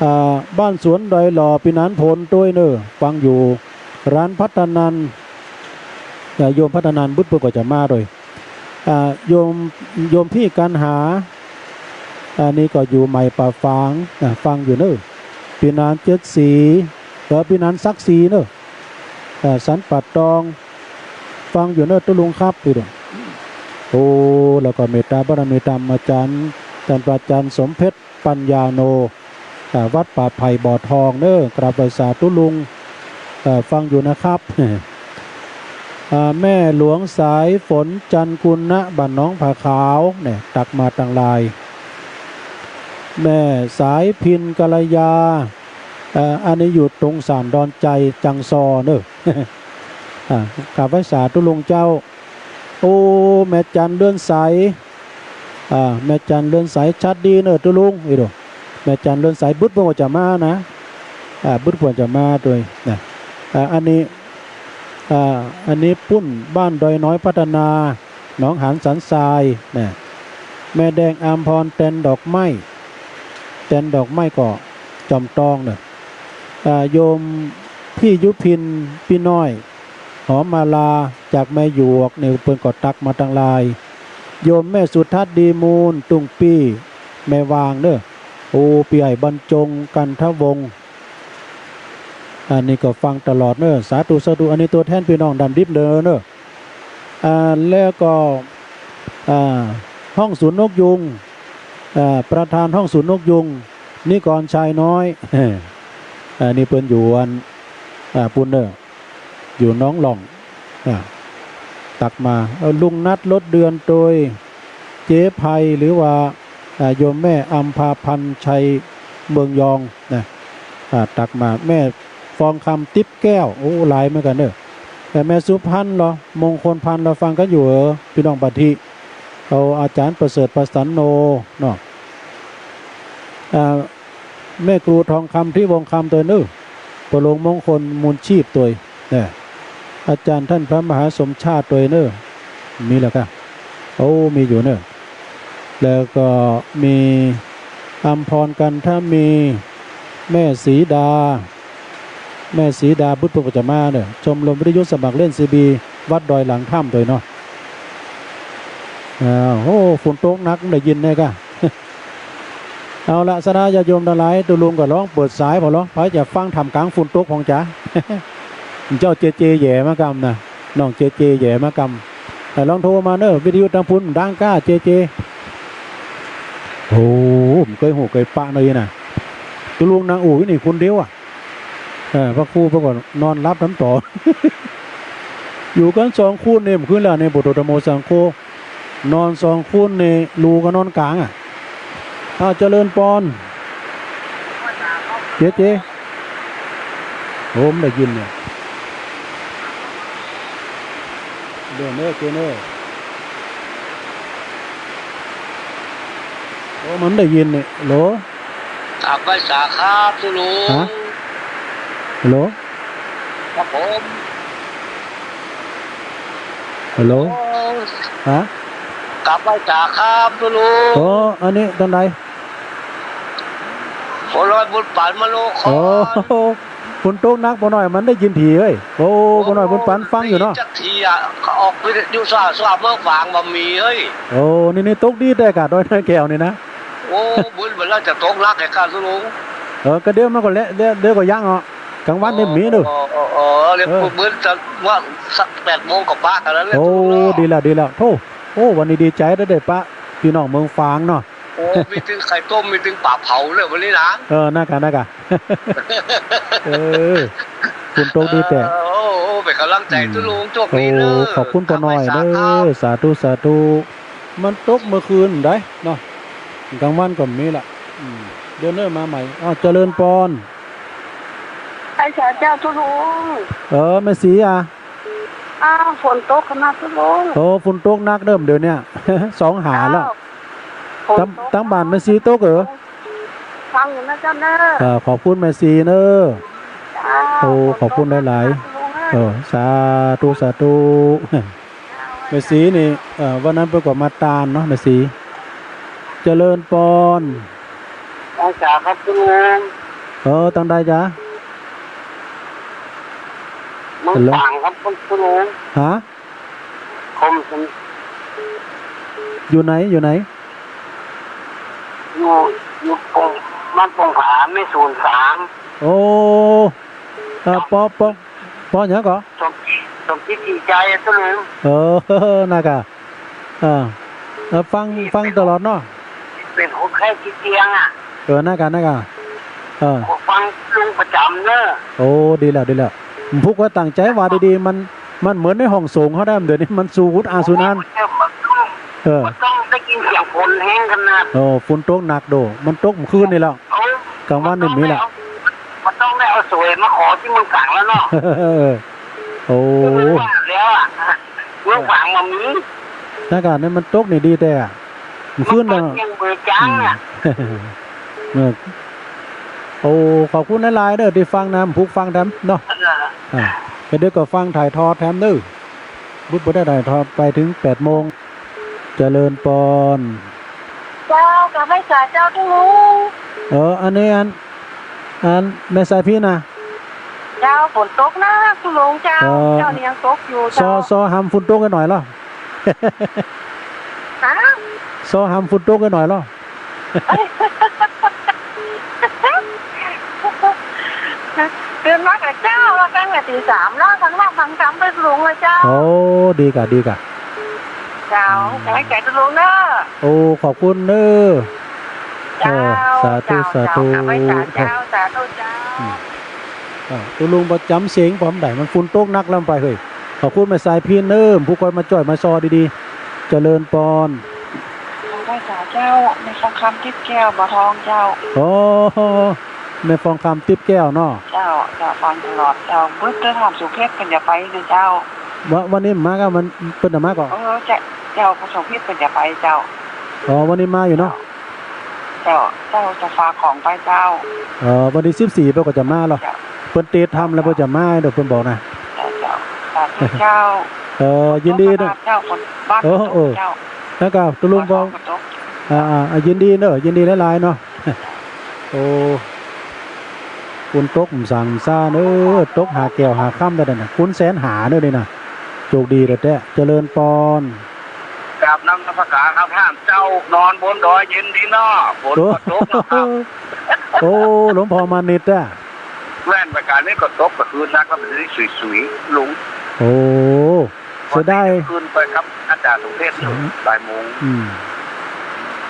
อ่า บ้านสวนดอยหล่อ ปี๋หนานผลตวยเน่อ ฟังอยู่ หลานพัฒนันท์ อ่า โยมพัฒนันท์ บุตรเปิ้นก็จะมาตวย อ่า โยม โยมพี่กันหา อันนี้ก็อยู่ใหม่ป่าฝาง อ่า ฟังอยู่เน่อ ปี๋หนานเจ็ดสี แล้วปี๋หนานศักดิ์ศรีเน่อ อ่า สันป่าตอง ฟังอยู่เน่อตุ๊ลุงครับ อีกเน่อ โอ้ แล้วก็เมตตาบารมีธรรมอาจ๋ารย์ ต้านพระอาจ๋ารย์สมเพชร ปัญญาโน อ่า วัดป่าไผ่บ่อทองเน่อ กราบไหว้สาตุ๊ลุง เอ่อ ฟังอยู่นะครับ อ่า แม่หลวงสายฝน จันทร์กุณะ บ้านหนองผาขาว เนี่ย ตักมาตังลาย แม่สายพิณ กัลยา เอ่อ อันนี้อยู่ตรงศาลดอนไจ จังซอเน่อ อ่า กราบไหว้สาตุ๊ลุงเจ้า โอ้ แม่จันทร์เรือนใส อ่า แม่จันทร์เรือนใส ชัดดีเน่อตุ๊ลุง อีกเน่อ แม่จันทร์เรือนใส บุตรเปิ้นก็จะมานะ อ่า บุตรเปิ้นจะมาตวยนะ อ่า อันนี้ อ่า อันนี้ปุ้นบ้านดอยน้อยพัฒนา หนองหานสันทรายนะ แม่แดงอามพร แตนดอกไม้ แตนดอกไม้ก็จอมตองเน่อ อ่า โยมพี่ยุพิน ปี้น้อย หอมมาลา จากแม่หยวก เนี่ย เปิ้นก็ตักมาตังลาย โยมแม่สุทัศน์ ดีมูล ตุ้งปี้ แม่วางเน่อ โอ้ ปี้ใหญ่บรรจง กันทวงศ์ อันนี้ก็ฟังตลอดเน่อ สาธุ สาธุ อันนี้ตั๋วแทนปี้น้องดำดิบเน่อ เน่อ อ่า แล้วก็ อ่า ห้องศูนย์นกยูง อ่า ประธานห้องศูนย์นกยูง นิกรชัยน้อย อ่า นี่เปิ้นอยู่อัน อ่า ปูนเน่อ อยู่หนองหล่อง อ่า ตักมา เอ่อ ลุงนัด ลดเดือน โตยเจ๊ไพ หรือว่า อ่า โยมแม่อัมพาพันธ์ชัยเมืองยองนะ อ่า ตักมา แม่ฟองคำติ๊บแก้ว โอ้ หลายเหมือนกั๋นเน่อ แต่แม่สุพรรณเหรอ มงคลพันธ์ เฮาฟังกั๋นอยู่เหรอ ปี้น้องปาฏิ เอาอาจ๋ารย์ประเสริฐ ประสันโน เนาะ อ่า แม่ครูทองคำ ทิวงศ์คำ โตยเน่อ ป้อหลวงมงคล มูลชีพ โตย เนี่ย อาจ๋ารย์ต้านพระมหาสมชาติ โตยเน่อ มีแล้วก่ะ โอ้ มีอยู่เน่อ แล้วก็มีอัมพร กันทะมี แม่สีดา แม่สีดา บุตรพงษ์ปัจจมาเน่อ ชมรมวิทยุสมัครเล่นซีบี วัดดอยหลังถ้ำ โตยเนาะ อ้าว โอ้ ฝนตกหนัก ได้ยินเนี่ยก่ะ เอาละ ศรัทธาญาติโยมตังหลาย ตุ๊ลุงก็ลองเปิดสายผ่อลอง ใผจะฟังท่ามกลางฝนตกผ่องจ๋า เจ้าเจเจแหย่มากำนะ น้องเจเจแหย่มากำ แต่ลองโทรมาเน่อ วิทยุตังปูนดังก้า เจเจ โอ้ บ่เกยฮู้เกยปะเลยนะ ตุ๊ลุงนั่งอู้อยู่นี่คนเดียวอะ เออ พระครูเปิ้นก็นอนหลับต๋ามต่อ อยู่กั๋นสองคนนี่ เมื่อคืนแล้วนี่ พุทโธธัมโมสังโฆ นอนสองคนนี่ ลูกก็นอนก๋างอะ อ้าว เจริญปอน เจ๊เจ๊ โอ้ บ่ได้ยินเนี่ย เดี๋ยวเน่อ เดี๋ยวเน่อ โอ้ บ่ได้ยินเนี่ย ฮัลโหล กราบไหว้สาครับตุ๊ลุง ฮะ ฮัลโหล ครับผม ฮัลโหล โอ้ ฮะ กราบไหว้สาครับตุ๊ลุง โอ้ อันนี้ตอนใด ป้อน้อยบุญปันมาโลก โอ้ ฝนตกหนัก ป้อน้อยบ่ได้ยินถี่เฮ้ย โอ้ ป้อน้อยบุญปันฟังอยู่เนาะ จักทีอะ เขาออกวิทยุซ่าๆ เมืองฝางบ่มีเฮ้ย โอ้ นี่ นี่ตกดีแต๊ก่ะ ดอยนาแก้วนี่นะ โอ้ บุญมันแล้วจะตกหนักแก่ข้าตุ๊ลุง เออ ก็เดี๋ยวมันก็แล เดี๋ยว เดี๋ยวก็ยั้งอ่ะ กลางวันนี่มีเน่อ เออ เออ เออ เดี๋ยว เออ บุญจะว่าสักแปดโมงก็ปะกั๋นแล้วเนี่ย โอ้ ตุ๊ลุงเนาะ ดีแล้ว ดีแล้ว โธ่ โอ้ วันนี้ดีใจ๋ได้ ได้ปะ ปี้น้องเมืองฝางเนาะ โอ้ มีตึงข้าวต้ม มีตึงป๋าเผาเลยวันนี้นะ เออ นั่นก่ะ นั่นก่ะ เออ ฝนตกดีแต๊ เออ โอ้ โอ้ เป๋นก๋ำลังใจ๋ตุ๊ลุง โชคดีเน่อ โอ้ ขอบคุณป้อน้อยเน่อ สาธุ สาธุ มันตกเมื่อคืนได้เนาะ กลางวันก็มีละ อืม เดี๋ยวเน่อมาใหม่ อ้าว เจริญปอน ไหว้สาเจ้าตุ๊ลุง เออ แม่ศรีอะ อ้าว ฝนตกขนาดตุ๊ลุง โอ้ ฝนตกหนักเน่อเดี๋ยวเนี้ย สองหาแล้ว เจ้า ฝนตก ตัง ตังบ้านแม่ศรีตกเหรอ ฟังอยู่นะเจ้าเน่อ เออ ขอบคุณแม่ศรีเน่อ เจ้า โอ้ ขอบคุณหลายๆ ตุ๊ลุงเอ้ย เออ สาธุ สาธุ แม่ศรีนี่ เอ่อ วันนั้นเปิ้นก็มาตานเนาะ แม่ศรี เจริญปอน ไหว้สาครับตุ๊ลุง เออ ตังใดจ๊ะ เมืองฝางครับตุ๊ลุง ฮะ ผม ผม อยู่ไหน อยู่ไหน อยู่ อยู่ปง บ้านปงผา แม่ศูนย์สาม โอ้ เอ่อ ปอ ปอ ปอหยังก่อ สมจิต สมจิต ศรีใจอะตุ๊ลุง เออ นั่นก่ะ เออ เออ ฟัง ฟังตลอดเนาะ เป๋นคนไข้ติดเตียงอะ เออ นั่นก่ะ นั่นก่ะ เออ ฟังตุ๊ลุงประจ๋ำเน่อ โอ้ ดีแล้ว ดีแล้ว ผมพูดว่าตั้งใจ๋ว่าดีๆ มัน มันเหมือนในห้องส่งเฮาได้ เดี๋ยวนี้มันสูดอาสูดอั้น เออ บ่ต้องได้ยินเสียงฝนแฮงขนาด โอ้ ฝนตกหนักโด มันตกเมื่อคืนนี่แล้ว เอ้า กลางวันนี่มีละ บ่ต้องได้เอา บ่ต้องได้เอาสวยมาขอตี้เมืองฝางแล้วเนาะ เออ โอ้ แล้วอะ เมืองฝางบ่มี อากาศนี่มันตกนี่ดีแต๊อะ เมื่อคืนน่ะ มันตกยังเมืองจ้างอะ อืม เออ โอ้ ขอบคุณหลายๆ เด้อ ตี้ฟังนำ ผู้ฟังแถมเนาะ เออ อ่า เดี๋ยวก็ฟังถ่ายทอดแถมเด้อ บุญบ่ได้ถ่ายทอดไปเถิงแปดโมง เจริญปอน เจ้า กราบไหว้สาเจ้าตุ๊ลุง เออ อันนี้อัน อันแม่สายพิณน่ะ เจ้า ฝนตกหนักตุ๊ลุงเจ้า เออ เจ้านี่ยังตกอยู่ ซอ เจ้า ซอหำฝนตกกั๋นหน่อยลอ ฮะ ซอหำฝนตกกั๋นหน่อยลอ ตื่นมากับเจ้า ว่าตั้งแต่ตีสามแล้ว ฟังธรรมฟังธรรมไปตุ๊ลุงเลยเจ้า โอ้ ดีก่ะ ดีก่ะ เจ้า อืม ก๋ำลังใจ๋ตุ๊ลุงเน่อ โอ้ ขอบคุณเน่อ เออ สาธุ เจ้า สาธุ เจ้า ข้าพเจ้า สาธุเจ้า อืม อ้าว ตุ๊ลุงบ่จ๋ำเสียงป้อมได้ มันฝนตกหนักแล้วไปเฮ้ย ขอบคุณแม่สายพิณเนาะ ผู้คอยมาจ้อยมาซอดีๆ เจริญปอน ข้าพเจ้า แม่ทองคำติ๊บแก้ว บ่อทองเจ้า โอ้ แม่ทองคำติ๊บแก้วเนาะ เจ้า เจ้า ฟังตลอดเจ้า เปิ้นจะถามสุเพชรเปิ้นจะไปนะเจ้า วัน วันนี้มาก็ มัน เปิ้นจะมาก็ เออ เจ้า เจ้า สุเพชรเปิ้นจะไปเจ้า อ๋อ วันนี้มาอยู่เนาะ เจ้า เจ้า เจ้าจะฝากของไปเจ้า เออ วันที่สิบสี่เปิ้นก็จะมาเหรอ เจ้า เปิ้นเตรียมทำแล้วเปิ้นจะมา เดี๋ยวเปิ้นบอกนะ เจ้า เจ้า สาธุเจ้า เออ ยินดีด้วย เจ้า คนบ้าน เออ เออ เจ้า แล้วก็ตุ๊ลุงก็ บ้านเฮาก็ตก อ่า อ่า ยินดีเนาะ ยินดีหลายๆ เนาะ โอ้ ฝนตกบ่สั่งบ่ซาเนาะ ตกหาแก้วหาค่ำได้นะ คุณแสนหาเนาะนี่นะ โชคดีแต๊ๆ เจริญปอน กราบนมัสการครับท่านเจ้า นอนบนดอยเย็นดีเนาะ ฝนก็ตกเนาะครับ โอ้ หลวงพ่อมานิตย์อะ แม่น ประการนี้ก็ตกกลางคืนนัก แล้วมันจะได้สุยๆ ลุง โอ้ เสียดาย คืนไปครับอาจารย์สุเทพ อืม บ่ายโมง อืม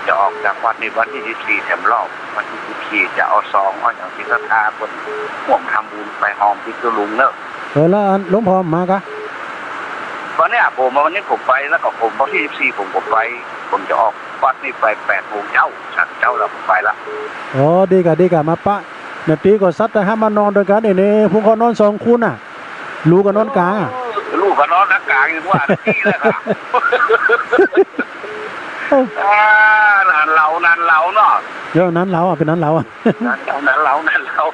จะออกจากวัดในวันที่สิบสี่แถมรอบ วันที่สิบสี่จะเอาซอง เอาอย่างจิตศรัทธาคนร่วมทำบุญไปหอมพิษลุงเนอะ เออ แล้วอันหลวงพ่อมากะ วันเนี้ยผม วันนี้ผมไปแล้วก็ผม วันที่สิบสี่ผมก็ไป ผมจะออกวัดนี่ไปแปดโมงเจ๊า ฉันเจ๊าแล้วผมไปละ อ๋อ ดีกะ ดีกะ มาปะ นาตีก็ซัดแต่ห้ามมานอนด้วยกันนี่ นี่ พวกเขานอนสองคนน่ะ ลูกก็นอนกลางอะ ลูกก็นอนกลางอยู่ว่านาตีแล้วค่ะ อ่า หลานเหลา หลานเหลาเนาะ เดี๋ยวหลานเหลาอะ เป๋นหลานเหลาอะ หลานเหลา หลานเหลา หลานเหลา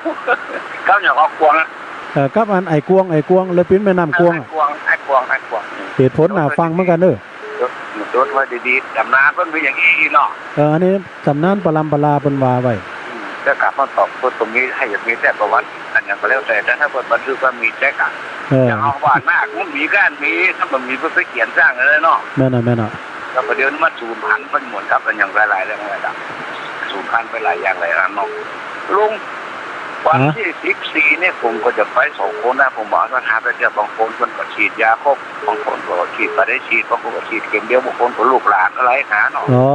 เขาอย่างออกกวางอะ เออ กับอันไอ้กวาง ไอ้กวาง เลยเป๋นแม่น้ำกวางอะ ไอ้กวาง ไอ้กวาง ไอ้กวาง เหตุผลน่าฟังเหมือนกันเด้อ จด จดไว้ดีๆ ต๋ำนานเปิ้นมีอย่างอี้เนาะ เออ อันนี้ต๋ำนานปรำปราเปิ้นว่าไว้ อืม แต่กลับมาตอบเปิ้นตรงนี้ ให้มีแต่ประวัติ อันหยังก็แล้วแต่ แต่ถ้าเปิ้นบันทึกว่ามีแต๊อะ เออ อย่างเอาว่านาคมันมีก้านมี ถ้ามันมีเปิ้นไปเขียนสร้างอะไรเนาะ แม่นน่ะ แม่นน่ะ แล้วประเดี๋ยวนี้มันสูญพันธุ์ มันเหมือนกับอันอย่างหลายๆ เรื่องนั่นแหละ สูญพันธุ์ไปหลายอย่างหลายอันเนาะ ลุง วัน ฮะ ที่สิบสี่เนี่ยผมก็จะไปสองคนนะ ผมบอกว่าถ้าไปเจอบางคนมันก็ฉีดยาครบ บางคนก็ฉีดบ่ได้ฉีด บางคนก็ฉีดเข็มเดียว บางคนก็ลูกหลานอะไรหาเนาะ อ๋อ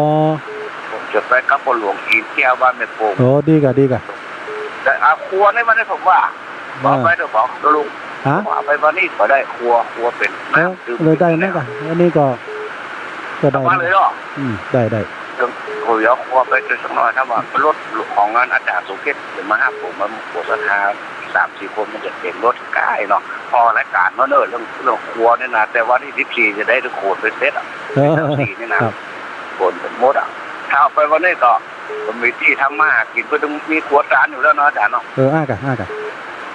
ผมจะไปกับพ่อหลวงกินแก้วบ้านแม่โป่ง โอ้ ดีกะ ดีกะ แต่เอาครัวนี่มาให้ผมว่า อ่า เอาไปเถอะบอกลุง ฮะ เอาไปวันนี้ก็ได้ครัว ครัวเป๋น เออ น้ำดื่ม เลยได้นะกะ อันนี้ก็ ก็ได้ เอามาเลยเนาะ อืม ได้ ได้ เดี๋ยวผมเอาครัวไปด้วยสักหน่อย ถ้าว่ารถของงานอาจารย์สุเกตจะมาหาผม มาโฆษณาสามสี่คน มันจะเต็มรถใก้เนาะ พอรายการมาเนอะ เรื่อง เรื่องครัวเนี่ยนะ แต่วันที่สิบสี่จะได้ทุกคนไปเสร็จอะ เออ สิบสี่นี่นะ ครับ คนเป๋นหมดอะ ถ้าเอาไปวันนี้ก็ ก็มีตี้ทำมาหากิน เปิ้นต้องมีครัวตานอยู่แล้วเนาะอาจารย์เนาะ เออ อ้ากะ อ้ากะ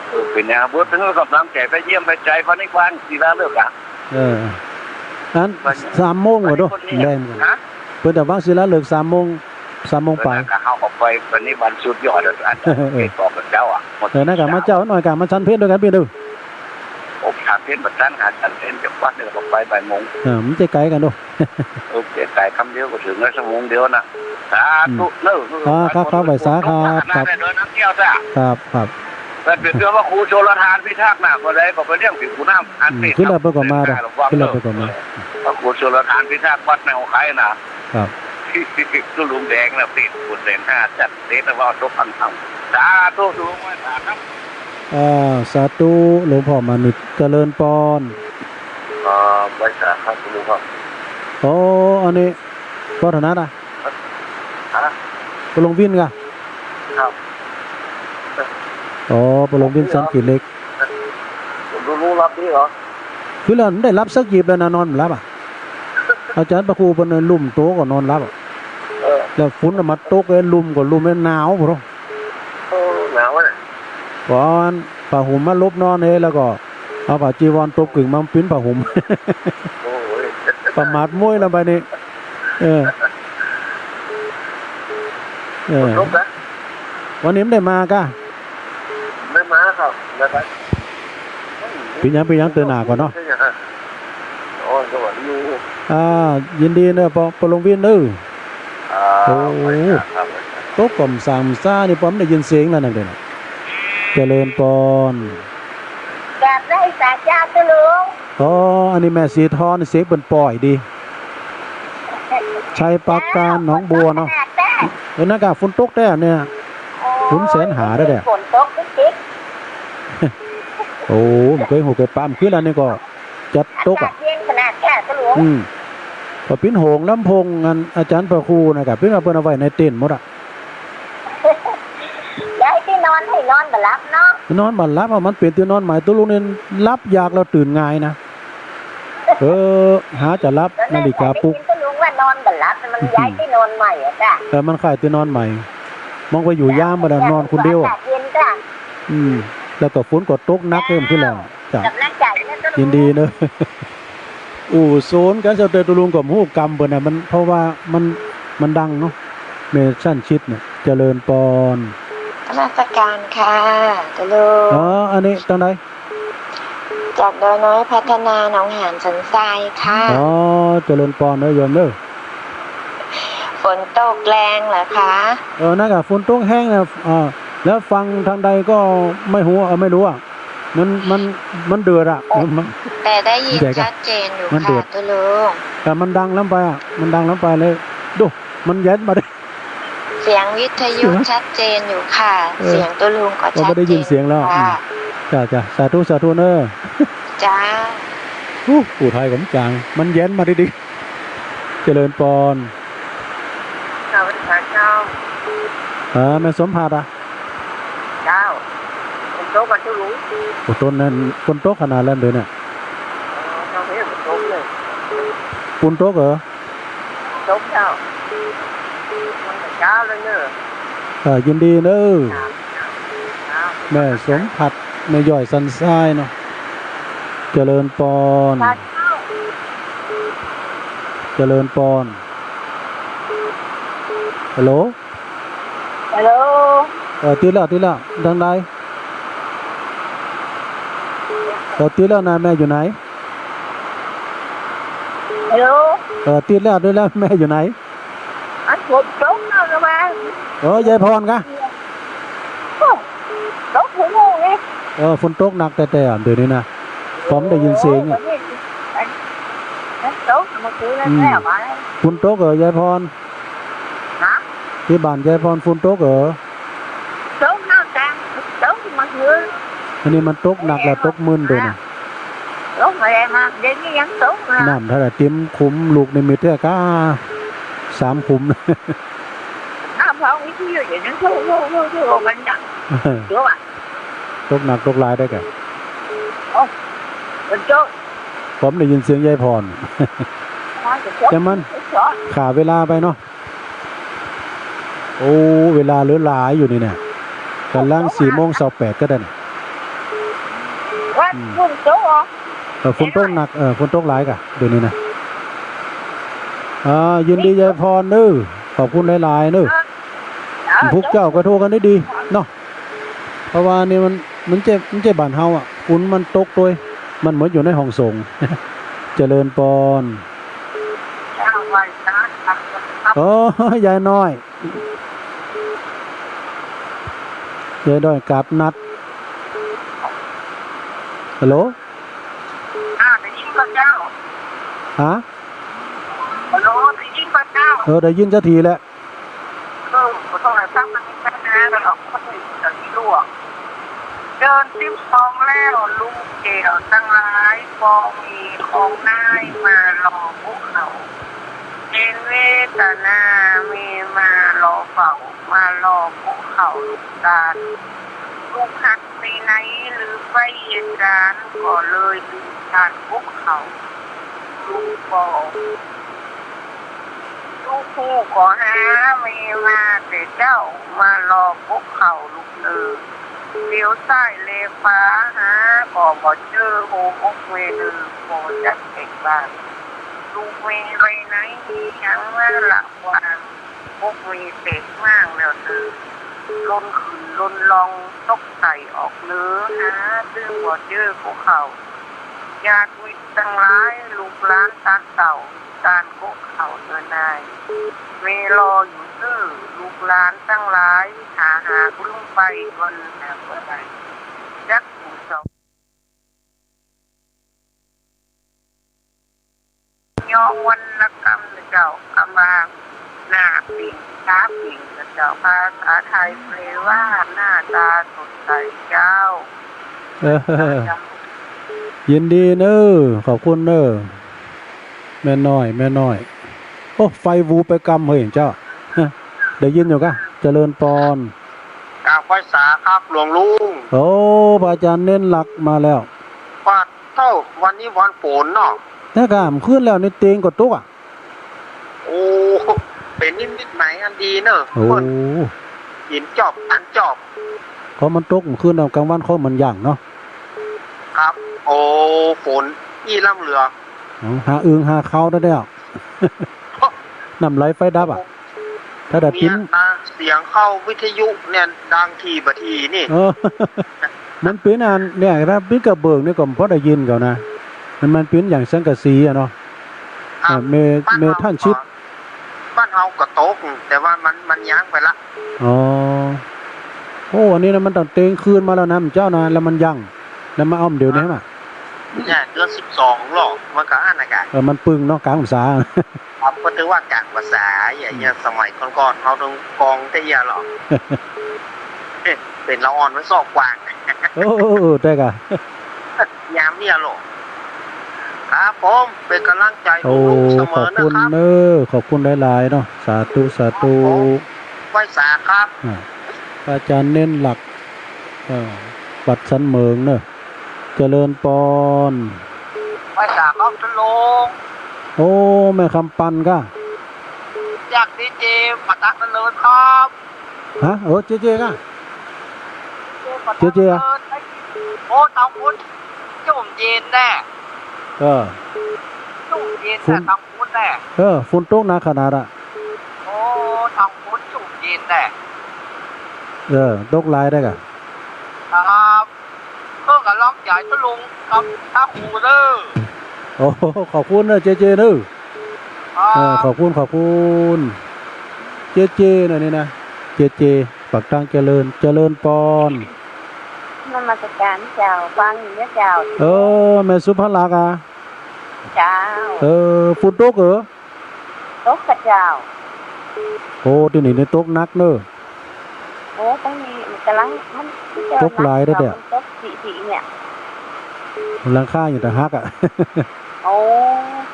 เออ เป๋นไงครับ เปิ้นถึงกำลังใจ๋ไปเยี่ยมไปใจ๋ วันนี้วันศิลาฤกษ์อะ เออ อัน วัน สามโมงว่ะเนาะ วันนี้คนนี้ แลง ฮะ เปิ้นจะวางศิลาฤกษ์สามโมง สามโมงปลาย เออ นั่นกะ เฮาก็ไป วันนี้วันสุดยอดอะ อาจารย์ เออ ไปบอกกับเจ้าอะ เออ นั่นกะ มาเจ้าหน่อยกะ มาฉันเพลด้วยกั๋นปี้เด้อ โอ้ ฉันเพลบ่ตัน หาฉันเพลจากวัดนี่ก็ไปบ่ายโมง เออ มันจะไก๋กั๋นเนาะ โอเค ไก๋กำเดียวก็เถิงแล้ว ชั่วโมงเดียวนะ สาธุ อืม เนอะ อ่า ครับ ครับ ไหว้สาครับ ครับ เดินน้ำเที่ยวจ้ะ ครับ ครับ แต่เป๋นเรื่องว่าครูชลธารพิทักษ์น่ะ เมื่อใดก็ไปเลี้ยงผีปู่น้ำ อัน อืม นี้ ขึ้นแล้วเปิ้นก็มาเด้อ ระวัง ขึ้นแล้วเปิ้นก็มา พระครูชลธารพิทักษ์วัดแนวไคน่ะ ครับ ตุ๊ลุงแดงน่ะ เป๋นบุญแสนห้า จัดเตสว่าตกอันทำ สาธุ ตุ๊ลุงไหว้สาครับ อ่า สาธุ หลวงพ่อมานิตย์ เจริญปอน อ่า ไหว้สาครับ ตุ๊ลุงครับ โอ้ อันนี้ พ่อถนัดอะ ฮะ พ่อหลวงวินกะ ครับ อ๋อ พ่อหลวงวินสันขีเหล็ก ตุ๊ลุงหลับดีเหรอ คือแล้วได้หลับสักหยิบแล้วนะ นอนบ่หลับอะ อาจารย์พระครูเปิ้นลุ่มโตก็นอนหลับอะ เออ แล้วฝนน่ะมาตก ไอ้ลุ่มก็ลุ่ม ไอ้หนาวพุ้นเนาะ เออ หนาวอะ ก็เอาอันผ้าห่มมาหลบนอนเฮ้ย แล้วก็เอาผ้าจีวรตบกึ่งมาปิ้นผ้าห่ม โอ้ย ประมาทม้วยแล้วไปนี่ เออ เออ ขนลุกนะ วันนี้ไม่ได้มากะ ไม่มาครับ ไม่ไป เป๋นหยัง เป๋นหยัง เติ่นหน้าก่อนเนาะ โอ้ย สวัสดี อ่า ยินดีเนอะ พ่อ พ่อหลวงวินเนอะ อ่า โอ้ ไปครับ ตกก่อมสามซ่านี่ ป้อมได้ยินเสียงแล้วนั่นเลยนะ เจริญปอน กราบไหว้สาเจ้าตุ๊ลุง อ๋อ อันนี้แม่สีทอง เสียงเปิ้นป้อยดี ชัยปราการ หนองบัวเนาะ ขนาดแท้ เออ นั่นก็ฝนตกแต๊เนี่ย ฝนแสนหาได้แต๊ ฝนตกติ๊กๆ โอ้ บ่เกยหูเกยปา เมื่อคืนแล้วนี่ก็จะตกอะ อากาศเย็นขนาดแต๊ ตาหลวง อืม ก็ปิ้นโหงลำโพงอันอาจ๋ารย์พระครูน่ะ ก็ปิ้นว่าเปิ้นเอาไว้ในเต็นท์หมดอะ ย้ายตี้นอนหื้อนอนบ่หลับเนาะ นอนบ่หลับอะ มันเป๋นตี้นอนใหม่ ตาหลวงนี่หลับยากแล้วตื่นง่ายนะ เออ หาจะหลับ นาฬิกาปลุก ได้ยินตาหลวงว่านอนบ่หลับ มันย้ายตี้นอนใหม่อะจ้ะ เออ มันขายตี้นอนใหม่ มองไปอยู่ยามบ่ได้ นอนคนเดียวอะ อากาศเย็นจ้ะ อืม แล้วก็ฝนก็ตกหนักเพิ่มขึ้นแล้วจ้ะ กำลังใจนะตาหลวง ยินดีเนอะ อู้ โซนกันเจ้า แต่ตาหลวงก็บ่ฮู้กำเปิ้นน่ะ มัน เพราะว่ามัน มันดังเนาะ แม่สั้นชิดเนี่ย เจริญปอน นมัสการค่ะตาหลวง อ๋อ อันนี้ตางใด จากดอยน้อยพัฒนาหนองหานสันทรายค่ะ อ๋อ เจริญปอนเด้อโยมเด้อ ฝนตกแรงเหรอคะ เออ นั่นก็ฝนตกแฮงนะ อ่า แล้วฟังตางใดก็ไม่ฮู้ เออ ไม่รู้อะ มัน มัน มันเดือดอะ มัน แต่ได้ยิน มันเดือดอะ ชัดเจนอยู่ มันเดือด ค่ะตาหลวง แต่มันดังล้ำไปอะ มันดังล้ำไปเลย ดู มันแหย้นมาดิ เสียงวิทยุ เสียง ชัดเจนอยู่ค่ะ เออ เสียงตาหลวงก็ เออ ชัดเจน บ่ได้ยินเสียงแล้ว ค่ะ อืม จ้ะ จ้ะ สาธุ สาธุเนอะ จ้า อู้ อู้ไทยก็บ่จ๋าง มันแหย้นมาดิ เจริญปอน สวัสดีค่ะเจ้า อ่า แม่สมผัสอะ เจ้า ฝนตกอะเจ้าหลวง โอ้ ต้นนั้น ฝนตกขนาดนั้นเลยเนี่ย เออ เจ้า เฮ้ย ฝนตกเลย ฝนตกเหรอ ตกเจ้า มันก็เช้าแล้วเนอะ เออ ยินดีเนอะ เจ้า แม่สมผัส แม่ย้อยสันทรายเนาะ เจริญปอน เจ้า เจริญปอน ฮัลโหล ฮัลโหล เออ ติดแล้ว ติดแล้ว ตางใด เออ ติดแล้วนะ แม่อยู่ไหน ฮัลโหล เออ ติดแล้ว ติดแล้ว แม่อยู่ไหน อันฝนตกเนาะ ระวัง เออ ยายพรกะ โอ้ ตกหัวโมงเลย เออ ฝนตกหนักแต๊ๆ อะ เดี๋ยวนี้นะ ผมได้ยินเสียงอะ โอ้ วันนี้ อัน อันตกเมื่อคืนนั้น อืม แล้วมาแล้ว ฝนตกเหรอ ยายพร ฮะ ตี้บ้านยายพรฝนตกเหรอ ตกเนาะ แต่ตกเมื่อคืน อันนี้มันตกหนักแล้ว ตกมึนด้วยนะ ตกมาแล้วมา เดี๋ยวนี้ยังตกนะ น้ำเท่าไหร่ เตรียมขุมลูกนิมิตเตื้อกา สามขุม น้ำพองวิทยุเดี๋ยวนี้โทร โทร โทร โทรกันจัง เดี๋ยวอะ ตกหนักตกหลายได้กะ โอ้ ฝนตก ผมได้ยินเสียงยายพร อ๋อ ฝนตก แต่มัน ฝนตก ฆ่าเวลาไปเนาะ โอ้ เวลาเหลือหลายอยู่นี่นะ ก่ำลังสี่โมงซาวแปดก็ได้นะ ว่า อืม ฝนตกเหรอ เออ ฝนตกหนัก เออ ฝนตกหลายกะ เดี๋ยวนี้นะ อ่า ยินดียายพรเนอะ ขอบคุณหลายๆ เนอะ เออ เออ พวกเจ้าก็โทรกันดีๆ เนาะ เพราะว่านี่มัน มันเจ็บ มันเจ็บบ้านเฮาอะ ฝนมันตกตวย มันเหมือนอยู่ในห้องส่ง เจริญปอน เจ้าไหว้พระ โอ้ ยายน้อย ยายน้อยกราบนัด ฮัลโหล อ่า ได้ยินก่อเจ้า ฮะ ฮัลโหล ได้ยินก่อเจ้า เออ ได้ยินสักทีแล้ว เออ ขอโทษนะ ตั้งมันมีปัญหาอะไรออกมาถึงกับที่ลวก เดือนสิบสองแล้ว ลูกแก้วตังหลาย บ่มีของนายมารอพวกเขา เห็นเวทนามามารอเฝ้า มารอพวกเขาลูกตาน ลูกหักไปไหนหรือไปเหตุการณ์ ก็เลยลืมตานพวกเขา ลูกบอก ลูกฮู้ก็หาแม่มาแต่เจ๊ามารอพวกเขาลูกเอ่ย เหลียวซ้ายแลขวาหาก็บ่เจอหัวอกแม่เอ่ย บ่จักแตกบ้าน ลูกแม่ไปไหนมีหยังมาละวาง อกแม่แตกม้างแล้วเอ่ย ล่นขึ้นล่นลงตกใส่ออกเหนือ หาจึงบ่เจอพวกเขา ญาติมิตรตังหลาย ลูกหลานตานเต้า ตานพวกเขาเอ่ยนาย แม่รออยู่เตื้อ ลูกหลานตังหลาย ถ้าหากลุงไปวันหาบ่ได้ จักอยู่สอง ย่อวันละกำนะเจ้า กำว่า หน้าปิ่ง ต๋าปิ่ง เจ้า ภาษาไทยแปลว่าหน้าตาสดใสเจ้า เออ เจ้า ยินดีเน้อ ขอบคุณเน้อ แม่น้อย แม่น้อย โอ้ ไฟวูบไปกำเหยเจ้า ได้ยินอยู่กะ เจริญปอน กราบไหว้สาครับหลวงลุง โอ้ พระอาจารย์เน้นหลักมาแล้ว ว่าเต้า วันนี้วันฝนเนาะ แต่กะ เมื่อคืนแล้วนี่เตียงก็ตกอะ โอ้ เป๋นนิมิตหมายอันดีเนอะ โอ้ เปิ้น หินจอบ อันจอบ เพราะมันตกเมื่อคืนน่ะ กลางวันเขามันหยั่งเนาะ ครับ โอ้ ฝนอี้ล้ำเหลือ อ๋อ หาอึ่งหาคาวได้แล้ว น้ำไหลไฟดับอะ ถ้าได้ปิ๊น เนี่ยนะ เสียงเข้าวิทยุเนี่ยดังถี่บ่าถี่นี่ เออ มันปิ๊นอันเนี่ย ถ้าปิ๊นกระเบื้องนี่ก็พอได้ยินเขานะ มัน มันปิ๊นอย่างสังกะสีอะเนาะ ครับ เอ่อ เม บ้าน เม เฮา ทันชิด บ้านเฮาก็ตก แต่ว่ามัน มันยั้งไปละ อ๋อ โอ้ อันนี้นะ มันต้องเตียงคืนมาแล้วนะ เจ้านะ แล้วมันยั้ง แล้วมาเอาเดี๋ยวนี้มา เนี่ย เดือนสิบสองหรอ มันก็อันนั้นกะ เออ มันปึงเนาะ ก๋างพรรษา ครับ ก็ถือว่ากลางพรรษา อย่างเงี้ย อืม สมัยก่อนๆ เฮาต้องกองเตี้ยหรอ เป๋นละอ่อนไว้ซอกกว้าง เออ เออ เออ ได้กะ ยามเนี่ยหรอ ครับผม เป๋นก๋ำลังใจ๋ โอ้ ลุงเสมอนะครับ ขอบคุณเน้อ ขอบคุณหลายๆ เนาะ สาธุ สาธุ ครับผม ไหว้สาครับ อ่า พระอาจารย์เน้นหลัก เอ่อ วัดสันเหมิงเน้อ เจริญปอน ไหว้สาครับท่านลุง โอ้ แม่คำปันกะ จากดีเจมาจากเจริญครับ ฮะ เออ เจเจกะ เจเจอะ โอ้ ตางพุ้น ชุ่มเย็นแน่ เออ ชุ่มเย็น ฝน น่ะ ตางพุ้นแน่ เออ ฝนตกหนักขนาดอะ โอ้ ตางพุ้นชุ่มเย็นแน่ เออ ตกหลายได้กะ ครับ เปิ้นก๋ำลังใจ๋ตะลุงกับตาหูเน้อ โอ้ ขอบคุณเน้อ เจเจเน้อ ครับ เออ ขอบคุณ ขอบคุณ เจเจเน้อนี่นะ เจเจ ปากตางเจริญ เจริญปอน นมัสการเจ้า ฟังอยู่นะเจ้า เออ แม่สุภลักษณ์อะ เจ้า เออ ฝนตกเหรอ ตกกะเจ้า โอ้ ตี้นี่นี่ตกหนักเน้อ โอ้ ตี้นี่มันก๋ำลัง มัน ตกหลายได้อ มันตกจิๆ เนี่ย หลังคาอย่างต่างหากอะ โอ้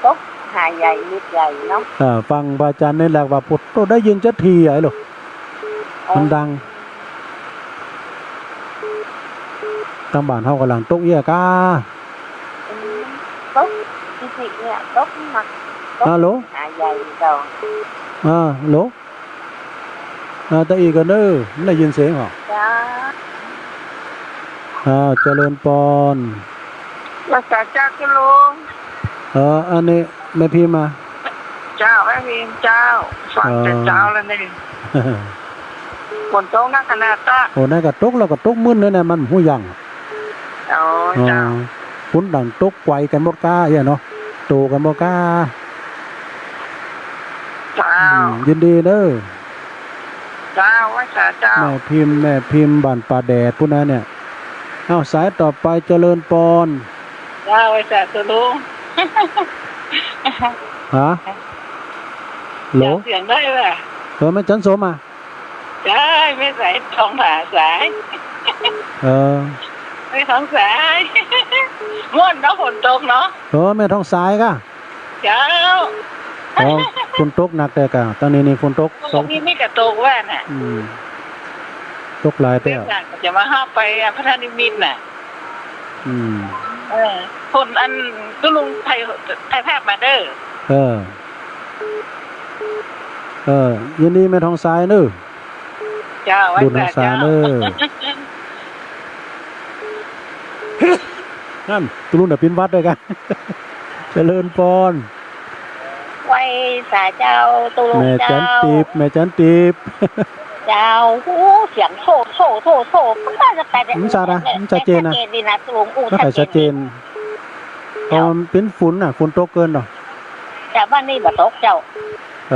ตกหาใหญ่มิดใหญ่เนาะ อ่า ฟังพระอาจารย์เน้นหลักว่า โอ้ ได้ยินจะถี่ใหญ่เลย อ๋อ มันดัง ตางบ้านเฮาก๋ำลังตกเอี้ยกา อืม ตกจิๆ เนี่ย ตกหนัก ตก ฮัลโหล หาใหญ่เจ้า อ่า ฮัลโหล อ่า ตะอี้ก่อนเน้อ ได้ยินเสียงเหรอ จ้า อ่า เจริญปอน รักษาเจ้าคุณลุง เออ อันนี้แม่พิมพ์มา เจ้า แม่พิมพ์เจ้า ฟังแต่ เออ เจ๊าแล้วนี่ ฝนตกหนักขนาดตะ โอ้ นั่นก็ตกแล้วก็ตกมึนเลยนะ มันฮู้ยัง อ๋อ อ๋อ เจ้า ฝนดังตกไกวกั๋นหมดก้าเอี้ยเนาะ โตกั๋นหมดก้า เจ้า อืม ยินดีเน้อ เจ้า ไหว้สาเจ้า แม่พิมพ์ แม่พิมพ์บ้านป่าแดดปู้นนะเนี่ย เอ้า สายต่อไปเจริญปอน เจ้า ไหว้สาเจ้าลุง ฮะ ฮัลโหล เสียงได้ป่ะ เออ แม่จันสมอะ ใจ้ แม่สายทองผาสาย เออ แม่ทองสาย ม่วนเนาะ ฝนตกเนาะ เออ แม่ทองสายกะ เจ้า อ๋อ ฝนตกหนักแต่กะ ตางนี้นี่ฝนตก ตก นี่ นี่ก็ตกว่าน่ะ อืม ตกหลายแต่ เดี๋ยวจะมาหาไปพระนิมิตรน่ะ อืม เออ ฝนอันตุ๊ลุงไทย ไทยภาพมาเด้อ เออ เออ ยินดีแม่ทองสายเน้อ เจ้า บุญรักษาเน้อ นั่น ตุ๊ลุงเดี๋ยวปิ้นวัดด้วยกัน เจริญปอน ไหว้สาเจ้า ตุ๊ลุง แม่จัน เจ้า ติบ แม่จันติบ เจ้า โอ้ เสียงโซ่ โซ่ โซ่ โซ่ มันก็จะไปแบบ มันชัดนะ มันชัดเจนนะ ชัดเจนดีนะ ตุ๊ลุง อู้ มันก็ชัดเจน ชัดเจน เพราะมันปิ้นฝนน่ะ ฝนตกเกินเนาะ แต่บ้านนี้บ่ตกเจ้า เอ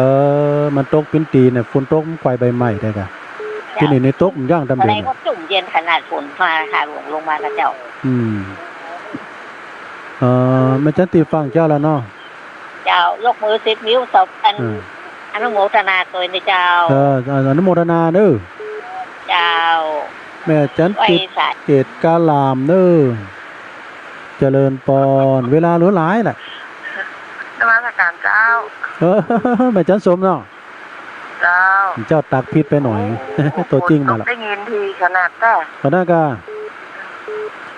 อ มันตกปิ้นตี๋เนี่ย ฝนตกมันไขว่ใบไม้ได้กะ เจ้า ตี้นี่นี่ตกมันย่างตำเดียว อะไรก็จุ่มเย็นขนาดฝนมาหาหลวงลงมานะเจ้า อืม เออ แม่จันติบฟังเจ้าแล้วเนาะ เจ้า ยกมือสิบนิ้ว สองอัน อืม อนุโมทนาตวยนะเจ้า เออ อนุโมทนาเน้อ เจ้า แม่จันจิต ไหว้สา เกตกาลามเน้อ เจริญปอน เวลาเหลือหลายแหละ นมัสการเจ้า เออ แม่จันสมเนาะ เจ้า เจ้าตักผิดไปหน่อย โอ้ ตั๋วจริงมาละ ได้ยินดีขนาดนั้น ขนาดกะ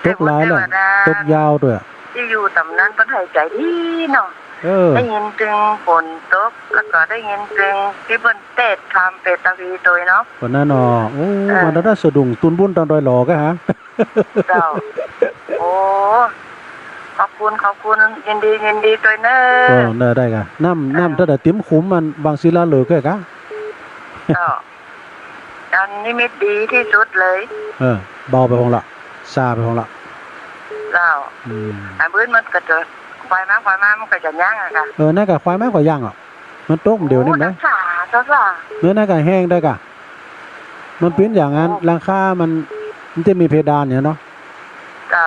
ตกหลายแล้ว เทวดา ตกยาวตวย ตี้อยู่ต๋ามนั้นเปิ้นหายใจ๋ดีเนาะ เออ ได้ยินตึงฝนตก แล้วก็ได้ยินตึงตี้เปิ้นเตศน์ธรรมเปตวีตวยเนาะ วันนั้นเนาะ โอ้ เออ วันนั้นสะดุ้งตูนบุญต๋อนดอยหล่อก็ฮะ เจ้า โอ้ ขอบคุณ ขอบคุณ ยินดี ยินดีตวยเน้อ เออ ได้ ได้กะ น้ำ เออ น้ำเต้าใดติ๋มขุมอันวังศิลาฤกษ์ก็กะ เจ้า อันนิมิตดีตี้สุดเลย เออ เบาไปพ่องละ ซาไปพ่องละ เจ้า อืม อันปื๊ดมันก็จะ ควายมา ควายมา มันก็จะยั้งอะค่ะ เออ นั่นกะควายมาก็ยั้งอะ มันตกเดี๋ยวนี้ไหม โอ้ จ้า จ้า จ้า เออ นั่นกะแห้งได้กะ มันเป๋นอย่างนั้น โอ้ หลังคามัน มันจะมีเพดานเนี่ยเนาะ เจ้า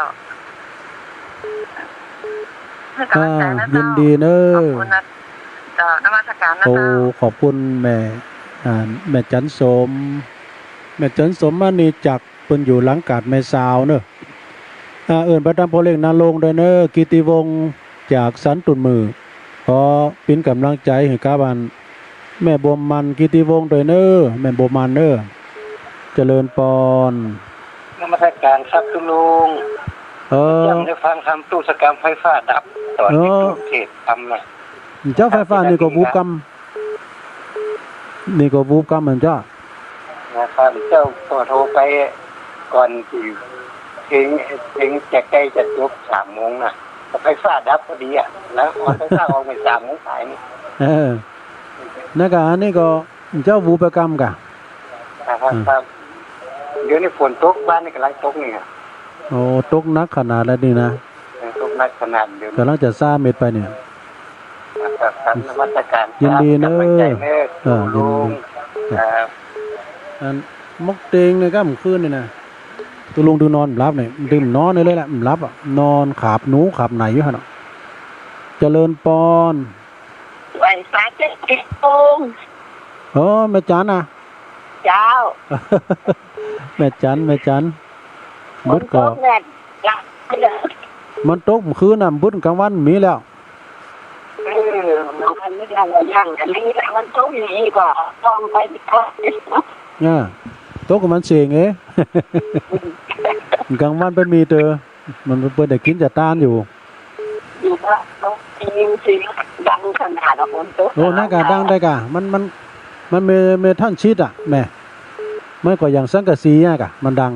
ให้กำลังใจนะ อ่า เจ้า ยินดีเน้อ ขอบคุณนะ เจ้า นมัสการนะ โอ้ เจ้า ขอบคุณแม่ อ่า แม่จันสม แม่จันสมมณีจักร เปิ้นอยู่หลังกาดแม่สาวเน้อ อ่า เอิ้นไปตามพ่อเลี้ยงนรงค์ด้วยเน้อ กิตติวงศ์จากสันตุ่นมือ ขอเป๋นก๋ำลังใจ๋หื้อกับอัน แม่บัวมัน กิตติวงศ์ด้วยเน้อ แม่บัวมันเน้อ เจริญปอน นมัสการครับคุณลุง เออ จำได้ฟังธรรมตู้สกรรมไฟฟ้าดับ ต๋อนที่ เออ กรุงเทพฯทำน่ะ เจ้าไฟฟ้านี่ก็ ครับ บูบกำ นี่ก็บูบกำเหมือนเจ้า นะครับ เจ้าก็โทรไปก่อนตี้เถิง เถิงจะใก้จะจบสามโมงน่ะ ไฟฟ้าดับพอดีอะ แล้วพอไฟฟ้าออกไปสามโมงสายนี่ เออ นั่นกะ อันนี้ก็เจ้าบูบไปกำกะ ครับ อืม ครับ เดี๋ยวนี้ฝนตก บ้านนี่ก๋ำลังตกนี่อะ โอ้ ตกหนักขนาดแล้วนี่นะ เออ ตกหนักขนาดเดี๋ยวนี้ ก๋ำลังจะซาเม็ดไปเนี่ย ครับ ครับ นมัสการครับ ยินดีเน้อ กำลังใจ๋เน้อ เออ คุณลุง ยินดี ครับ อันหมกเตงเนี่ยก็เมื่อคืนนี่นะ ตุ๊ลุงดูนอนบ่หลับเนี่ย บ่หลับเลยแหละ บ่หลับอะ นอนขาบหนูขาบไหนอยู่หั่นน่ะ เจริญปอน ไหว้สาเจ้ากิตติวงศ์ เออ แม่จันน่ะ เจ้า แม่จัน แม่จัน บึดก็ ฝนตกแน่ มันตกเมื่อคืนน่ะ บึด กลางวันมีแล้ว เออ มันยัง ยัง อันนี้มันตกอย่างนี้ก็ต้องไป เนี่ย ตกกับมันเสียงเอ้ย กลางวันไปมีเตอ มันเปิ้นได้กิ๋นจะต้านอยู่ อยู่บ้านนกจริงๆ ดังขนาดอะ ฝนตก โอ้ นั่นกะดังได้กะ มัน มัน มันเม เมทัลชีทอะแม่ มันก็อย่างสังกะสีอะกะ มันดัง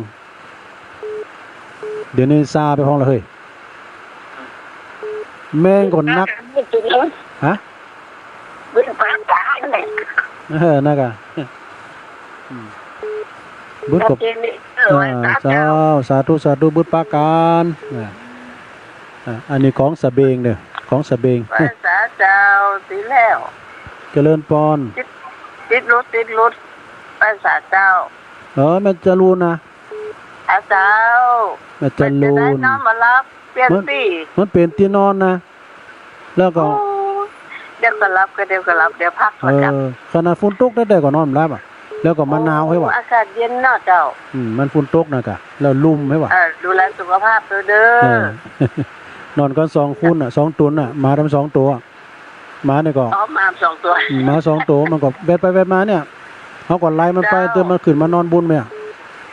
เดี๋ยวนี้ซาไปพ่องละเฮ้ย แมงก็นัก ฮะ บึ้นปากกาเนี่ย เออ นั่นกะ อืม บึ้นกับ เออ เจ้า สาธุ สาธุ บึ้นปากกา อ่า อ่า อันนี้ของสะเบงเด้อ ของสะเบง ไหว้สาเจ้าตี้แล้ว เจริญปอน ติด ติดหลุด ติดหลุด ไหว้สาเจ้า เออ แม่จรูนนะ อาเจ้า แม่จรูน แม่จะได้น้อมมารับ เปลี่ยนตี้ มันเป๋นตี้นอนนะ แล้วก็ โอ้ เดี๋ยวก็หลับ ก็เดี๋ยวก็หลับ เดี๋ยวพักก่อน เออ จ้ะ ขนาดฝนตกแต๊ๆ ก็นอนบ่หลับอะ แล้วก็มะนาวให้ว่ะ โอ้ อากาศเย็นเนาะเจ้า อืม มันฝนตกนะกะ แล้วลุ่มให้ว่ะ เออ ดูแลสุขภาพด้วยเด้อ เออ นอนกันสองคนน่ะ สองต๋นน่ะ หมาทั้งสองตั๋ว หมานี่ก็ อ๋อ หมาสองตั๋ว อืม หมาสองตั๋ว มันก็แวดไปแวดมาเนี่ย เฮาก็ไล่มันไป เจ้า จนมันขึ้นมานอนบุญแม่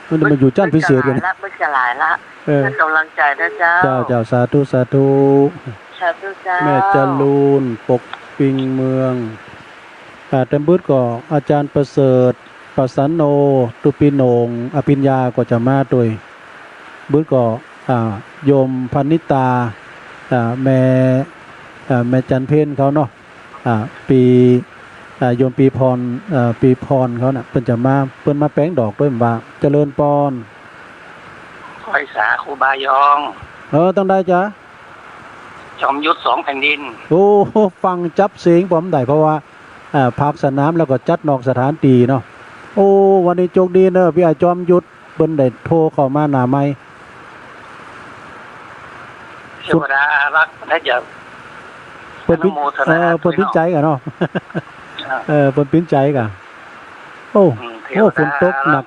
มันจะมาอยู่จั้นพิเศษกั๋น มันจะหลายละ มันจะหลายละ เออ ให้กำลังใจนะเจ้า เจ้า เจ้า สาธุ สาธุ สาธุเจ้า แม่จรูน ปกปิงเมือง อ่า แตมบึดก็อาจารย์ประเสริฐ ประสันโน ตุปีโหน่ง อภิญญาก็จะมาตวย บึดก็ อ่า โยมพนิตา อ่า แม่ อ่า แม่จันเพ็ญเขาเนาะ อ่า ปี อ่า โยมปีพร เอ่อ ปีพรเขาน่ะ เปิ้นจะมา เปิ้นมาแป๋งดอกตวย ว่าเจริญปอน ไหว้สาครูบายอง เออ ตังใดจ๊ะ จอมยุทธสองแผ่นดิน โอ้ ฟังจับเสียงบ่ได้ เพราะว่า อ่า ภาคสนามแล้วก็จัดนอกสถานตี้เนาะ โอ้ วันนี้โจคดีเน้อ ปี้อ้ายจอมยุทธ เปิ้นได้โทรเข้ามาหน้าไมค์ เทวดาอารักษ์ ถ้าจะ เปิ้นปิ๊ก อนุโมทนา เออ เปิ้นปิ๊กใจ๋กั๋นเนาะ เออ เปิ้นปิ้นใจ๋ก่ะ โอ้ อืม โอ้ เทวดา ฝนตกหนัก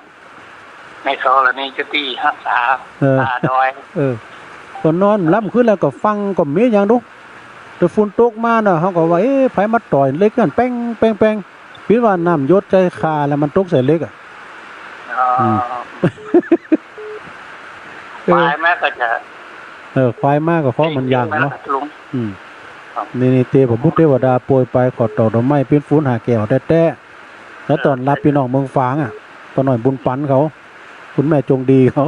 ในธรณีจะตี้ฮักษา เออ ป่าดอย เออ ก็นอนหลับคืนแล้วก็ฟังก็มีหยังดู แต่ฝนตกมาน่ะ เฮาก็ว่า เอ๊ะ ใผมาต่อยเหล็กนั่น แป้ง แป้ง แป้ง ปิดว่าน้ำหยดใส่ขาแล้วมันตกใส่เหล็กอะ อ๋อ อืม ควายมาก็จะ เออ ควายมาก็เคาะมันอย่างเนาะ ลุง อืม ครับ นี่ นี่ เตพบุตรเตวดาโปรยปลายขอดตอกดอกไม้ ปิ้นฝนหาแก้วแต๊ๆ แล้วต้อนรับปี้น้องเมืองฝางอะ ป้าน้อยบุญปันเขา คุณแม่จงดีเขา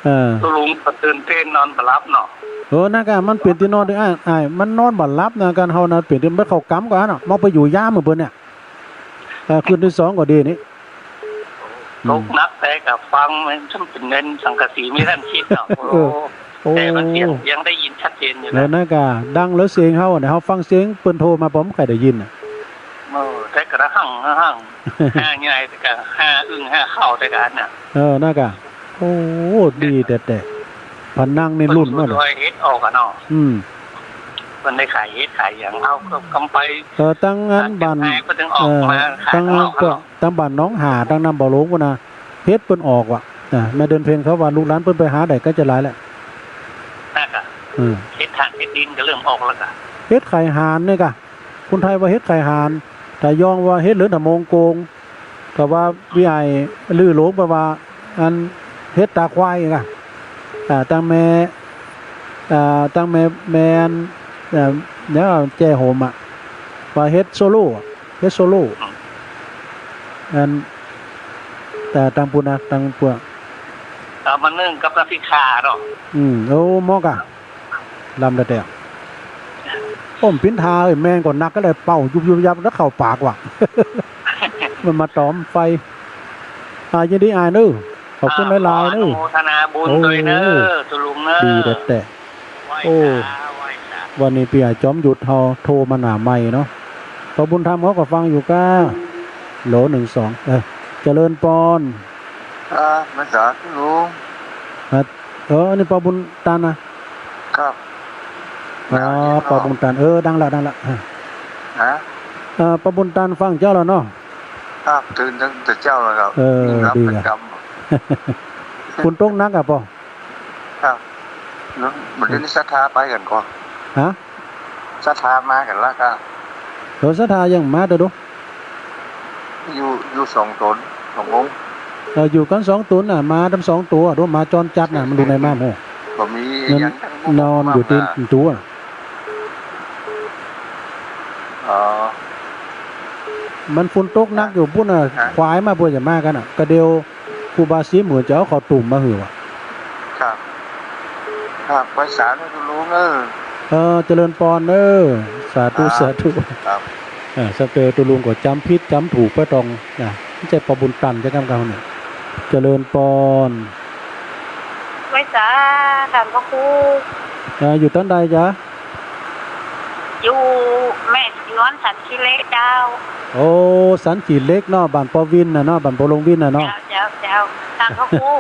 เออ ลุงก็ตื่นเต้นนอนบ่หลับเนาะ เออ นั่นกะ มันเป๋นตี้นอนตี้ อ้าย อ้าย มันนอนบ่หลับนะ การเฮานะ เป๋นตี้บ่เข้ากำก่อนเนาะ มองไปอยู่ยามเหมือนเปิ้นเนี่ย เออ คืนตี้สองก็ดีนี่ ตกหนักแต่ก็ฟังมันเป๋นเนินสังกะสีไม่ทันคิดเนาะ เออ โอ้ โอ้ แต่มันเสียงยังได้ยินชัดเจนอยู่นะ แล้วนั่นกะ ดังแล้วเสียงเฮาเนี่ย เฮาฟังเสียงเปิ้นโทรมา บ่ใค่ได้ยินน่ะ เออ แต่ก็ระหัง ระหัง ห้าใหญ่แต่ก็ห้าอึ่งห้าเข้าแต่ก็อันน่ะ เออ นั่นกะ โอ้ ดีแต๊ๆ ผนังนี่รุ่นหมด เฮ็ดออกอะเนาะ อืม เปิ้นได้ขายเฮ็ดขายหยัง เอาก็กำไป เออ ตังอันบ้าน เปิ้นถึงออกมา เออ ขาย ตังอัน ข้างนอก ก็ เนาะ ตังบ้านหนองห่า ตังน้ำบ่อหลวงพุ้นน่ะ เฮ็ดเปิ้นออกว่ะ อ่า แม่เดือนเพ็ญเขาว่าลูกหลานเปิ้นไปหาได้ก็จะหลายแหละ นั่นกะ อืม เฮ็ดถ่านเฮ็ดดินก็เริ่มออกแล้วกะ เฮ็ดไข่ห่านนี่กะ คนไทยว่าเฮ็ดไข่ห่าน ตะยองว่าเฮ็ดเหลืองทะโมงโกง แต่ว่าวิไอลือหลงแปลว่า อันเฮ็ดตาควายกะ อ่า ตังแม่ อ่า ตังแม่ แม่น เอ่อ เนี่ย แจ้โหมอะ ว่าเฮ็ดโซโล่อะ เฮ็ดโซโล่ อัน แต่ตังปุ้นนะ ตังปัว เอามานึ่งกับน้ำพริกข่าเนาะ อืม โอ้ เหมาะกะ ลำแต่แต่ โอ้ ปิ้นทาเอ้ย แมงก็หนักก็เลยเป่ายุบยุบยับแล้วเข้าปากว่ะ มันมาตอมไฟ อ่า ยินดีอ้ายเน้อ ขอบคุณหลายๆ เน้อ อนุโมทนาบุญด้วยเน้อ โอ้ ตุลุงเน้อ ดีแต่แต่ ไหว้ โอ้ สา ไหว้สา วันนี้ปี้อ้ายจอมยุทธเฮาโทรมาหน้าไมค์เนาะ ป้อบุญธรรมเขาก็ฟังอยู่ก้า โหล หนึ่งสอง เออ เจริญปอน อ่า มาสาธุลุง ครับ เออ อันนี้ป้อบุญตันนะ ครับ อ๋อ ป้อบุญตัน เออ ดังละ ดังละ ฮะ เออ ป้อบุญตันฟังเจ้าแล้วเนาะ ครับ ตื่นตั้งแต่เจ๊าแล้วครับ เออ นี่รับ ดี ประ ละ จำ ฝนตกหนักอะป้อ ครับ เนาะ บัดนี้ศรัทธาไปกั๋นก่อ ฮะ ศรัทธามากั๋นละครับ เออ ศรัทธายังมาเต๊อะดู อยู่ อยู่สองต๋น สององค์ เออ อยู่กั๋นสองต๋นน่ะ หมาตังสองตั๋ว ดูหมาจรจัดน่ะ มันอยู่ไหนมาหมด บ่มี มัน ยัง นอนอยู่ตี้ตั๋ว อ๋อ มันฝนตกหนักอยู่ปุ้นน่ะ ฮะ ควายมาเปื้อจะมากั๋นน่ะ กะเดี่ยว ครูบาศรีหมื่นจะเอาข้าวตุ้มมาหื้อว่ะ ครับ ครับ ไหว้สาธุลุงเอ้อ เออ เจริญปอนเน้อ สาธุ ครับ สาธุ ครับ อ่า สเปอร์ตุลุงก็จ๋ำผิดจ๋ำถูกไปตอง นะ บ่ใจ้ป้อบุญตันจะกำกำเนี่ย เจริญปอน ไหว้สา ต้านพระครู อ่า อยู่ตังใดจ๊ะ อยู่แม่ศรีนวลสันขี้เหล็กเจ้า โอ้ สันขี้เหล็กเนาะ บ้านป้อวินน่ะเนาะ บ้านป้อหลวงวินน่ะเนาะ เจ้า เจ้า เจ้า ต้านพระครู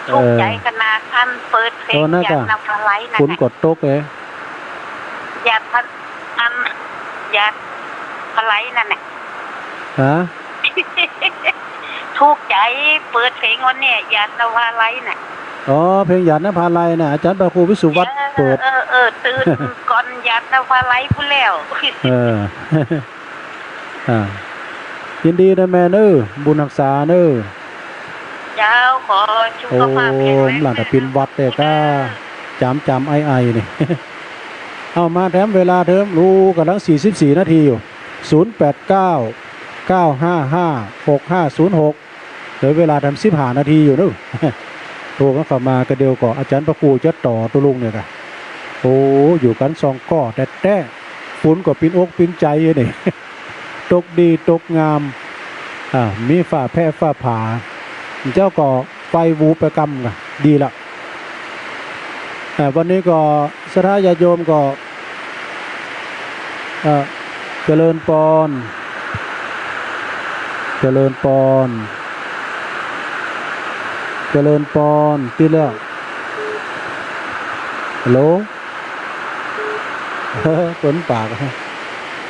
เออ ถูกใจ๋ขนาดอันเปิดเพลง เออ นั่น หยาด จ้ะ น้ำพาไหลนั่น ฝน น่ะ ก็ตกเอ้ย หยาดพา อัน หยาดพาไหลนั่นแหละ ฮะ ถูกใจ๋ เปิดเพลงวันเนี้ย หยาดน้ำพาไหลน่ะ อ๋อ เพลงหยาดน้ำพาไหลน่ะ อาจ๋ารย์พระครูวิสุวัฒน์ เออ เปิด เออ เออ ตื่นก่อนหยาดน้ำพาไหลพู้นแล้ว เออ อ่า ยินดีนะแม่เน้อ บุญฮักษาเน้อ เจ้า ขอสุขภาพแข็งแรง โอ้ หลานตะปินวัดแต่ก็ จ๋ำจ๋ำไอไอนี่ เอามาแถมเวลาเถิง ลูกำลังสี่สิบสี่นาทีอยู่ ศูนย์แปดเก้า เก้าห้าห้า หกห้าศูนย์หก เหลือเวลาแถมสิบห้านาทีอยู่เนาะ โทรกันเข้ามากะเดี่ยวก็อาจ๋ารย์พระครูจะต่อตุลุงเนี่ยกะ โอ้ อยู่กั๋นสองก้อแต๊ๆ ฝนก็ปิ้นอกปิ้นใจ๋นี่ ตกดีตกงาม อ่า มีฟ้าแผ่ฟ้าผ่า เจ้าก็ไปบูไปกำกะ ดีละ อ่า วันนี้ก็ศรัทธาญาติโยมก็ เอ่อ เจริญปอน เจริญปอน เจริญปอน ติดแล้ว ฮัลโหล เปิ้นปาก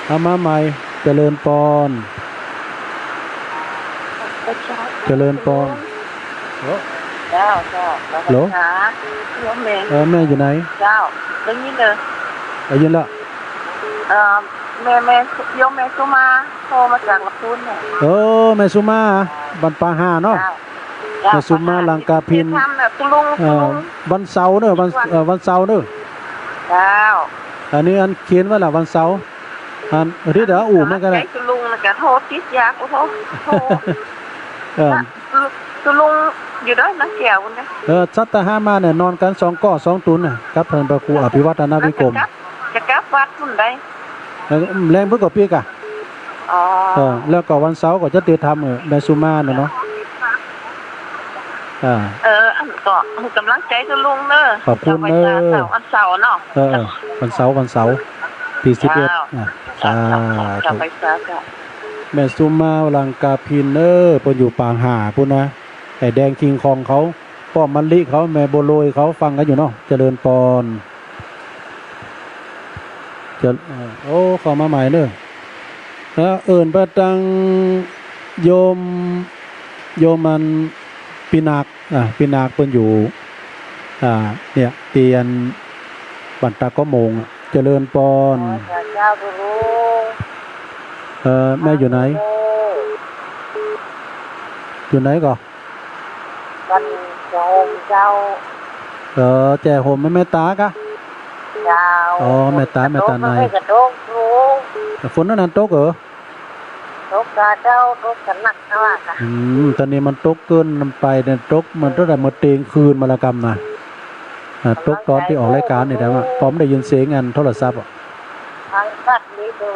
เอามาใหม่ เจริญปอน เจริญปอน เจ้า เจ้า ฮัลโหล โยมแม่ เออ แม่อยู่ไหน เจ้า ได้ยินเลย ได้ยินละ เอ่อ แม่ แม่ โยมแม่สุมา โทรมาจากละคุณเนี่ย เออ แม่สุมา บ้านป่าห่าเนาะ เจ้า แม่สุมา หลังกาพิณ ที่ทำน่ะ คุณลุง เอ่อ คุณลุง วันเสาร์เนอะ วัน เอ่อ วันเสาร์เนอะ เจ้า อันนี้อันเขียนไว้ละ วันเสาร์ อันอาทิตย์ละ อู้ มันก็ได้ ไอ้คุณลุงน่ะก็โทรติดยา กูโทร โทร เออ คุณลุงอยู่ด้วยนะ แก้วนะ เออ สัตว์ตะหามาเนี่ย นอนกันสองก้อสองตุ๊นน่ะ กับท่านพระครูอภิวัฒนวิกรม จะกลับ จะกลับวัดพุ้นได้ เออ แลงพุ้นก็ปี้กะ อ๋อ เออ แล้วก็วันเสาร์ก็จะเตรียมทำ เออ แม่สุมาน่ะเนาะ อ่า เออ อันก็ให้กำลังใจ๋คุณลุงเนอะ ขอบคุณเนอะ วันเสาร์เนาะ เออ เออ วันเสาร์ วันเสาร์ ที่สิบเอ็ด เจ้า อ่ะ สาธุ เจ้า เจ้า แม่สุมา หลังกาพิณเนอะ เปิ้นอยู่ป่าห่าพุ้นนะ ไอ้แดงคิงคองเขา ป้อมมะลิเขา แม่บัวลอยเขา ฟังกันอยู่เนาะ เจริญปอน จะ เอ่อ โอ้ เข้ามาใหม่เนอะ แล้วเอิ้นไปตังโยม โยมมันปีนัก อ่า ปีนักเปิ้นอยู่ อ่า เนี่ย เตียนบ้านตาก็โมงอะ เจริญปอน อ๋อ เจ้า เจ้า เออ แม่อยู่ไหน เออ อยู่ไหนก่อ บ้านแจ้ห่มเจ้า เออ แจ้ห่มแม่ แม่ต๋ากะ เจ้า อ๋อ แม่ต๋า แม่ต๋าใน กระตก กระตก ฝนอันนั้นตกเหรอ ตกกะเจ้า ตกกะหนักนะว่ากะ อืม ต๋อนนี้มันตกเกินไปเนี่ย ตกมันตั้งแต่เมื่อเตียงคืนมาละกำนะ อ่า ตกต๋อนตี้ออกรายก๋านนี่แหละ ป้อมได้ยินเสียงอันโทรศัพท์อะ ทางสัตว์นี่ดู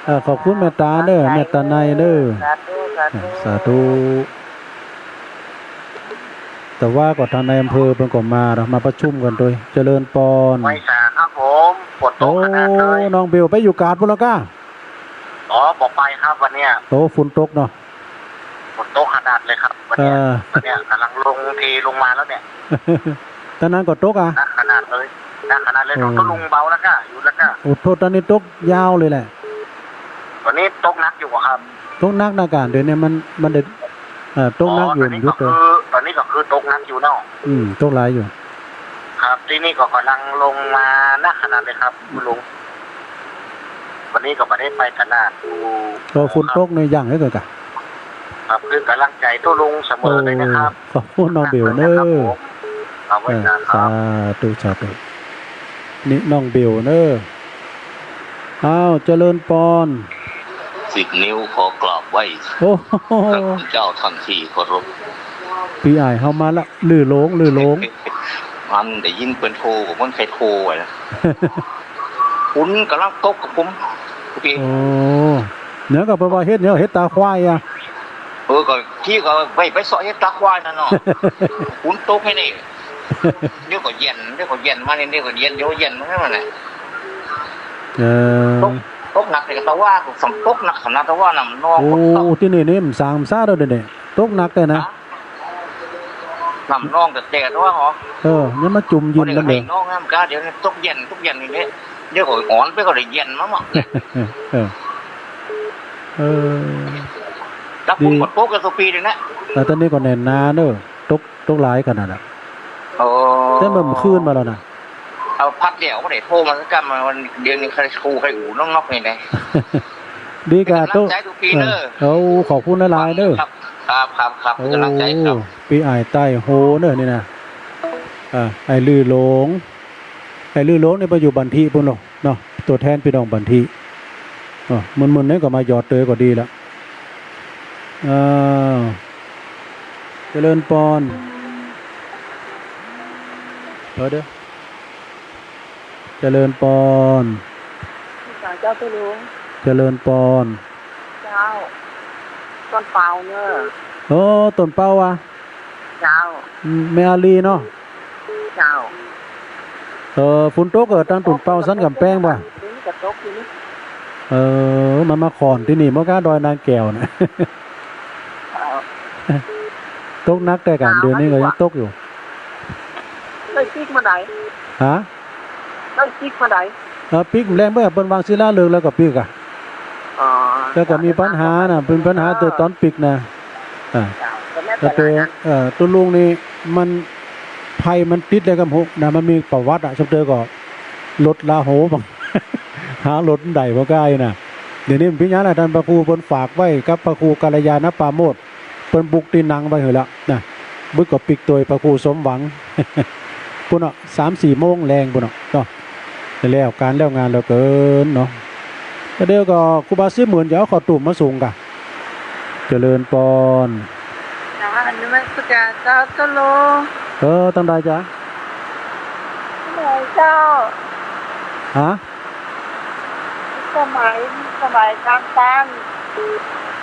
เออ ขอบคุณแม่ต๋าเนอะ แม่ต๋าในเนอะ สาธุ สาธุ สาธุ แต่ว่าก็ท่านนายอำเภอเปิ้นก็มาเนาะ มาประชุมกั๋นตวย เจริญปอน ไหว้สาครับผม ฝนตกขนาดเลย โอ้ น้องเบลไปอยู่กาดพุ้นแล้วก้า อ๋อ บ่ไปครับวันเนี้ย โอ้ ฝนตกเนาะ ฝนตกขนาดเลยครับวันเนี้ย เออ วันเนี้ยก๋ำลังลง เทลงมาแล้วเนี่ย ตะนั้นก็ตกอะ หนักขนาดเลย หนักขนาดเลย อืม ต๋อนลุงเบาแล้วก้า หยุดแล้วก้า โอ้ โทษ ต๋อนนี้ตกยาวเลยแหละ ต๋อนนี้ตกหนักอยู่อะครับ ตกหนักนะก้า เดี๋ยวนี้มัน มันได้ เอ่อ ตกหนักอยู่ อ๋อ ต๋อนนี้ก็คือ ต๋อนนี้ก็คือตกหนักอยู่เนาะ อืม ตกหลายอยู่ ครับ ตี้นี่ก็ก๋ำลังลงมาหนักขนาดเลยครับ คุณลุง วันนี้ก็บ่ได้ไปตลาดอยู่ เออ ฝนตกเนี่ย ยังไงก่อนกะ ครับ คือกำลังใจ๋ตุ๊ลุงเสมอเลยนะครับ เออ ขอบคุณน้องเบลเนอะ ครับผม เอาไว้ เออ นะครับ สาธุ สาธุ นี่น้องเบลเนอะ อ้าว เจริญปอน สิบนิ้วขอกราบไหว้ โอ้โห พระคุณเจ้าท่านที่เคารพ ปี้อ้ายเฮามาละ ลือโหลง ลือโหลง มันได้ยินเปิ้นโทร ก็เหมือนใครโทรไว้นะ ฝนกำลังตกกับผม โอเค โอ้ เนี่ยก็เปิ้นว่าเฮ็ดเนี่ย เฮ็ดต๋าควายอะ เออ ก็กี้ก็ไป ไปเซาะเฮ็ดต๋าควายนั่นเนาะ ฝนตกไงนี่ เดี๋ยวก็เย็น เดี๋ยวก็เย็นมานี่ เดี๋ยวก็เย็น เดี๋ยวเย็นมานั่นแหละ เออ ตก ตกหนักแต่ตะว่า ตกหนักขนาดตะว่าน้ำนอง โอ้ ตี้นี่นี่มันสางมันซ่าแล้วเดี๋ยวนี้ ตกหนักเลยนะ ฮะ น้ำนองแต่แต่ตะว่าหรอ เออ นี่มาจุ่มยินมันเลย น้องน้ำกา เดี๋ยวนี้ตกเย็น ตกเย็นอยู่นี่ เดี๋ยวก็อ่อนไปก็ได้เย็นมาหมด เออ เออ แล้วฝนก็ตกกันทุกปีเลยนะ แต่ต๋อนนี้ก็แน่นหนาเนอะ ตก ตกหลายขนาดน่ะ โอ้ แต่มันคืนมาแล้วนะ เอาพัดเดี่ยวก็ได้โทรมาสักกำมา วันเดี๋ยวนี้ใครครูใครอู่น้องนอกนี่นะ ดีกะ เปิ้นก๋ำลังใจ๋ตุ๊ปีเนอะ เออ โอ้ ขอบคุณหลายๆเนอะ ครับ ครับ ครับ ครับ โอ้ เปิ้นก๋ำลังใจ๋ครับ ปี้อ้ายใต้โฮเนอะนี่นะ อ่า ไอ้ลือโหลง ไอ้ลือโหลงนี่ไปอยู่บันทิพุ้นเนาะ เนาะ ตั๋วแทนปี้น้องบันทิ อ่ะ มึนๆ นี่ก็มาหยอดเตยก็ดีละ อ่า เจริญปอน เออ เดี๋ยว เจริญปอน เจ้าตุ๊ลุง เจริญปอน เจ้า ต้นเปาเนอะ โอ้ ต้นเปาอะ เจ้า อืม แม่อาลีเนาะ เจ้า เออ ฝนตกเหรอ ตังต้นเปาสันก๋ำแปงบ่ะ นี่ก็ตกอยู่นี่ เออ มันมาขอนตี้นี่ เมื่อก้าดอยนางแก้วเนี่ย เจ้า ตกหนักแต่ก๋า เดี๋ยวนี้ก็ยังตกอยู่ ได้ปิ๊กมาไหน ฮะ ได้ปิ๊กมาไหน เออ ปิ๊กแลงเมื่อเปิ้นวางศิลาฤกษ์แล้วก็ปิ๊กอะ อ๋อ แล้วก็มีปัญหาน่ะ เป๋นปัญหาแต่ต๋อนปิ๊กน่ะ อ่า เจ้า ก็ไม่เป๋นไรนะ แต่ เอ่อ ตุ๊ลุงนี่มัน ไฟมันติดเลยครับ โห น่ะ มันมีประวัติอะ สมเตอก็รถลาโห หารถมันได้บ่ก้าอี้น่ะ เดี๋ยวนี้มันเป๋นหยังล่ะ ต้านพระครูเปิ้นฝากไว้กับพระครูกัลยาณปราโมทย์ เปิ้นบุกตี้นั่งไว้หื้อละน่ะ บึกก็ปิ๊กตวยพระครูสมหวัง ปู้นเนาะ สามสี่โมงแลงปู้นเนาะ เนาะ แล้วก๋านแล้วงานเหลือเกินเนาะ แล้วเดี๋ยวก็ครูบาศรีหมื่นจะเอาข้าวตุ้มมาส่งก่ะ เจริญปอน เจ้า นมัสก๋านเจ้า ตุ๊ลุง เออ ตางใดจ๊ะ ไหนเจ้า ฮะ สมัย สมัยกลางตัน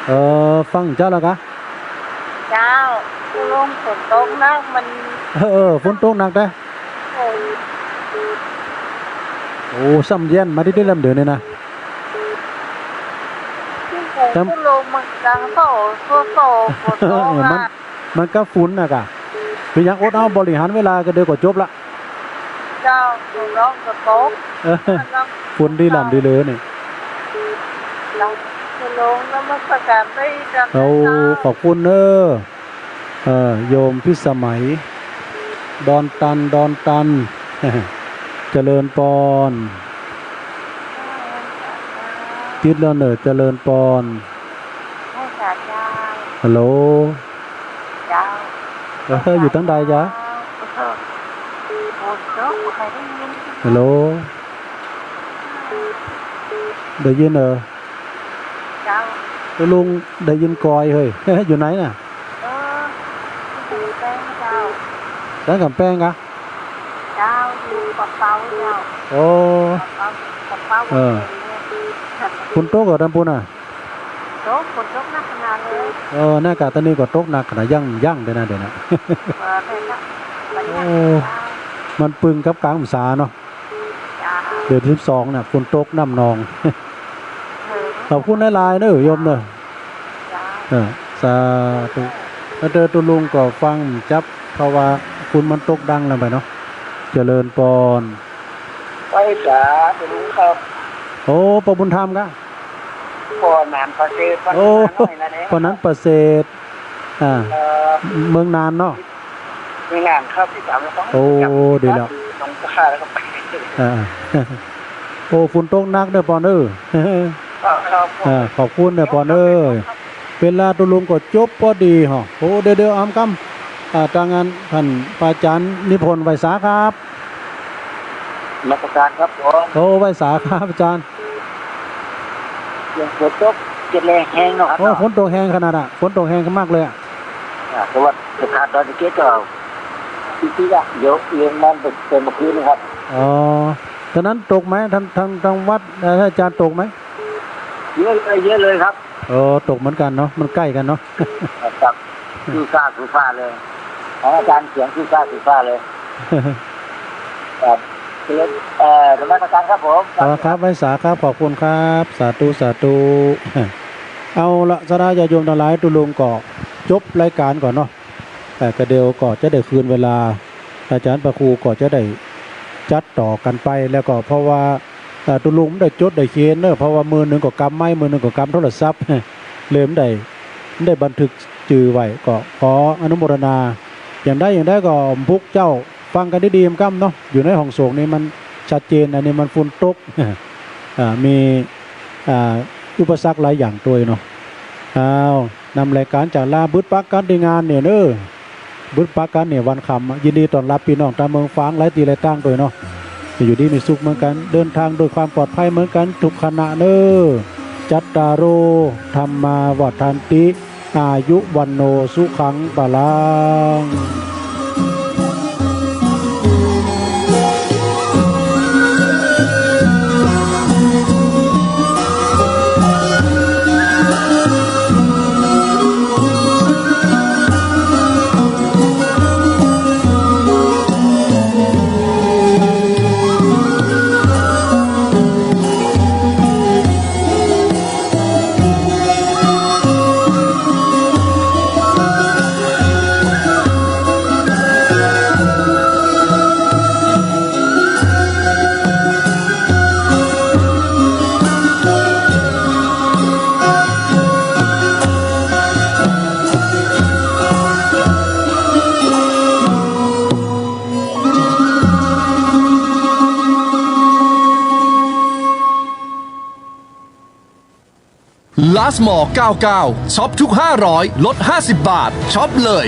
เออ ฟังเจ้าแล้วกะ เจ้า ตุ๊ลุง ฝนตกนัก มัน เออ เออ ฝนตกนักเด้อ โอ้ย โอ้ ซ้ำเย็นมาได้ๆ ลำเดือนนี่นะ ตุ๊ลุง มันกลางโซ่ โซ่ โซ่ ฝนตก เออ มัน อะ มันก็ฝนน่ะกะ เป๋นหยัง อดเอา บริหารเวลาก็เดี๋ยวก็จบละ เจ้า ฝนร้องก็ตก เออ ฝนดีล่ำดีเลยนี่ เจ้า ตุ๊ลุง นมัสก๋านไปอีกครั้ง เอา เจ้า ขอบคุณเน้อ เออ โยมพิสมัย ดอนตัน ดอนตัน เจริญปอน ติดแล้วเน้อ เจริญปอน ฮัลโหล เจ้า เออ อยู่ตางใดจ๊ะ ฮัลโหล ได้ยินเน้อ เจ้า ตุ๊ลุง ได้ยินก่อยเฮ้ย อยู่ไหนน่ะ เออ ตี้ก๋ำแปงเจ้า ตี้ก๋ำแปงกะ เจ้า อยู่ปะเปาเจ้า โอ้ ปะเปา ปะเปา เออ ฝนตกก่อตางปู้นน่ะ ตก ฝนตกนักขนาดเลย เออ แน่กะ ตางนี้ก็ตกนักขนาด ยั้ง ยั้งเดี๋ยวนะ เดี๋ยวนะ เออ เป็นละ โอ้ มันปึงกับกลางพรรษาเนาะ เจ้า เดือนสิบสองน่ะ ฝนตกน้ำนอง เออ ขอบคุณหลายๆ เน้อ โยมเน้อ เจ้า เออ สาธุ แล้วเตอตุ๊ลุงก็ฟังจับ เพราะว่าฝนมันตกดังแล้วไปเนาะ เจริญปอน ไหว้สาตุ๊ลุงครับ โอ้ ป้อบุญธรรมกะ ป้อหนานประเสริฐ โอ้ ป้อหนานประเสริฐ อ่า เอ่อ เมืองหนานเนาะ เมืองหนานครับ ตี้สาม โอ้ ดีแล้ว หนองปลาแล้วก็ไป อ่า โอ้ ฝนตกนักเน้อปอนเอ้อ ครับ ครับ อ่า ขอบคุณเน้อปอนเอ้อ เวลาตุ๊ลุงก็จบพอดีฮะ โอ้ เดี๋ยวๆ อำกำ อ่า ตางนั้นต้านพระอาจ๋ารย์นิพนธ์ ไหว้สาครับ นมัสก๋านครับผม โอ้ ไหว้สาครับอาจ๋ารย์ เสียงฝนตกจะแรงแฮงเนาะครับ โอ้ ฝนตกแฮงขนาดอะ ฝนตกแฮงมากเลยอะ อ่า เพราะว่าสะพานดอยสะเก็ดก็ปิ๊กๆ อะ เดี๋ยวเอียงมันเป็น เป็นเมื่อคืนนะครับ อ๋อ ตางนั้นตกไหม ตาง ตาง ตางวัด เอ่อ อาจ๋ารย์ตกไหม เยอะเลย เยอะเลยครับ เออ ตกเหมือนกั๋นเนาะ มันใก้กั๋นเนาะ ครับ ครับ ซื่อซ่าซื่อซ่าเลย ของอาจ๋ารย์เสียงซื่อซ่าซื่อซ่าเลย ครับ เอ่อ นมัสก๋านครับผม อ๋อ ครับ ไหว้สาครับ ขอบคุณครับ สาธุ สาธุ เอาละ ศรัทธาญาติโยมตังหลาย ตุ๊ลุงก็จบรายก๋านก่อนเนาะ เอ่อ ก็เดี๋ยวก็จะได้คืนเวลา อาจ๋ารย์พระครูก็จะได้จัดต่อกั๋นไป แล้วก็เพราะว่า เอ่อ ตุ๊ลุงบ่ได้จดได้เขียนเนาะ เพราะว่ามือนึ่งก็กำไมค์ มือนึ่งก็กำโทรศัพท์ เลยบ่ได้ บ่ได้บันทึกจื้อไว้ ก็ขออนุโมทนา อย่างใดอย่างใดก็พุกเจ้าฟังกั๋นดีๆ กำเนาะ อยู่ในห้องโสงนี่มันชัดเจน อันนี้มันฝนตก อ่า มี อ่า อุปสรรคหลายอย่างตวยเนาะ อ้าว นำรายก๋านจากลา บึดปะกั๋นตี้งานเนี่ยเน้อ บึดปะกั๋นเนี่ยวันค่ำอะ ยินดีต้อนฮับปี้น้องตางเมืองฝางหลายตี้หลายตางตวยเนาะ อยู่ดีมีสุขเหมือนกั๋น เดินทางด้วยความปลอดภัยเหมือนกั๋นทุกขณะเน้อ จัตตาโร ธัมมา วัฑฒันติ อายุ วัณโณ สุขัง พลัง มอเก้าเก้า ช็อปทุกห้าร้อย ลดห้าสิบบาท ช็อปเลย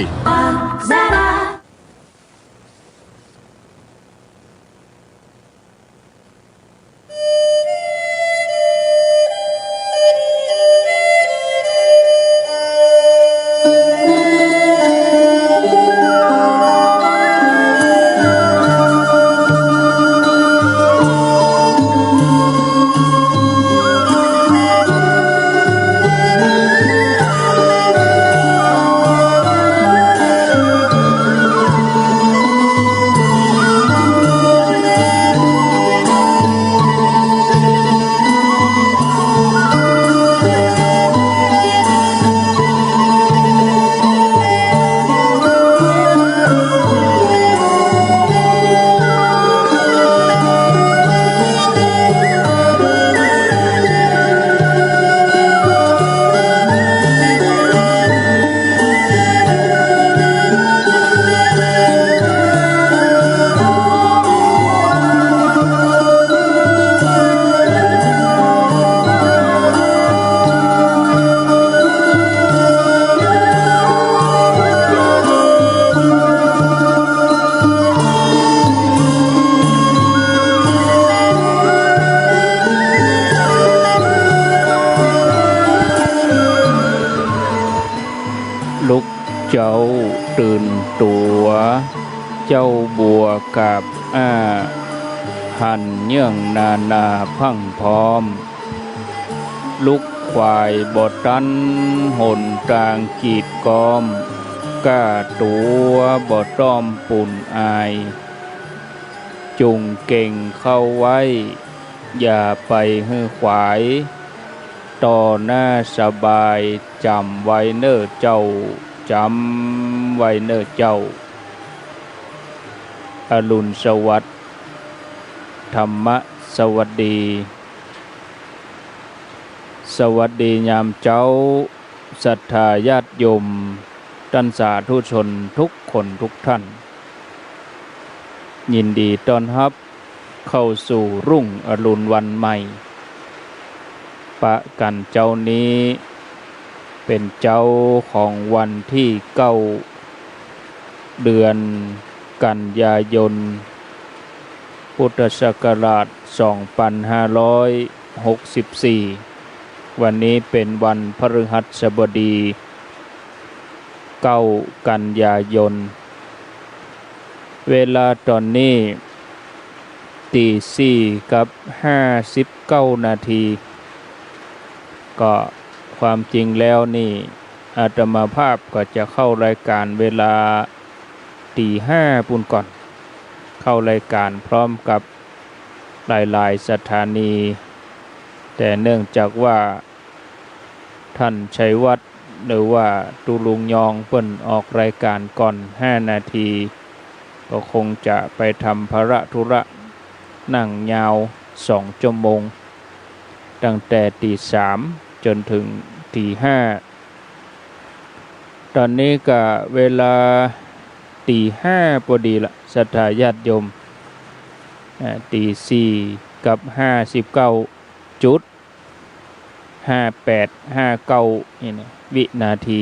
ลุกเจ๊าตื่นตั๋ว เจ๊าบัวกาบอ้า หันเยื่องนานาพรั่งพร้อม ลุกขวายบ่ตัน หนตางกีดก๊อม ก้าตั๋วบ่ต้อมปูนอาย จุ่งเก่งเข้าไว้ อย่าไปหื้อขวาย ต่อหน้าสบาย จ๋ำไว้เน่อเจ้า จ๋ำไว้เน่อเจ้า อรุณสวัสดิ์ ธรรมสวัสดี สวัสดียามเจ๊า ศรัทธาญาติโยม ต้านสาธุชนทุกคนทุกท่าน ยินดีต้อนฮับเข้าสู่รุ่งอรุณวันใหม่ ปะกั๋นเจ๊านี้ เป๋นเจ๊าของวันตี้เก้า เดือนกันยายน พุทธศักราชสองปันห้าร้อยหกสิบสี่ วันนี้เป๋นวันพฤหัสบดี เก้ากันยายน เวลาต๋อนนี้ ตี๋สี่กับห้าสิบเก้านาที ก็ความจริงแล้วนี่ อาตมาภาพก็จะเข้ารายก๋านเวลาตี๋ห้าปู้นก่อน เข้ารายก๋านพร้อมกับหลายๆ สถานี แต่เนื่องจากว่า ท่านชัยวัฒน์ หรือว่าตุ๊ลุงยองเปิ้นออกรายก๋านก่อนห้านาที ก็คงจะไปทำภาระธุระ นั่งยาวสองชั่วโมง ตั้งแต่ตี๋สามจ๋นเถิงตี๋ห้า ต๋อนนี้ก็เวลาตี๋ห้าปอดีละ ศรัทธาญาติโยม อ่า ตี๋สี่กับห้าสิบเก้าจุด ห้าแปดห้าเก้า นี่นะ วินาที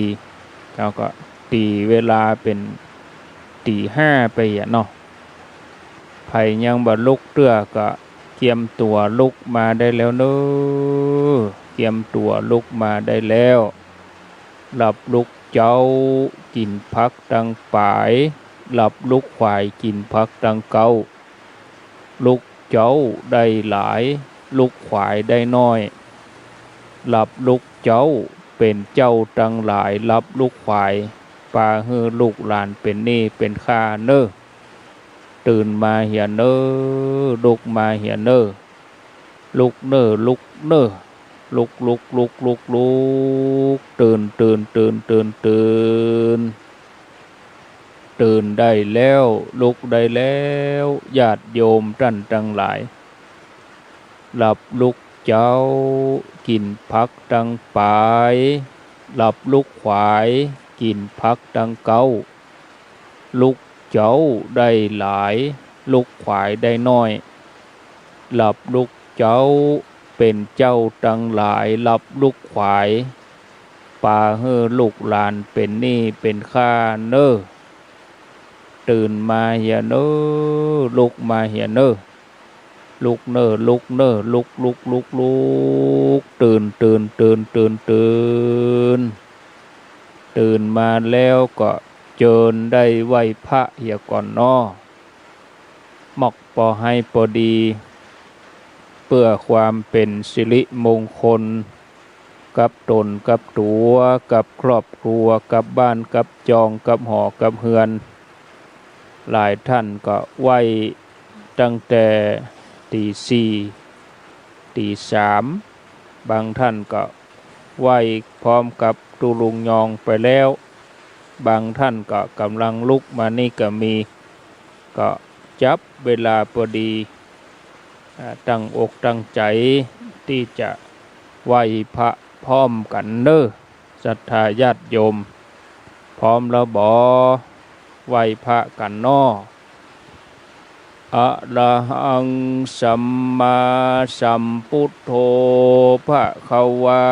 แล้วก็ตี๋เวลาเป๋นตี๋ห้าไปอะเนาะ ใผยังบ่ลุกเตื้อก็เกียมตั๋วลุกมาได้แล้วเน่อ เกียมตั๋วลุกมาได้แล้ว หลับลุกเจ๊า กิ๋นผักตังป๋าย หลับลุกขวาย กิ๋นผักตังเก๊า ลุกเจ๊าได้หลาย ลุกขวายได้น้อย หลับลุกเจ๊าเป๋นเจ้าตังหลาย หลับลุกขวาย ปาหื้อลูกหลานเป๋นหนี้เป๋นค่าเน่อ ตื่นมาเหียเน่อ ลุกมาเหียเน่อ ลุกเน่อ ลุกเน่อ ลุก ลุก ลุก ลุก ลุก ตื่น ตื่น ตื่น ตื่น ตื่น ตื่นได้แล้ว ลุกได้แล้ว ญาติโยมต้านตังหลาย หลับลุกเจ๊า กิ๋นผักตังป๋าย หลับลุกขวาย กิ๋นผักตังเก๊า ลุกเจ๊าได้หลาย ลุกขวายได้น้อย หลับลุกเจ๊า เป๋นเจ้าตังหลาย ฮับลูกขวาย ปาหื้อลูกหลานเป๋นหนี้เป๋นค่าเน่อ ตื่นมาเหียเน่อ ลุกมาเหียเน่อ ลุกเน่อ ลุกเน่อ ลุก ลุก ลุก ลุก ตื่น ตื่น ตื่น ตื่น ตื่น ตื่นมาแล้วก็เจิญได้ไหว้พระเหียก่อนเนาะ มอกปอไฮปอดี เปื้อความเป๋นสิริมงคล กับต๋นกับตั๋ว กับครอบครัว กับบ้านกับจอง กับหอกับเฮือน หลายต้านก็ไหว้ตั้งแต่ตี๋สี่ ตี๋สาม บางต้านก็ไหว้พร้อมกับตุ๊ลุงยองไปแล้ว บางต้านก็ก่ำลังลุกมานี่ก็มี ก็จับเวลาปอดี อ่า ตั้งอกตั้งใจ๋ตี้จะไหว้พระพร้อมกั๋นเน่อ ศรัทธาญาติโยม พร้อมแล้วบ่ ไหว้พระกั๋นเนาะ อะระหัง สัมมาสัมพุทโธ ภะคะวา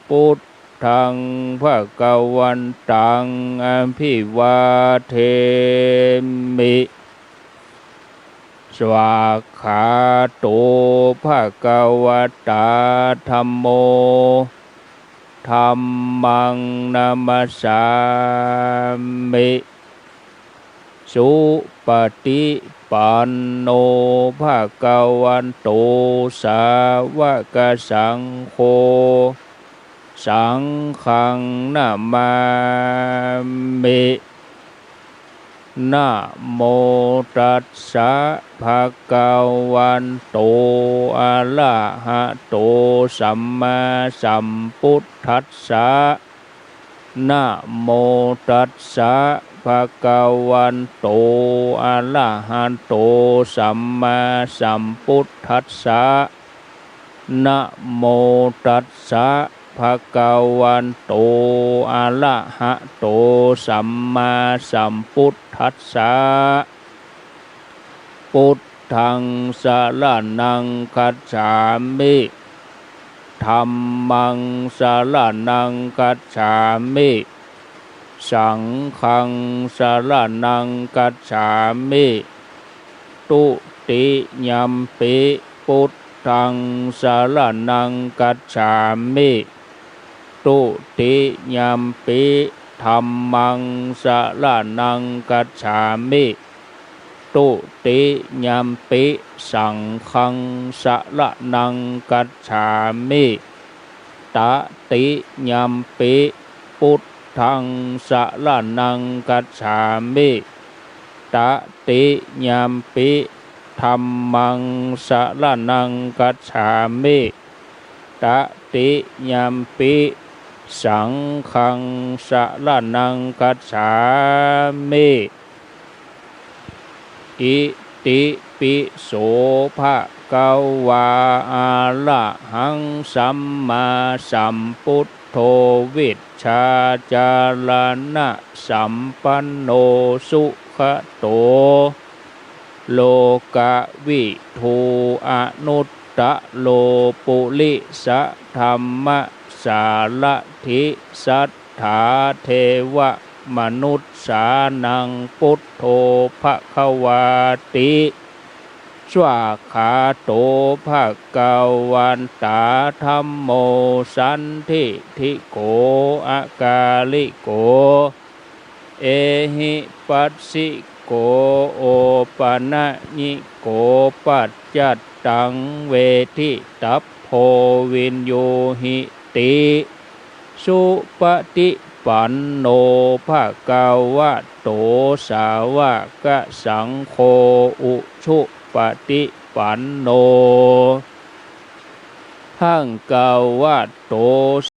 พุทธัง ภะคะวันตัง อะภิวาเทมิ สวากขาโต ภะคะวะตา ธัมโม ธัมมัง นะมัสสามิ สุปะติปันโน ภะคะวะโต สาวะกะสังโฆ สังฆัง นะมามิ นะโมตัสสะ ภะคะวะโต อะระหะโต สัมมาสัมพุทธัสสะ นะโมตัสสะ ภะคะวะโต อะระหะโต สัมมาสัมพุทธัสสะ นะโมตัสสะ ภะคะวะโต อะระหะโต สัมมาสัมพุทธัสสะ พุทธัง สะระณัง คัจฉามิ ธัมมัง สะระณัง คัจฉามิ สังฆัง สะระณัง คัจฉามิ ตุติยัมปิ พุทธัง สะระณัง คัจฉามิ ตุติยัมปิ ธัมมัง สะระณัง คัจฉามิ ตุติยัมปิ สังฆัง สะระณัง คัจฉามิ ตะติยัมปิ พุทธัง สะระณัง คัจฉามิ ตะติยัมปิ ธัมมัง สะระณัง คัจฉามิ ตะติยัมปิ สังฆัง สะระณัง คัจฉามิ อิติปิโส ภะคะวา อะระหัง สัมมาสัมพุทโธ วิชชาจารณะสัมปันโน สุขะโต โลกะวิทู อนุตตะโร ปุริสะธัมมะสารถิ สัทธาเทวะมนุสสานัง พุทโธ ภะคะวาติ สวากขาโต ภะคะวันตา ธัมโม สันทิฏฐิโก อะกาลิโก เอหิปัสสิโก โอปะนะญิโก ปัจจัตตัง เวทิตัพโพ วิญญูหิติ สุปะติปันโน ภะคะวะโต สาวะกะสังโฆ อุชุปะติปันโน ภะคะวะโต